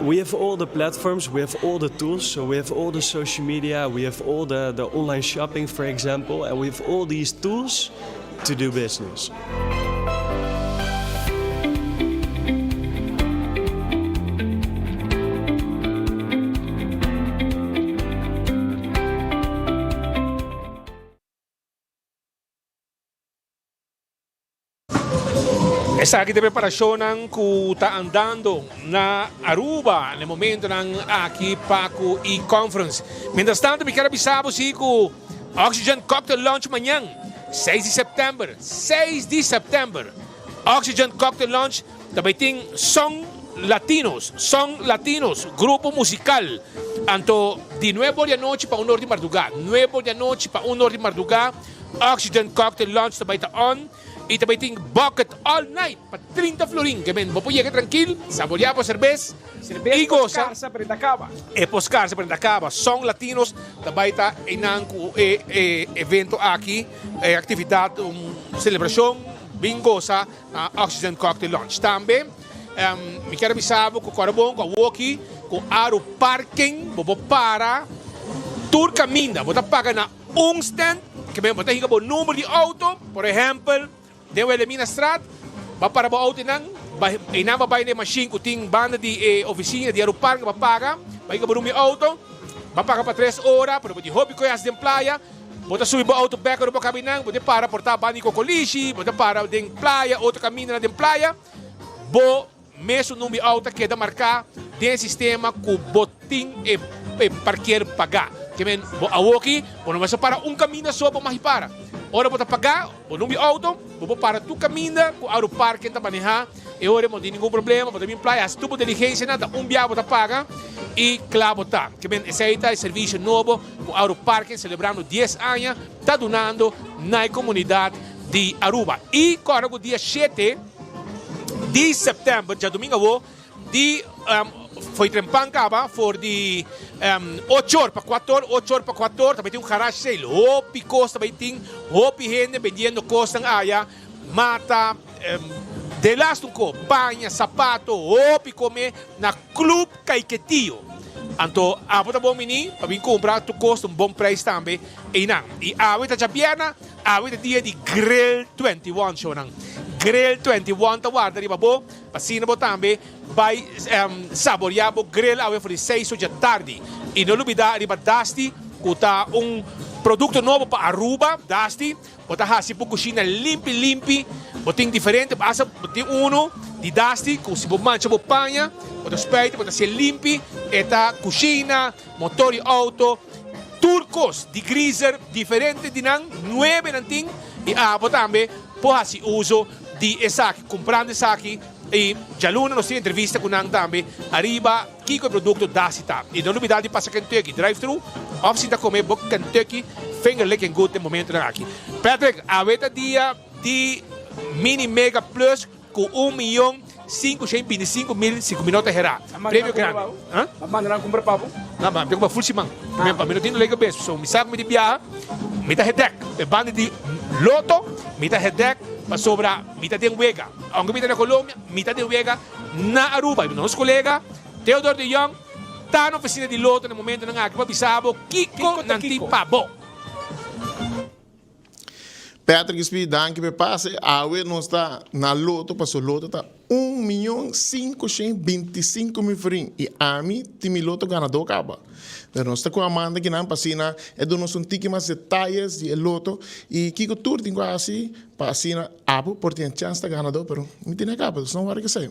we have all the platforms, we have all the tools, so we have all the social media, we have all the, the online shopping, for example, and we have all these tools to do business. Esaki ta e preparashonnan ku ta andando na Aruba na e momentonan aki pa ku e conference. Mientras tanto mi kier a bisa bo si ku Oxygen Cocktail Lounge mañan seis di sèptèmber, seis di sèptèmber, Oxygen Cocktail Lounge ta bai tin Son Latinos, Son Latinos, grupo musical. Anto di nuebe or di anochi pa un or di mardugá, nuebe or di anochi pa un or di mardugá, Oxygen Cocktail Lounge ta bai ta on y ta bai tin bucket all night pa 30 florin. Ke men bo por yega trankil, saborea bo serbes y gosa. E por scarsa pero ta caba. Son Latinos ta bai ta einan cu e evento aki, e actividad, un celebracion bin gosa na Oxygen Cocktail Lounge. Tambe mi kier a bisa bo cu cora bon cu awoki cu Aru Parking bo por para tur caminda. Bo ta paga na Un stand ke bo ta hinka bo number di auto, por ehempel, den Wilhelminastraat, bo a para bo auto einan, einan bo a bai na e mashin ku tin banda di e ofisina di Arupark, bo a paga, bo a hinka bo number di auto, bo a paga pa tres ora, pero bo tin hopi koe hasi den playa, bo ta subi bo auto bek ora bo kaba einan, bo ta para por ta banda di Kokolishi, bo ta para den playa, otro kamindanan den playa, bo. Mesun number auto ta keda marká den e sistema ku bo tin e parker pagá. Ke men bo awoki bo no mester para un kaminda so bo magi para. Ora bo ta pagá bo number auto bo por para tur kaminda ku Aru Parken ta manehá e ora bo no tin ningun problema bo ta bin playa hasi tur bo diligensianan ta un bia bo ta paga i kla bo ta. Ke men esei ta e servisio nobo ku Aru Parken selebrando dies aña ta dunando na e komunidat di Aruba. I kòrda ku dia shete. Di sèptèmber, djadumingu awo, di fo'i trempan kaba for di ocho or pa kuator, ocho or pa kuator, ta bai tin un garage sale. Hopi kos ta bai tin, hopi hende bendiendo kosnan aya, mata, delaste un ko, paña, sapato, hopi kome na Club Caiquetio. Anto abo ta bon bini pa bin kumpra tur kos ta un bon prijs tambe einan. I awe ta djabièrna. Awe ta dia di Grill 21 shownan. Grill 21 ta warda riba bo pa asina bo tambe bai saborea bo grill awe for di seis ocha tardi. Y no lubida riba Dusty cu ta un producto nobo pa Aruba. Dusty bo ta haci bo cushina limpi limpi. Bo tin diferente, hasta bo tin uno di Dusty cu si bo mancha bo paña bo ta spuit bo ta hacié limpi. E ta cushina, motor di auto. Tur kos di greaser diferente di nan nuebe nan tin y abo tambe por haci uso di esaki cumprando esaki y djaluna nos tin entrevista cu nan tambe ariba kico e producto dasi ta y no lubida di pasa Kentucky drive thru of sinta come bo Kentucky finger licking good den momentonan aki. Patrick awe ta dia di mini mega plus. Ku un miyon 525 mil si ku mi no ta herá. Premio grandi. Huh? Ma manda nan kumpra pa bo? No, ma mi ta kumpra ful siman. Mi pa mi no tin dolor di kabes. So mi sa ku mi tin biaha, mi ta hedèk. E banda di loto, mi ta hedèk pasobra mi ta den wega. Aunke mi ta na Colombia, mi ta den wega na Aruba. I nos kolega Theodor de Jong ta na ofisina di loto na e momentonan aki pa bisa bo kiko nan tin pa bo. Patrick Speed, danki pa e pase. Awe nos ta na loto paso loto ta un miyon 525 mil florin y ami tin mi loto ganador caba. Pero nos ta cu Amanda kinan pa asina e duna nos un tiki mas detayes di e loto y kico tur tin cu haci pa asina abo por tin e chance ta ganador pero mi tene caba dus no worde kesey.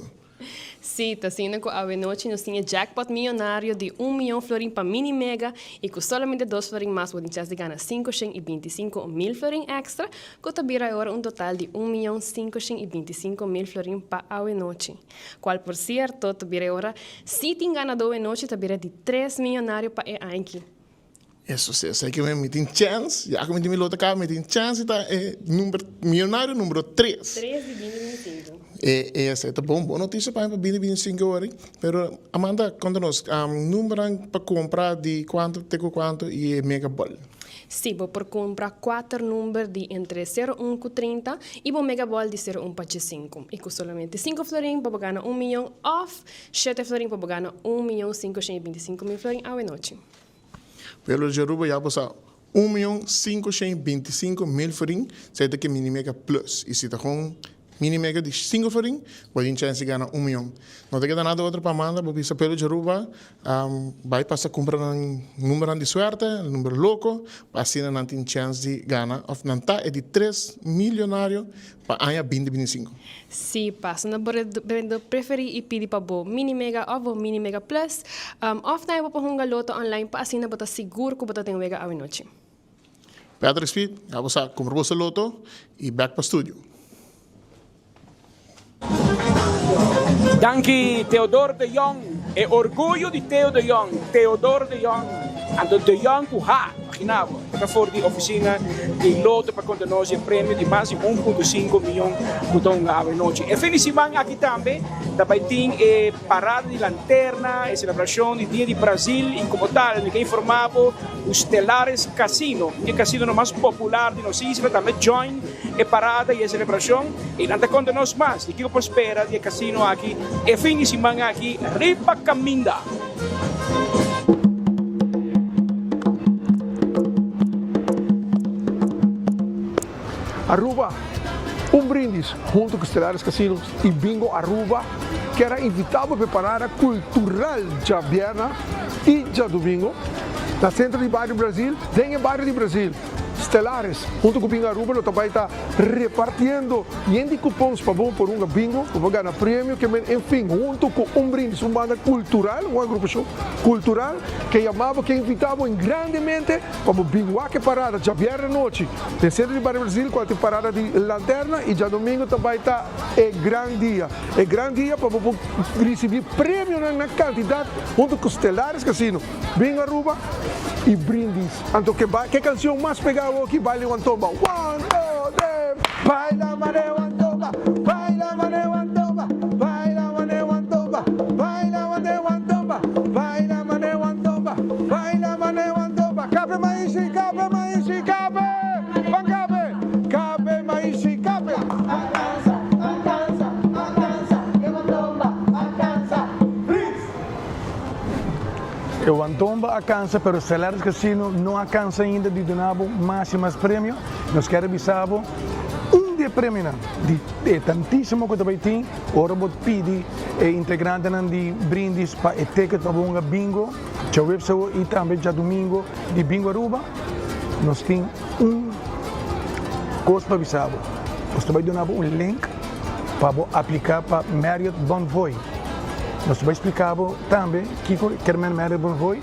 Sí, ta asina ku awenochi nos tin e jackpot miyonario di un miyon florin pa Mini Mega i ku solamente dos florin mas bo tin chèns di gana 525 mil florin èkstra, ku ta bira awor un total di un miyon 525 mil florin pa awenochi. Kual por sierto ta bira e ora si tin ganadó awenochi ta bira di tres miyonario pa e aña. Eso sí, esei ke mi tin chèns, ya ku mi tin mi loto kaba, mi tin chèns di ta e number, miyonario numero tres. Tres di binti binti sinku. E esei ta bon, bon notisia pa mi pa binti binti sinku ora. Pero Amanda, konta nos, numbernan pa kumpra di kuantu te ku kuantu i e mega bòl? Sí, bo por kumpra kuater number di entre sero un ku 30 i bo mega bòl di sero un pa 15. I ku solamente sinku florin bo por gana un miyon òf shete florin por bo gana un miyon 525 mil florin awenochi. Pueblo di Aruba ya pasa 1.525.000 florin, esei ta ke mini mega plus. I si ta kon mini mega di 5 florin, bo tin chance di gana 1 miyon. No ta keda nada otro pa manda, bo bisa pueblo di Aruba bai pasa kumpra nan numbernan di suerte, number loko, pa asina nan tin chance di gana of nan ta e di tres milionario pa aña 2025. Si, pasa na bo bendedor preferí i pidi pa bo Mini Mega òf bo Mini Mega Plus, òf na e bo por hunga loto online pa asina bo ta sigur ku bo ta den wega awenochi. Patrick Speed, ya bo sa, kumpra boso loto i bèk pa studio. Danki Theodor de Jong, e orguyo di Theo de Jong, Theodor de Jong, anto de Jong ku ha. Imagina bo, e ta for di oficina di Lotto pa conta nos e premio di mas di 1.5 miyon cu ta hunga awe nochi. E fin di siman aki tambe ta bay tin e parada di lanterna, e celebracion di Dia di Brazil y como tal mi ke informa bo cu Stellares Casino, un di e casinonan mas popular di nos isla tambe join e parada y e celebracion y nan ta conta nos mas di kico por spera di e casino aki e fin di siman aki riba caminda. Aruba, Un brindis hunto cu Stellares Casino y Bingo Aruba kier a invita bo pa e parada cultural djabierna y djadomingo na centro di bario Brasil den e bario di Brasil. Stellares hunto cu Bingo Aruba lo ta bay ta repartiendo yen di cupons pa bo por hunga bingo, pa bo gana premio, ke men enfin hunto cu Un Brindis, un banda cultural, un agrupacion cultural ke yama bo, ke invita bo grandemente pa bo bin wak e parada djabièrnè anochi den centro di Barrio Brasil cual tin parada di lanterna y djadomingo ta bay ta e gran dia, e gran dia pa bo por ricibi premionan na cantidad hunto cu Stellares Casino. Bingo Aruba y Brindis. Anto ke ba ke cancion mas pega awoki baile wantomba one two three baila mane wantomba baila mane wantomba baila mane wantomba baila mane wantomba baila mane wantomba baila mane wantomba kape maishi kape maishi kape ban kape kape maishi kape alcanza alcanza alcanza e wantomba alcanza Brindis. E Wantomba a cansa pero Stellaris Casino no a cansa ainda di duna bo mas y mas premio. Nos kier bisa bo un di e premionan di e tantisimo cu ta bay tin ora bo pidi e integrantenan di Brindis pa e ticket pa bo hunga bingo djaweps awo y tambe djadomingo di Bingo Aruba. Nos tin un cos pa bisa bo. Nos ta bay duna bo un link pa bo aplica pa Marriott Bonvoy. Nos ta bay splica bo tambe kiko kermen Marriott Bonvoy,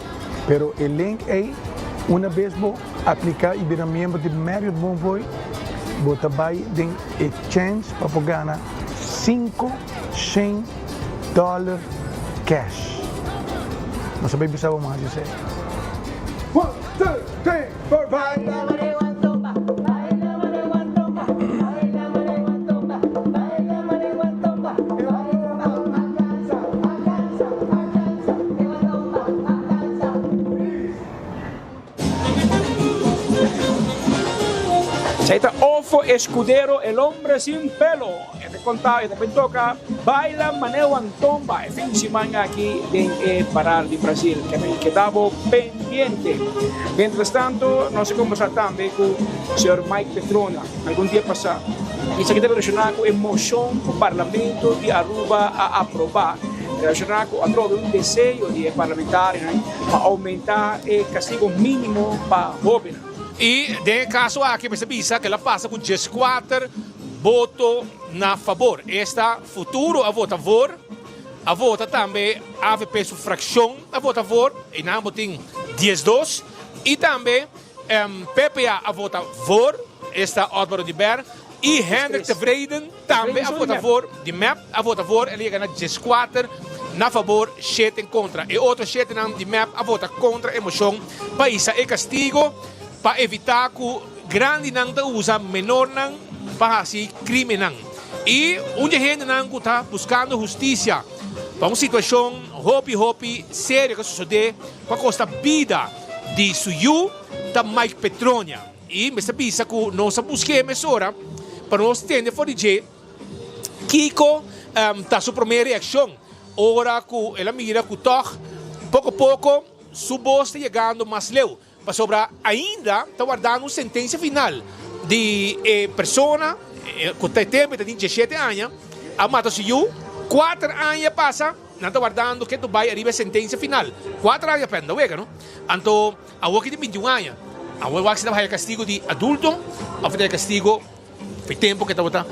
pero e link ey. Una bes bo apliká i bira miembro di Marriott Bonvoy, bo ta bai den e chèns pa bo gana 500 dòler kèsh. Nos a bai bisa bo mas di esei. One, two, three, four, five. Esei ta Ofo Escudero, el hombre sin pelo. E ta konta, e ta bin toka Baila Maneo Antomba e fin di siman aki den e Parar di Brasil. Ke men keda bo pendiente. Mientras tanto, nos a kombersá tambe ku señor Mike Petrona algun dia pasá. Esaki ta relashoná ku e moshon ku Parlamento di Aruba a aprobá relashoná ku atrobe un deseo di e parlamentarionan pa oumentá e kastigo mínimo pa hóbennan. I den e kaso aki mester bisa ku el a pasa ku dieskuater boto na fabor. Esta Futuro a vota voor, a vota tambe avp su frakshon a vota voor, einan bo tin diesdos, i tambe PPA a vota voor, esta Otmar Oduber, i Hendrik Tevreden Tambe a vota voor di mep a vota voor el a yega na dieskuater na fabor, shete en kontra. E otro shetenan di mep a vota kontra e moshon pa hisa e kastigo pa evitá ku grandinan ta usa menornan pa hasi krimennan. I un di e hendenan ku ta buskando hustisia pa un situashon hopi hopi serio ku a sosodé ku a kosta bida di su yu ta Mike Petronia. I mester bisa ku nos a busk'é mesora pa nos tende for di dje kiko ta su promé reakshon ora ku el a mira ku tòg poko poko su bos ta yegando mas leu, pasobra ainda ta wardando un sentensia final di e persona ku ta e tempu e ta tin diesshete aña a mata su yu kuater aña pasa nan ta wardando ke ta bai ariba e sentensia final kuater aña pèn ta wega no anto. Awor ki tin bintiun aña, awor wak si ta haya kastigo di adulto of ta haya kastigo fe tempo ke tabata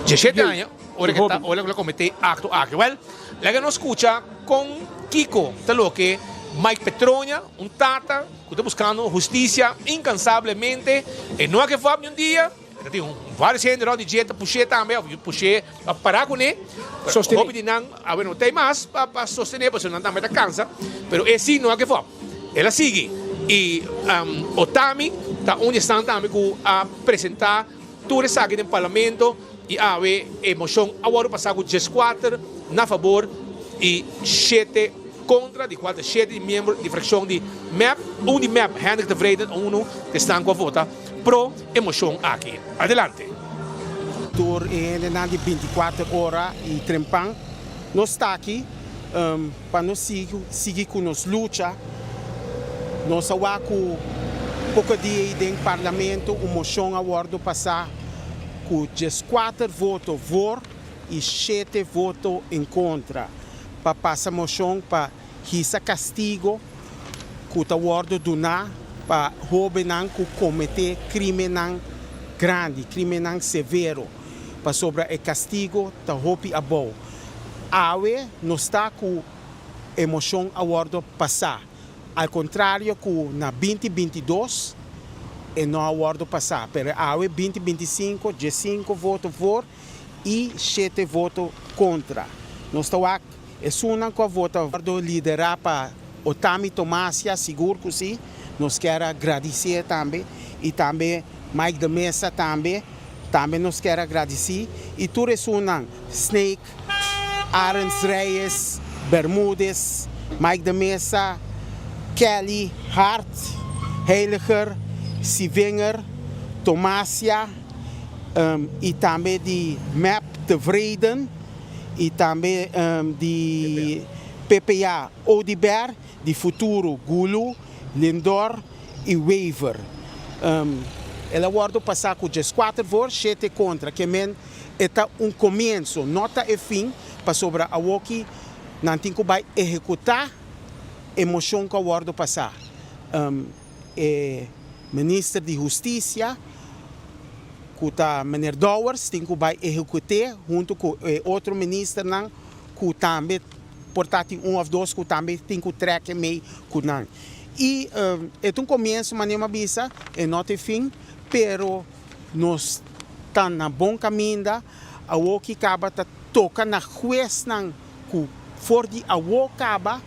diesshete aña ora ke ta ora ke a komete akto aki. Wèl, laga nos skucha kon kiko ta loke Mike Petronia, un tata ku ta buskando hustisia inkansablemente, e no a give up niun dia. Ta tin varios hende rond di dje ta push'é tambe of push'é pa para kuné. Pero hopi di nan awe no ta ei mas pa pa sostené pasobra nan tambe ta kansa. Pero e si no a give up. El a sigui i Otami ta un di esnan tambe ku a presentá tur esaki den parlamento i awe e moshon a wòrdu pasá ku dieskuater na fabor i shete kontra, di kual ta shete di miembro di frakshon di mep, un di mep Hendrik Tevreden unu di esnan ku a vota. Pro e moshon aki. Adelante. Tur e hendenan di bintikuater ora i trempan nos ta aki pa nos sigui ku nos lucha. Nos a wak ku poko dia ei den parlamento un moshon a wòrdu pasá ku dieskuater voto voor i shete voto en kontra pa pasa moshon pa hisa kastigo ku ta wòrdu duná pa hóbennan ku kometé krímennan grandi, krímennan severo, pasobra e kastigo ta hopi abou. Awe nos ta ku e moshon a wòrdu pasá, al kontrario ku na binti 22 e no a wòrdu pasá, pero awe binti 25, diesinku voto voor i shete voto kontra. Nos ta wak Esunnan ku a vota wòrdu liderá pa Otami Tomasia, sigur ku si, nos kier a gradisié tambe, i tambe Mike de Meza tambe, tambe nos kier a gradisí, i tur esunnan, Snake, Arends Reyes, Bermudez, Mike de Meza, Kelly, Hart, Heiliger, Sivinger, Tomasia, i tambe di mep Tevreden. y tambe di PPA Oduber, di Futuro Gulu, Lindor y Wever. El a wordo pasa cu diescuater voor, shete contra, ke men e ta un comienzo, no ta e fin, pasobra awoki nan tin cu bay ehecuta e mocion cu a wordo pasa. E Minister di Husticia ku ta Meneer Dowers tin ku bai ehekut'é huntu ku e otro ministernan ku tambe por ta tin un òf dos ku tambe tin ku trèk e mei ku nan. I e ta un komienso manera mi a bisa, e no ta e fin, pero nos ta na bon kaminda. Awor ki kaba ta toka na huesnan ku for di awor kaba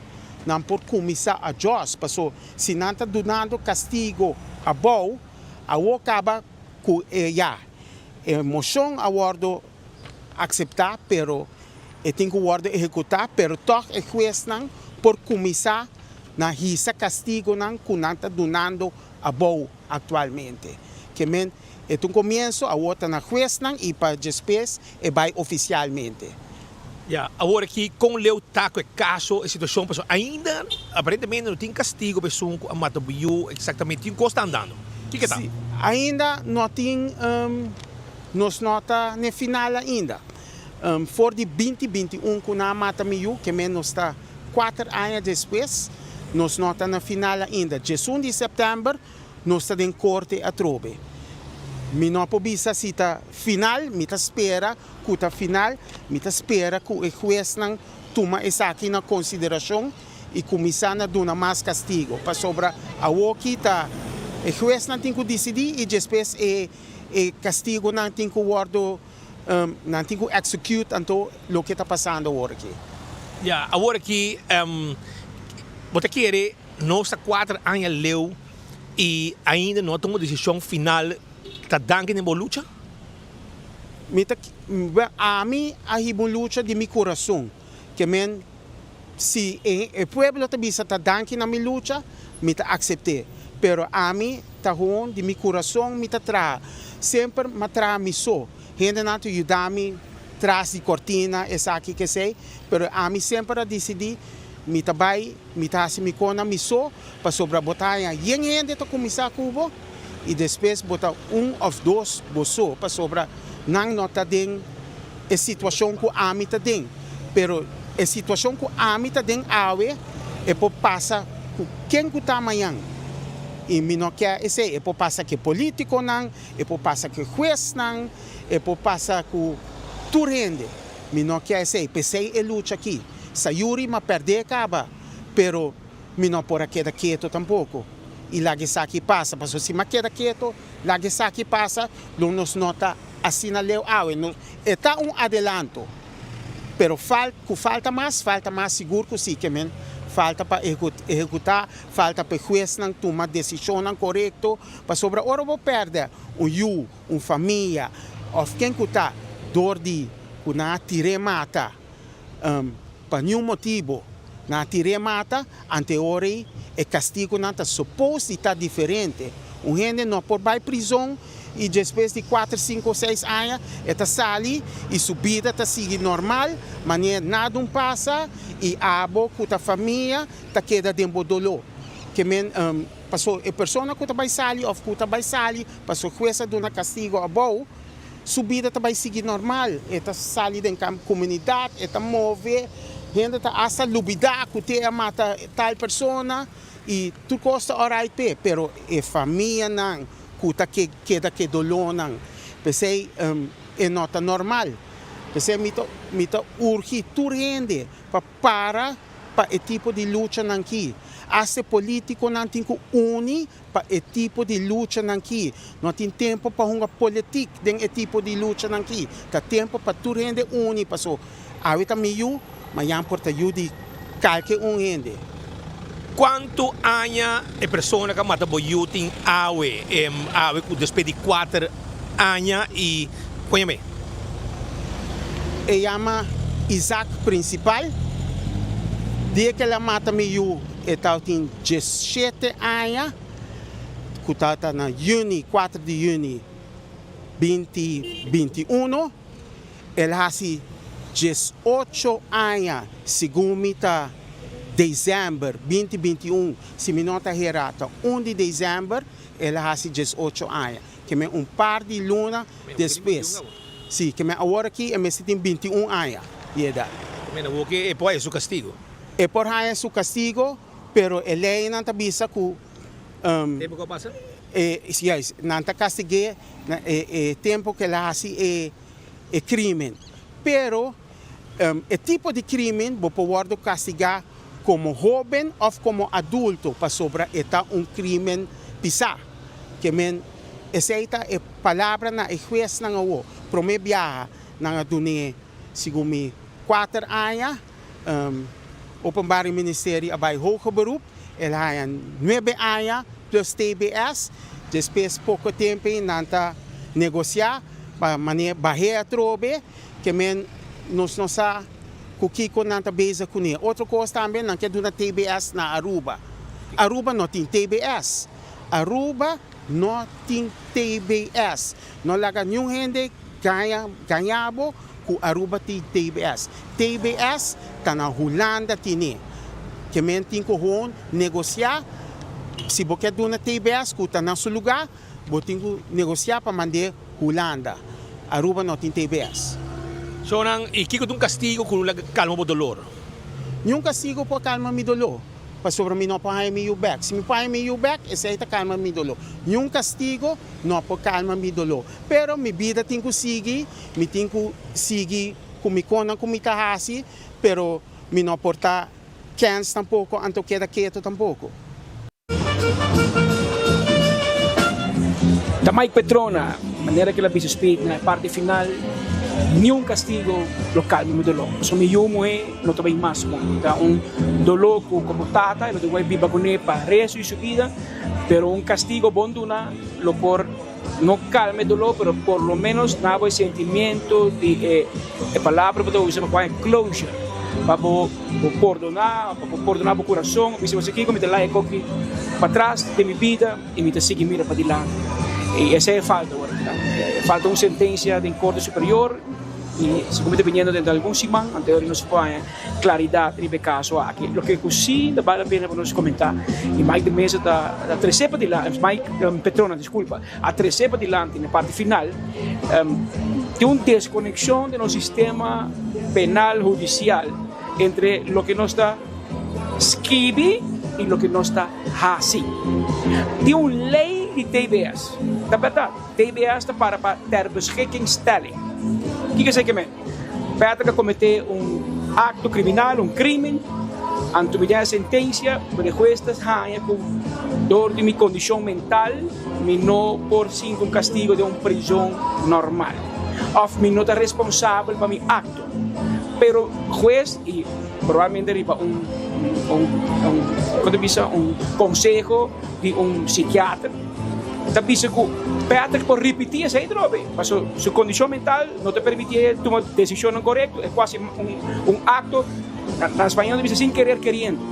nan por kuminsá adjust, paso si nan ta dunando kastigo abou, awor kaba ku e ya e moshon a wòrdu akseptá pero e tin ku wòrdu ehekutá, pero tòg e huesnan por kuminsá na hisa kastigonan ku nan ta dunando abou aktualmente. Ke men e ta un komienso, awor ta na huesnan i pa djespes e bai ofisialmente. Ya, awor aki kon leu ta ku e kaso, e situashon, pasobra ainda aparentemente no tin kastigo pa esun ku a mata bo yu eksaktamente, tin kos ta andando. Kiko ta? Si, ainda no tin, nos no ta n'e final ainda. For di binti 21 ku nan a mata mi yu, ke men nos ta kuater aña despues, nos no ta na final ainda. Djesun di sèptèmber Nos ta den korte atrobe. Mi no por bisa si ta final, mi ta spera ku ta final, mi ta spera ku e huesnan tuma esaki na konsiderashon i kuminsá na duna mas kastigo, pasobra awoki ta e huesnan tin ku disidí i despues e e kastigonan tin ku wòrdu nan tin ku execute anto loke ta pasando awor aki. Ya, awor aki bo ta kere Nos ta kuater aña leu i ainda no a tuma desishon final ta danki den bo lucha? Mi ta, wel, ami a hiba un lucha di mi kurason. Ke men, si e e pueblo ta bisa ta danki na mi lucha, mi ta aksept'é. Pero ami ta hon di mi kurason mi ta traha. Semper m'a traha mi so. Hendenan ta yuda mi tras di kortina, esaki kesei, pero ami semper a disidí mi ta bai. Mi ta hasi mi kona mi so, pasobra bo ta haña yen hende ta kuminsá ku bo i despues bo ta un òf dos bo so, pasobra nan no ta den e situashon ku ami ta den. Pero e situashon ku ami ta den awe e por pasa ku ken ku ta mañan i mi no ke esei. E por pasa ku e polítikonan, e por pasa ku e huesnan, e por pasa ku tur hende. Mi no ke esei. P'esei e lucha aki. Sayuri m'a pèrdè kaba, pero mi no por a keda keto tampoko i laga esaki pasa, pasobra si m'a keda keto, laga esaki pasa, lo nos no ta asina leu awe. No, e ta un adelanto, pero fal, ku falta mas, falta mas sigur ku si, ke men falta pa ehekutá, falta pa e huesnan tuma desishonnan korekto, pasobra ora bo pèrdè un yu, un famia, òf ken ku ta, dor di ku nan a tir'é mata, Pa niun motibu nan a tir'é mata, ante ora ei e kastigunan ta supos di ta diferente. Un hende no por bai prizon i despues di kuater, sinku o seis aña e ta sali i su bida ta sigui normal, manera nada un pasa i abo ku ta famia ta keda den bo doló. Ke men paso e persona ku ta bai sali òf ku ta bai sali paso hues a duna kastigu abou, Su bida ta bai sigui normal, e ta sali den komunidat, e ta move, hende ta asta lubidá ku te a mata tal persona i tur kos ta orait p'e, pero e famianan ku ta keda ku e dolónan, p'esei e no ta normal. P'esei mi ta mi ta urgi tur hende pa para pa e tipo di luchanan ki. Asta e polítikonan tin ku uni Pa e tipo di luchanan ki. No tin tempo pa hunga politik den e tipo di luchanan ki. Ta tempo pa tur hende uni paso awe ta mi yu, mañan por ta yu di kalke un hende. Cuanto aña e persona cu a mata bo yu tin awe? Awe cu despues di cuater aña y con yama e? E yama Isaac Principal. Dia cu el a mata mi yu E tabatin diesshete aña, ku tabata na yüni, kuater di yüni binti 21. El hasi diesocho aña, segun mi ta desèmber binti 21, si mi no ta herá ta un di desèmber el a hasi diesocho aña. Ke men un par di luna despues. Si, ke men awor aki e mester tin 21 aña di edat. Ke men awor ke e por haña su kastigu. E por haña su kastigo, pero e leinan ta bisa ku Tempu ku a pasa? E, juist, nan ta kastig'é na e e tempu ku el a hasi e e krimen. Pero e tipo di krimen bo por wòrdu kastigá. Komo hóben òf komo adulto pasobra e ta un krímen pisá. Ke men esei ta e palabra na e huesnan awo. Promé biaha nan a dun'é segun mi kuater aña. Openbaar Ministerie a bai hoger beroep, el a haña nuebe aña plus tbs. Despues poko tempu ei nan ta negosiá pa manera bah'é atrobe. Ke men nos no sa ku kiko nan ta bezig kuné. Otro kos tambe nan ke duna tbs na Aruba. Aruba no tin tbs. Aruba no tin tbs. No laga niun hende gaña gaña bo ku Aruba tin tbs. Tbs ta na Hulanda tine. Ke men tin ku hon negosiá si bo ke duna tbs ku ta na su lugá bo tin ku negosiá pa mand'é Hulanda. Aruba no tin tbs. So nan i kiko ta un kastigo ku lo kalma bo dolor? Niun kastigo por kalma mi dolor. Pasobra mi no por haña mi yu bèk. Si mi por haña mi yu bèk, esei ta kalma mi doló. Niun kastigo no por kalma mi doló. Pero mi bida tin ku sigui, mi tin ku sigui ku mi konan ku mi ta hasi, pero mi no por ta kèns tampoko anto keda ketu tampoko. Ta Mike Petrona, manera ku el a bisa Speed na e parti final, Niun kastigo lo kalma mi doló, pasobra mi yu muhé no ta bai mas ku mi. Ta un doló ku komo tata e lo tin ku bai biba kuné pa resto di su bida, pero un kastigo bon duna lo por no kalma e doló, pero por lo ménos na bo e sentimiento di e palabra ku bo ta usa pa kua e closure, pa bo pordoná, pa bo pordoná bo kurason, bisa bo kiko mi ta laga e koki patras den mi bida i mi ta sigui mira padilanti. I esei e falta awor aki tambe. E falta un sentensia den Korte Superior i segun mi ta biniendo dentro di algun siman anterior nos por haña klaridat riba e kaso aki. Loke ku si ta bal la pena pa nos komentá i Mike de Meza ta trese padilanti, Mike Petrona diskulpa, a trese padilanti na e parti final, tin un deskonekshon den nos sistema penal hudisial entre loke nos ta skibi i loke nos ta hasi. Tin un lei di tbs. Ta bèrdat, tbs ta para pa ter beschikkingstelling. Kiko esei ke men? Patrick a kometé un akto kriminal, un krimen, anto mi den e sentensia, pero e hues ta haña ku dor di mi kondishon mental mi no por sinti un kastigo den un prizon normal òf mi no ta responsabel pa mi akto. Pero hues i probablemente riba un un un ta bisa un konseho di un psikiater ta bisa ku Patrick por ripití esei atrobe pasobra su kondishon mental no ta permitié tuma desishonnan korekto e kuasi un un akto na spañol ta bisa sin kerer keriendo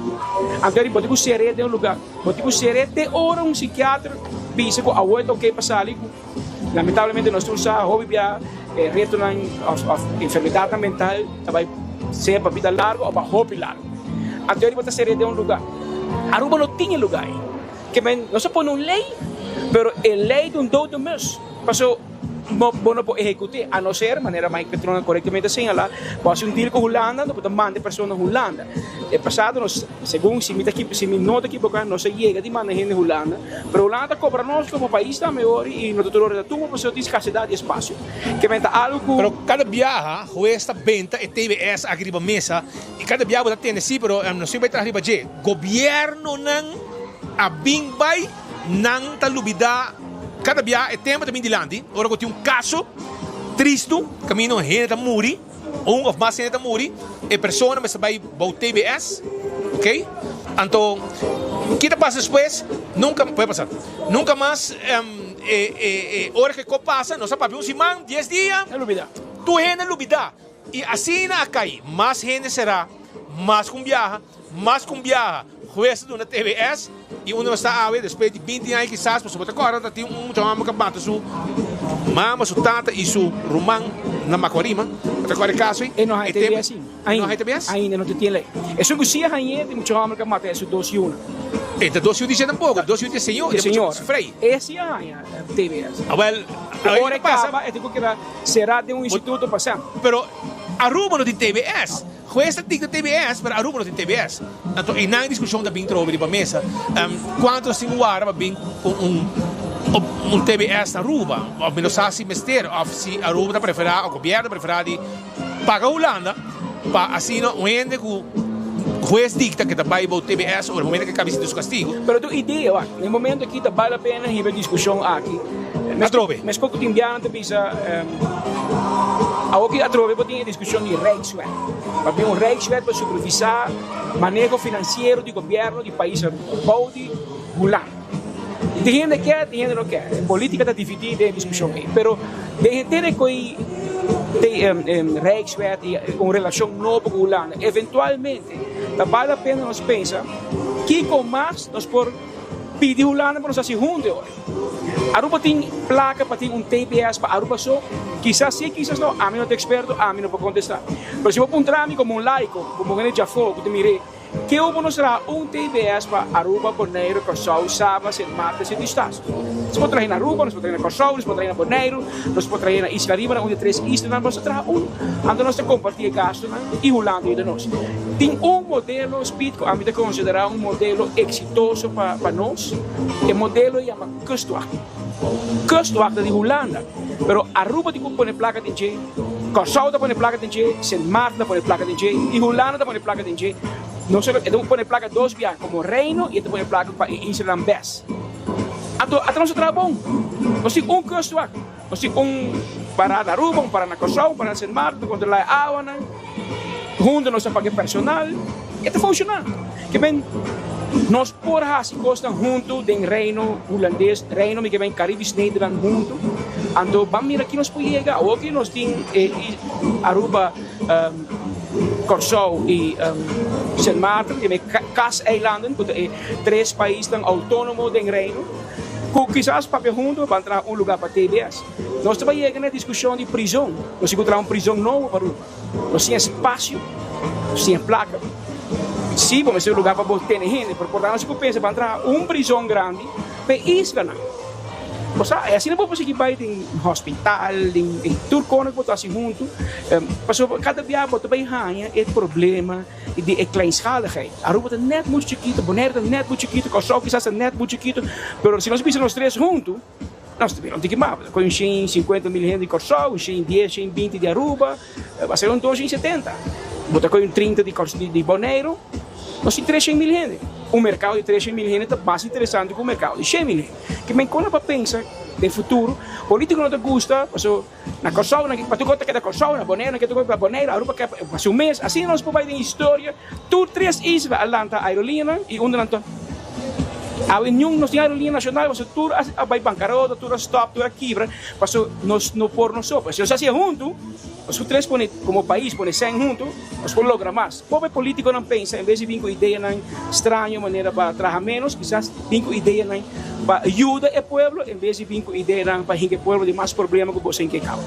anto bo tin ku ser'é den un lugá bo tin ku ser'é te ora un psikiater bisa ku awor e ta oke pa sali ku Lamentablemente nos tur sa hopi bia e retonan of of enfermedadnan mental ta bai sea pa bida largo of pa hopi largo. Anto riba ta sere den un luga. Aruba no tin e luga ei. Ke men nos a pone un ley pero e ley ta un dood mus paso bo bo no por ehecute a no ser manera Mike Petrona corectamente a señala bo haci un deal cu Hulanda no bo ta manda e persona Hulanda. E pasado nos segun si mi ta si mi no ta ekiboca nos a yega di manda hende Hulanda. Pero Hulanda ta cobra nos como pais tambe ori y no ta tur ora ta tuma pasobra tin scarcedad di espacio. Ke men ta algo cu. Pero cada biaha hues ta benta e TBS aki riba mesa y cada biaha bo ta tende si pero nos tin bay traha riba dje. Gobiernonan a bin bay nan ta lubida cada biaha e tema ta bin dilanti ora cu tin un caso tristo caminda un hende ta muri. Un of mas hende ta muri, e persona mester bai bou TBS, ok? Anto, ki ta pasa despues? Nunka, puede pasar, nunka mas e e e ora ke ko pasa, nos a papia un siman, dies dia, tur hende a lubida. I asina a kai, mas hende sera, mas ku un biaha, mas ku un biaha. Hues ta duna TBS y unda nos ta awe despues di binti aña kisas pasobra bo ta corda ta tin un mucha homber cu a mata su mama, su tata y su ruman na Macuarima. Bo ta corda e caso ey? E no haña TBS ainda. No haña TBS? Ainda no ta tin ley. Esun cu si a hañ'e tin mucha homber cu a mata e su dos yiunan. E ta dos yiu di dje tampoco, dos yiu di e señor, di e mucha frey. E si a haña TBS. Awel, awel Ora e caba e tin cu keda cera den un instituto pa semper. Pero Aruba no tin TBS. Hues ta dicta TBS, pero Aruba no tin TBS. Anto einan e discusion ta bin trobe riba mesa. Cuanto nos tin cu wara pa bin cu un un TBS na Aruba? Of mi no sa si mester of si Aruba ta prefera of gobierno ta prefera di paga Hulanda pa asina un hende cu. Hues dicta cu ta bay bou TBS ora momento cu e caba sinti su castigo. Pero tu idea wak, na e momento aki ta bal la pena hiba e discusion aki. Atrobe. Mescos cu tin biaha ta bisa, awoki atrobe bo tin e discusion di Rijkswet. Papia un Rijkswet pa supervisa maneho financiero di gobierno di pais Aruba, bou di Hulanda. Tin hende ke, tin hende no ke. E politica ta dividi den e discusion ei. Pero den henter e coi Rijkswet y un relacion nobo cu Hulanda, eventualmente ta bal la pena nos pensa kico mas nos por pidi Hulanda pa nos haci hunto e ora. Aruba tin placa pa tin un TBS pa Aruba so? Kisas si, kisas no. Ami no ta experto, ami no por contesta. Pero si bo puntra mi como un laico, como un hende djafo cu ta mire, Ke obo nos traha un TBS pa Aruba, Boneiru, Kòrsou, Saba, Sint Maarten, Sint Eustatius? Nos por traha na Aruba, nos por traha na Kòrsou, nos por traha na Boneiru, nos por traha na Isla Riba, na un di e tres islanan, nos ta traha un. Anto nos ta kompartí e gastunan i Hulanda yuda nos. Tin un modelo, Speed, ku ami ta konsiderá un modelo eksitoso pa pa nos. E modelo yama Kustwacht. Kustwacht ta di Hulanda, pero Aruba tin ku pone plaka den dje. Kòrsou ta pone plaka den dje, Sint Maarten ta pone plaka den dje i Hulanda ta pone plaka den dje. No solo e ta pone plaka dos biaha komo Reino i e ta pone plaka pa e islanan bes. Anto ata nos ta traha bon. Nos tin un kustwak, nos tin un pará na Aruba, un pará na Kòrsou, un pará na Sint Maarten ta kontrolá e awanan. Huntu nos ta paga e personal. E ta funshoná. Ke men nos por hasi kosnan huntu den Reino Hulandes, Reino mi ke men Caribisch Nederland huntu. Anto ban mira ki nos por yega. Awor ki nos tin e Aruba, Kòrsou i Sint Maarten, ke men Kaseilanden, ku ta e tres paisnan outónomo den Reino, ku kisas papia huntu ban traha un lugá pa TBS. Nos ta bai yega na e diskushon di prizon. Nos tin ku traha un prizon nobo pa Aruba. Nos tin espasio, nos tin e plaka. Sí, bo mester un lugá pa bo tene hende, pero por ta nos ku pensa ban traha un prizon grandi pa e islanan. Bo sa, e asina bo por sigui bai den hospital, den tur kona ku bo ta hasi huntu, pasobra kada bia bo ta bai haña e problema di e kleinschaligheid. Aruba ta nèt muchu chikitu, Bonaire ta nèt muchu chikitu, Kòrsou kisas ta nèt muchu chikitu, pero si nos bisa nos tres huntu, Nos ta bira un tiki mas, ku un 150 mil hende di Kòrsou, un 110, 120 di Aruba, a ser un 270. Bo ta kohe un 30 di di Boneiru, nos tin 300 mil hende. Un merkado di 300 mil hende ta mas interesante ku un merkado di 100 mil hende. Ke men kon pa pensa den futuro, polítiko no ta gusta, paso na Kòrsou nan ke pa tur kos ta keda Kòrsou, na Boneiru nan ke tur kos pa Boneiru, Aruba ke pa su mes. Asina nos por bai den historia, tur tres isla a lanta aerolinianan i unda nan ta. Awe niun nos tin aerolínea nacional pasobra tur a bai bancarota, tur a stop, tur a kibra pasobra nos no por nos so. Pero si nos haci'e hunto, nos tur tres pone como pais pone sèn hunto, nos por logra mas. Pobre politiconan pensa en bes di bin cu ideanan straño manera pa traha menos, kisas bin cu ideanan pa yuda e pueblo en bes di bin cu ideanan pa hinca e pueblo den mas problema cu boso hinca e caba.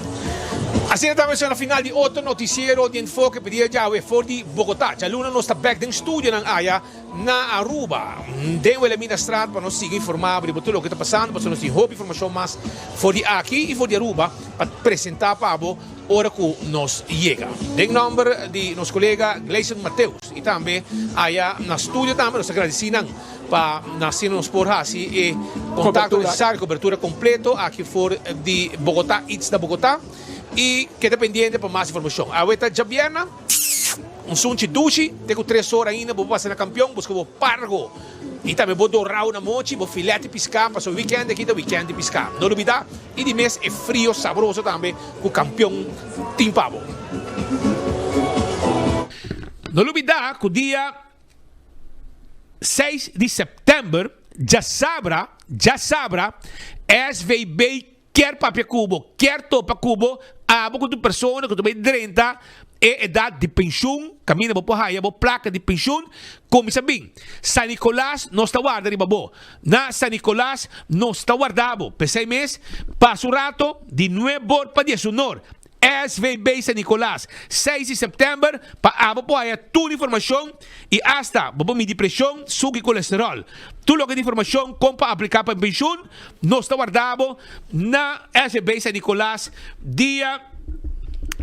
Asina ta menshoná final di otro noticiero di Enfoke pa dia djawe for di Bogotá. Djaluna nos ta bek den studionan aya. Na Aruba, den Wilhelminastraat pa nos sigui informa riba tur loke ta pasando pasobra nos tin hopi informacion mas for di aki y for di Aruba pa presenta pa bo ora cu nos yega. Den nomber di nos colega Gleison Mateus y tambe aya na studio tambe nos ta gradici nan pa asina nos por haci e contacto necesario, cobertura completo aki for di Bogota, It's na Bogota y keda pendiente pa mas informacion. Awe ta djabierna. Un sunchi dushi, te ku tres ora ainda bo pasa na kampion buska bo pargo i tambe bo dorau na mochi, bo filet di piská, pasobra wikènt aki ta wikènt di piská. No lubidá i di mes e frio sabroso tambe ku kampion tin pa bo. No lubidá ku dia seis di sèptèmber djasabra, djasabra, SVB Kier papia ku bo, kier topa ku bo, abo ku tur persona ku ta bai drenta e edat di penshun, kaminda bo por haya bo plaka di penshun, kuminsá bin. San Nicolas nos ta warda riba bo. Na San Nicolas nos ta warda bo. P'esei mes, pasa un rato di nuebor pa diesunor. SVB San Nicolas, seis di september, pa abo por haya tur informacion y hasta bo por midi presion, sucu y colesterol. Tur loke di informacion con pa aplica pa pensioen, nos ta warda bo na SVB San Nicolas dia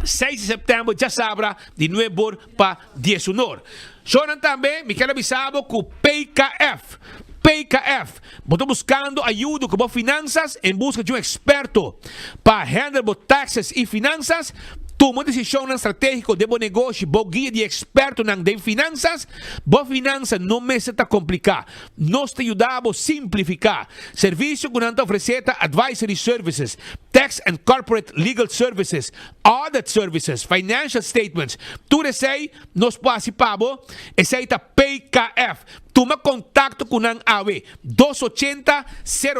seis di september djasabra di nuebe or pa diesun or. Shownan tambe mi kier a bisa bo cu PKF, PKF, bo ta buscando ayudo cu bo finanzas en busca di un experto pa handle bo taxes y finanzas? Tuma desishonnan stratégiko den bo negoshi bou guia di ekspertonan den finansas. Bo finansa no mester ta kompliká. Nos ta yuda bo simplifiká. Servisio ku nan ta ofresé ta advisory services, tax and corporate legal services, audit services, financial statements. Tur esei nos por hasi pa bo. Esei ta PKF. Tuma kontakto ku nan awe, 280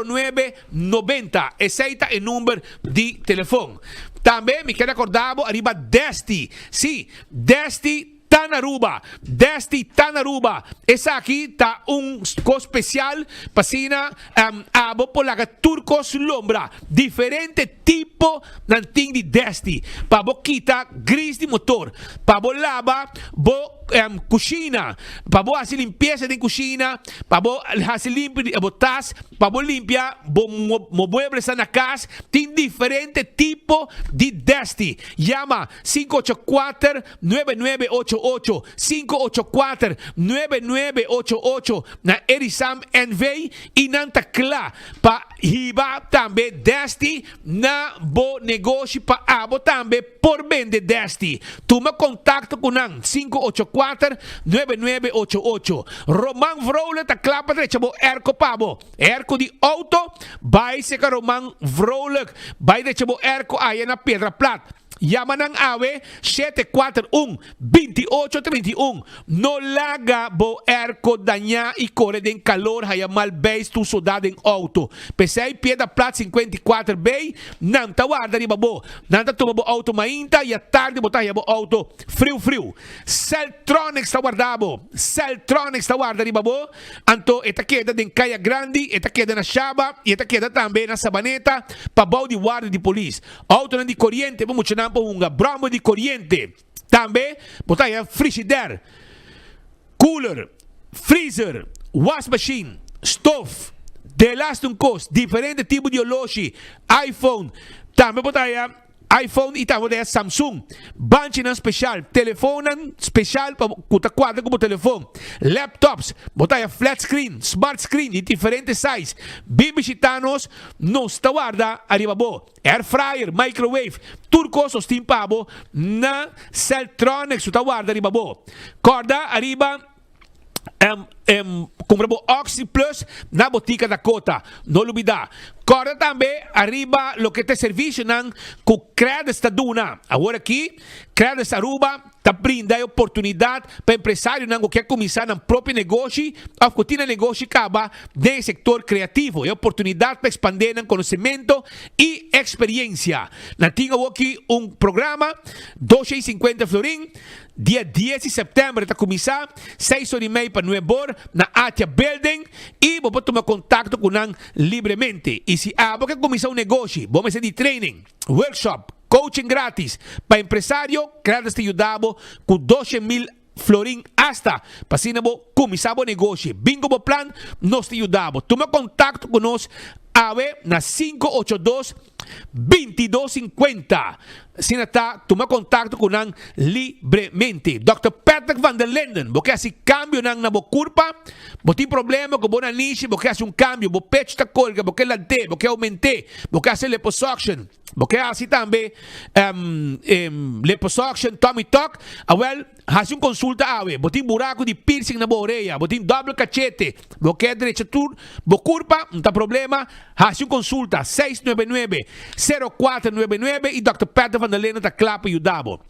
09 90. Esei ta e number di telefon. Tambe mi kier recorda bo ariba Desti. Si, Desti ta na Aruba. Desti ta na Aruba. Esaki ta un cos special pa asina abo por laga tur cos lombra. Diferente tipo nan tin di Desti. Pa bo kita gris di motor. Pa bo laba bo cushina. Pa bo haci limpieza den cushina. Pa bo haci limpi di bo tas. Pa bo limpia bo mueblesnan na kas, tin diferente tipo di desti. Yama 584 9988, 584 9988 na Erisam NV i nan ta kla pa hiba tambe desti na bo negoshi pa abo tambe por bende desti. Tuma kontakto ku nan, 584 9988. Roman Vrolijk ta kla pa drecha bo erko pa bo. Erko di outo, bai seka Roman Vrolijk. Bai drecha bo erko aya na Piedra Plat. Yama nan awe 741 28 31. No laga bo erko dañá i kore den kalor haya mal beis tu sodá den outo. P'esei Piedra Plat 54 B nan ta warda riba bo. Nan ta tuma bo outo mainta i atardi bo ta haya bo outo friu friu. Celtronics ta warda bo. Celtronics ta warda riba bo. Anto e ta keda den Kaya Grandi, e ta keda na Shaba i e ta keda tambe na Sabaneta pabou di warda di polis. Outonan di koriente bo muchanan por hunga brombo di koriente. Tambe bo ta haya frishider, cooler, freezer, wasmachine, stof, delaste un kos, diferente tipo di oloshi, iPhone, tambe bo ta haya iPhone y tambe bo ta haya Samsung, banchinan special, telefonnan special pa ku ta kuadra ku bo telefon, laptops, bo ta haya flat screen, smart screen di diferente size. Bin bishita nos, nos ta warda ariba bo. Air fryer, microwave, tur kos nos tin pa bo na Celtronics su ta warda riba bo. Kòrda ariba kumpra bo Oxy Plus na Botica Dakota. No lubidá. Kòrda tambe ariba loke ta e servisionan ku Credits ta duna. Awor aki Credits Aruba ta brinda e oportunidat pa empresarionan ku ke kuminsá nan propio negoshi òf ku tin nan negoshi kaba den e sektor kreativo, e oportunidat pa ekspandé nan konosementu i eksperiensia. Nan tin awoki un programa, 250 florin, dia dies di sèptèmber ta kuminsá, seis or i mei pa nuebe or, na Atia Building, i bo por tuma kontakto ku nan libremente. I si abo ke kuminsá un negoshi, bo mester di training, workshop, Coaching gratis pa empresario, Credits ta yuda bo cu 200,000 florin hasta pa asina bo cuminsa bo negoshi. Bin cu bo plan, nos ta yuda bo. Tuma contacto cu nos awe na 582 2250. Asina ta, tuma contacto cu nan libremente. Dòkter Patrick van der Linden, bo ke haci cambionan na bo curpa? Bo tin problema cu bo nanishi, bo ke haci un cambio, bo pecho ta colga, bo ke lant'é, bo ke aument'é, bo ke haci liposuction? Bo ke hasi tambe liposuction, tummy tuck? Awel, hasi un konsulta awe. Bo tin buraku di piercing na bo orea, bo tin doble kachete, bo ke drecha tur bo kurpa, no ta problema, hasi un konsulta, 699 0499 i Dòkter Peter van der Linden ta kla pa yuda bo.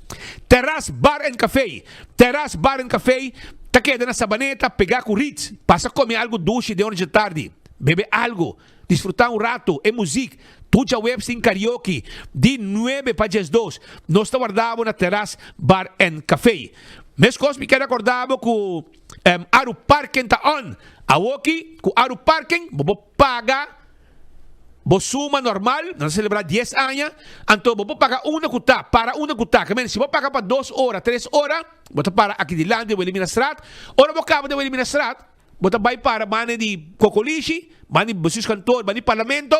Terras Bar and Café Terras Bar and Café ta keda na Sabaneta, pegá ku Ritz. Pasa kome algu dushi den ora djatardi, bebe algu. Disfrutá un rato e muzik tur djaweps tin karaoke di nuebe pa diesdos. Nos ta warda bo na Terras Bar and Café. Meskos mi kere akorda bo ku Aru Parken ta on. Awoki ku Aru Parken bo por paga bo suma normal, nos ta selebrá dies aña, anto bo por paga unda ku ta, para unda ku ta. Ke men si bo paga pa dos ora, tres ora, bo ta para aki dilanti di Wilhelminastraat. Ora bo kaba di Wilhelminastraat, Bo ta bai para banda di Kokolishi, banda di bestuurskantoor, banda di parlamento,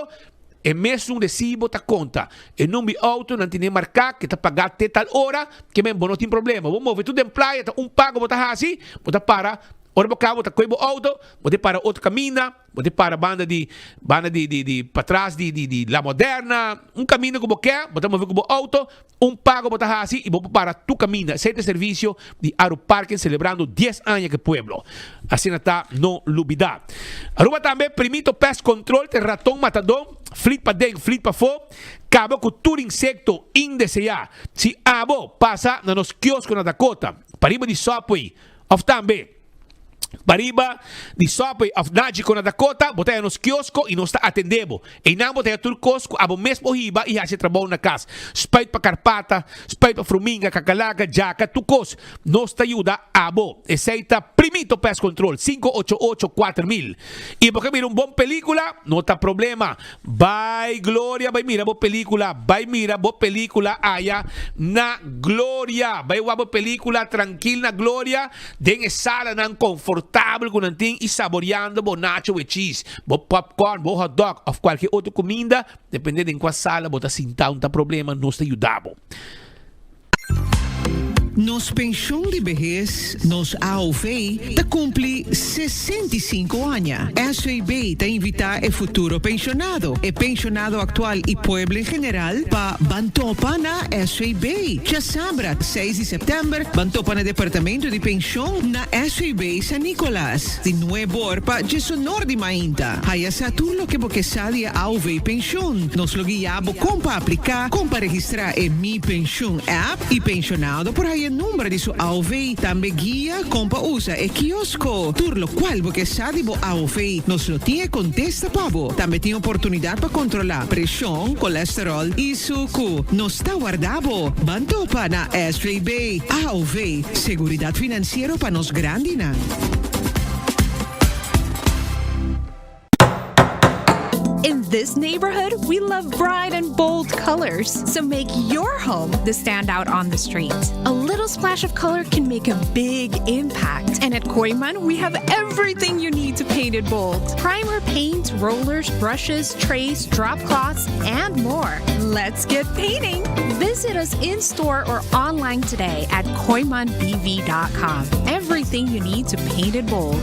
e mesun resibo ta konta. E number di auto nan tene marká ke ta pagá te tal ora, ke men bo no tin problema. Bo move tur den playa, ta un pago bo ta hasi, bo ta para. Ora bo kaba bo ta koe bo outo, bo ta para otro kaminda, bo ta para banda di banda di di di patras di di di La Moderna, un kaminda ku bo ke, bo ta move ku bo outo, un pago bo ta hasi i bo por para tur kaminda. Esei ta e servisio di Aruparking selebrando dies aña ku e pueblo. Asina ta, no lubida. Aruba tambe Primito Pest Control ta e raton matadó, flit paden, flit pafó, kaba ku tur insekto indeseá. Si abo pasa na nos kiosko na Dakota, pariba di Subway, Of tambe, pariba di Subway of Nagico na Dakota, bo ta haña nos kiosko i nos ta atendé bo. Einan bo ta haña tur kos ku abo mes por hiba i hasi e trabou na kas. Spuit pa karpata, spuit pa fruminga, kakalaka, djaka, tur kos. Nos ta yuda abo. Esei ta Primito Pest Control, 588 4000. I bo ke mira un bon pelikula? No ta problema. Bai Gloria bai mira bo pelicula bai mira bo pelicula aya na Gloria bai wak bo pelicula trankil na Gloria den e salanan confortabel cu nan tin y saboreando bo nacho with cheese bo popcorn bo hotdog of cualkier otro cuminda depende den cua sala bo ta sinta un ta problema nos ta yuda bo. Nos penshon di behes, nos AOV, ta kumpli 65 aña. SVB ta invitá e futuro penshonado, e penshonado aktual i pueblo en general pa ban topa na SVB. Djasabra, seis di sèptèmber, ban topa na departamento di penshon na SVB San Nicolas, di nueb'or pa djesonor di mainta. Haya sa tur loke bo ke sa di e AOV penshon. Nos lo guia bo kon pa apliká, kon pa registrá e Mi Pensioen app y pensionado por haya number di su AOV. Tambe guia con pa usa e kiosko. Tur locual bo ke sa di bo AOV, nos lo tin e contesta pa bo. Tambe tin oportunidad pa controla presion, colesterol y sucu. Nos ta warda bo. Ban topa na SVB. AOV, seguridad financiero pa nos grandinan. In this neighborhood, we love bright and bold colors. So make your home the standout on the street. A little splash of color can make a big impact. And at Kooiman, we have everything you need to paint it bold. Primer, paint, rollers, brushes, trays, drop cloths, and more. Let's get painting! Visit us in store or online today at kooimanbv.com. Everything you need to paint it bold.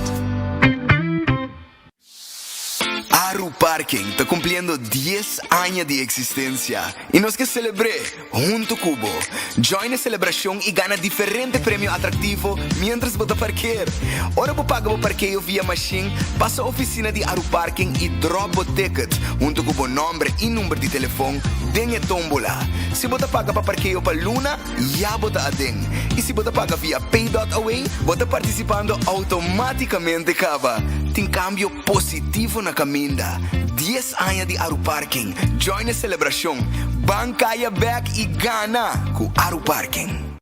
Aru Parking ta cumpliendo dies aña di existencia y nos ke celebr'é hunto cu bo. Join e celebracion y gana diferente premio atractivo mientras bo ta parkeer. Ora bo paga bo parkeo via machine, pasa oficina di Aru Parking y drop bo ticket hunto cu bo nomber y number di telefon den e tombola. Si bo ta paga pa parkeo pa luna, ya bo ta aden. Y si bo ta paga via Pay dot Away, bo ta participando automaticamente caba. Tin cambio positivo na caminda. Dies aña di Aruparking. Join e celebracion. Ban caya bek y gana cu Aruparking.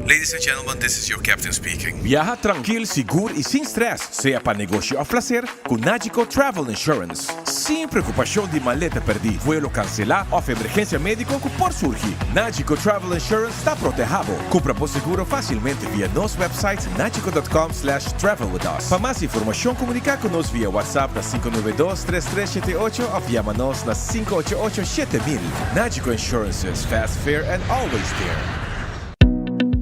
Ladies and gentlemen, this is your captain speaking. Biaha trankil, sigur i sin stress, sea pa negoshi òf plaser, ku Nagico Travel Insurance. Sin preokupashon di maleta pèrdí, vuelo kanselá òf emergensia médiko ku por surgi, Nagico Travel Insurance ta protehá bo. Kumpra bo seguro fásilmente via nos website nagico dot com slash travel with us. Pa mas informashon komuniká ku nos via WhatsApp na 592 3378 òf yama nos na 588 7000. Nagico Insurances, fast, fair and always there.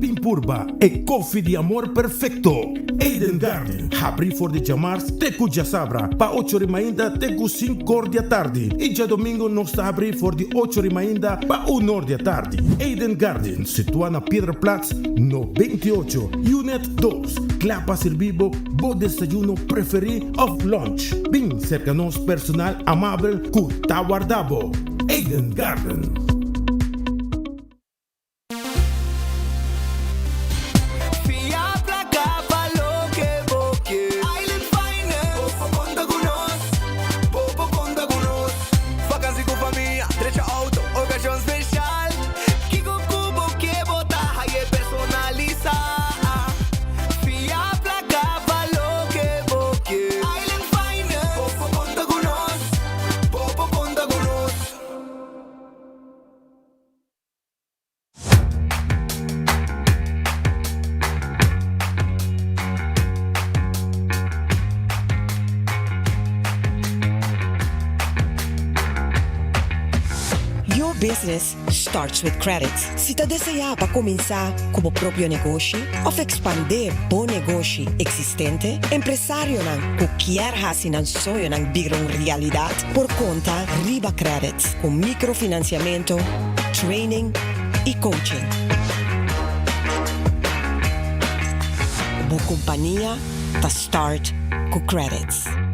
Bin purba e koffie di amor perfecto! Eden Garden, habri for di djamars te ku djasabra pa ocho ri mainta te ku sinkor di atardi i djadomingo nos ta habri for di ocho ri mainta pa unor di atardi. Eden Garden, situa na Piedraplaats no 28, Unit dos, kla pa sirbi bo bo desayuno preferi of lunch. Bin serka nos personal amabel ku ta warda bo. Eden Garden. business starts with Qredits. Si ta desea pa cuminsa cu bo propio negoshi of expande bo negoshi existente, empresarionan cu kier haci nan soñonan bira un realidad por conta riba Qredits cu microfinanciamento, training y coaching. Bo compania ta start cu Qredits.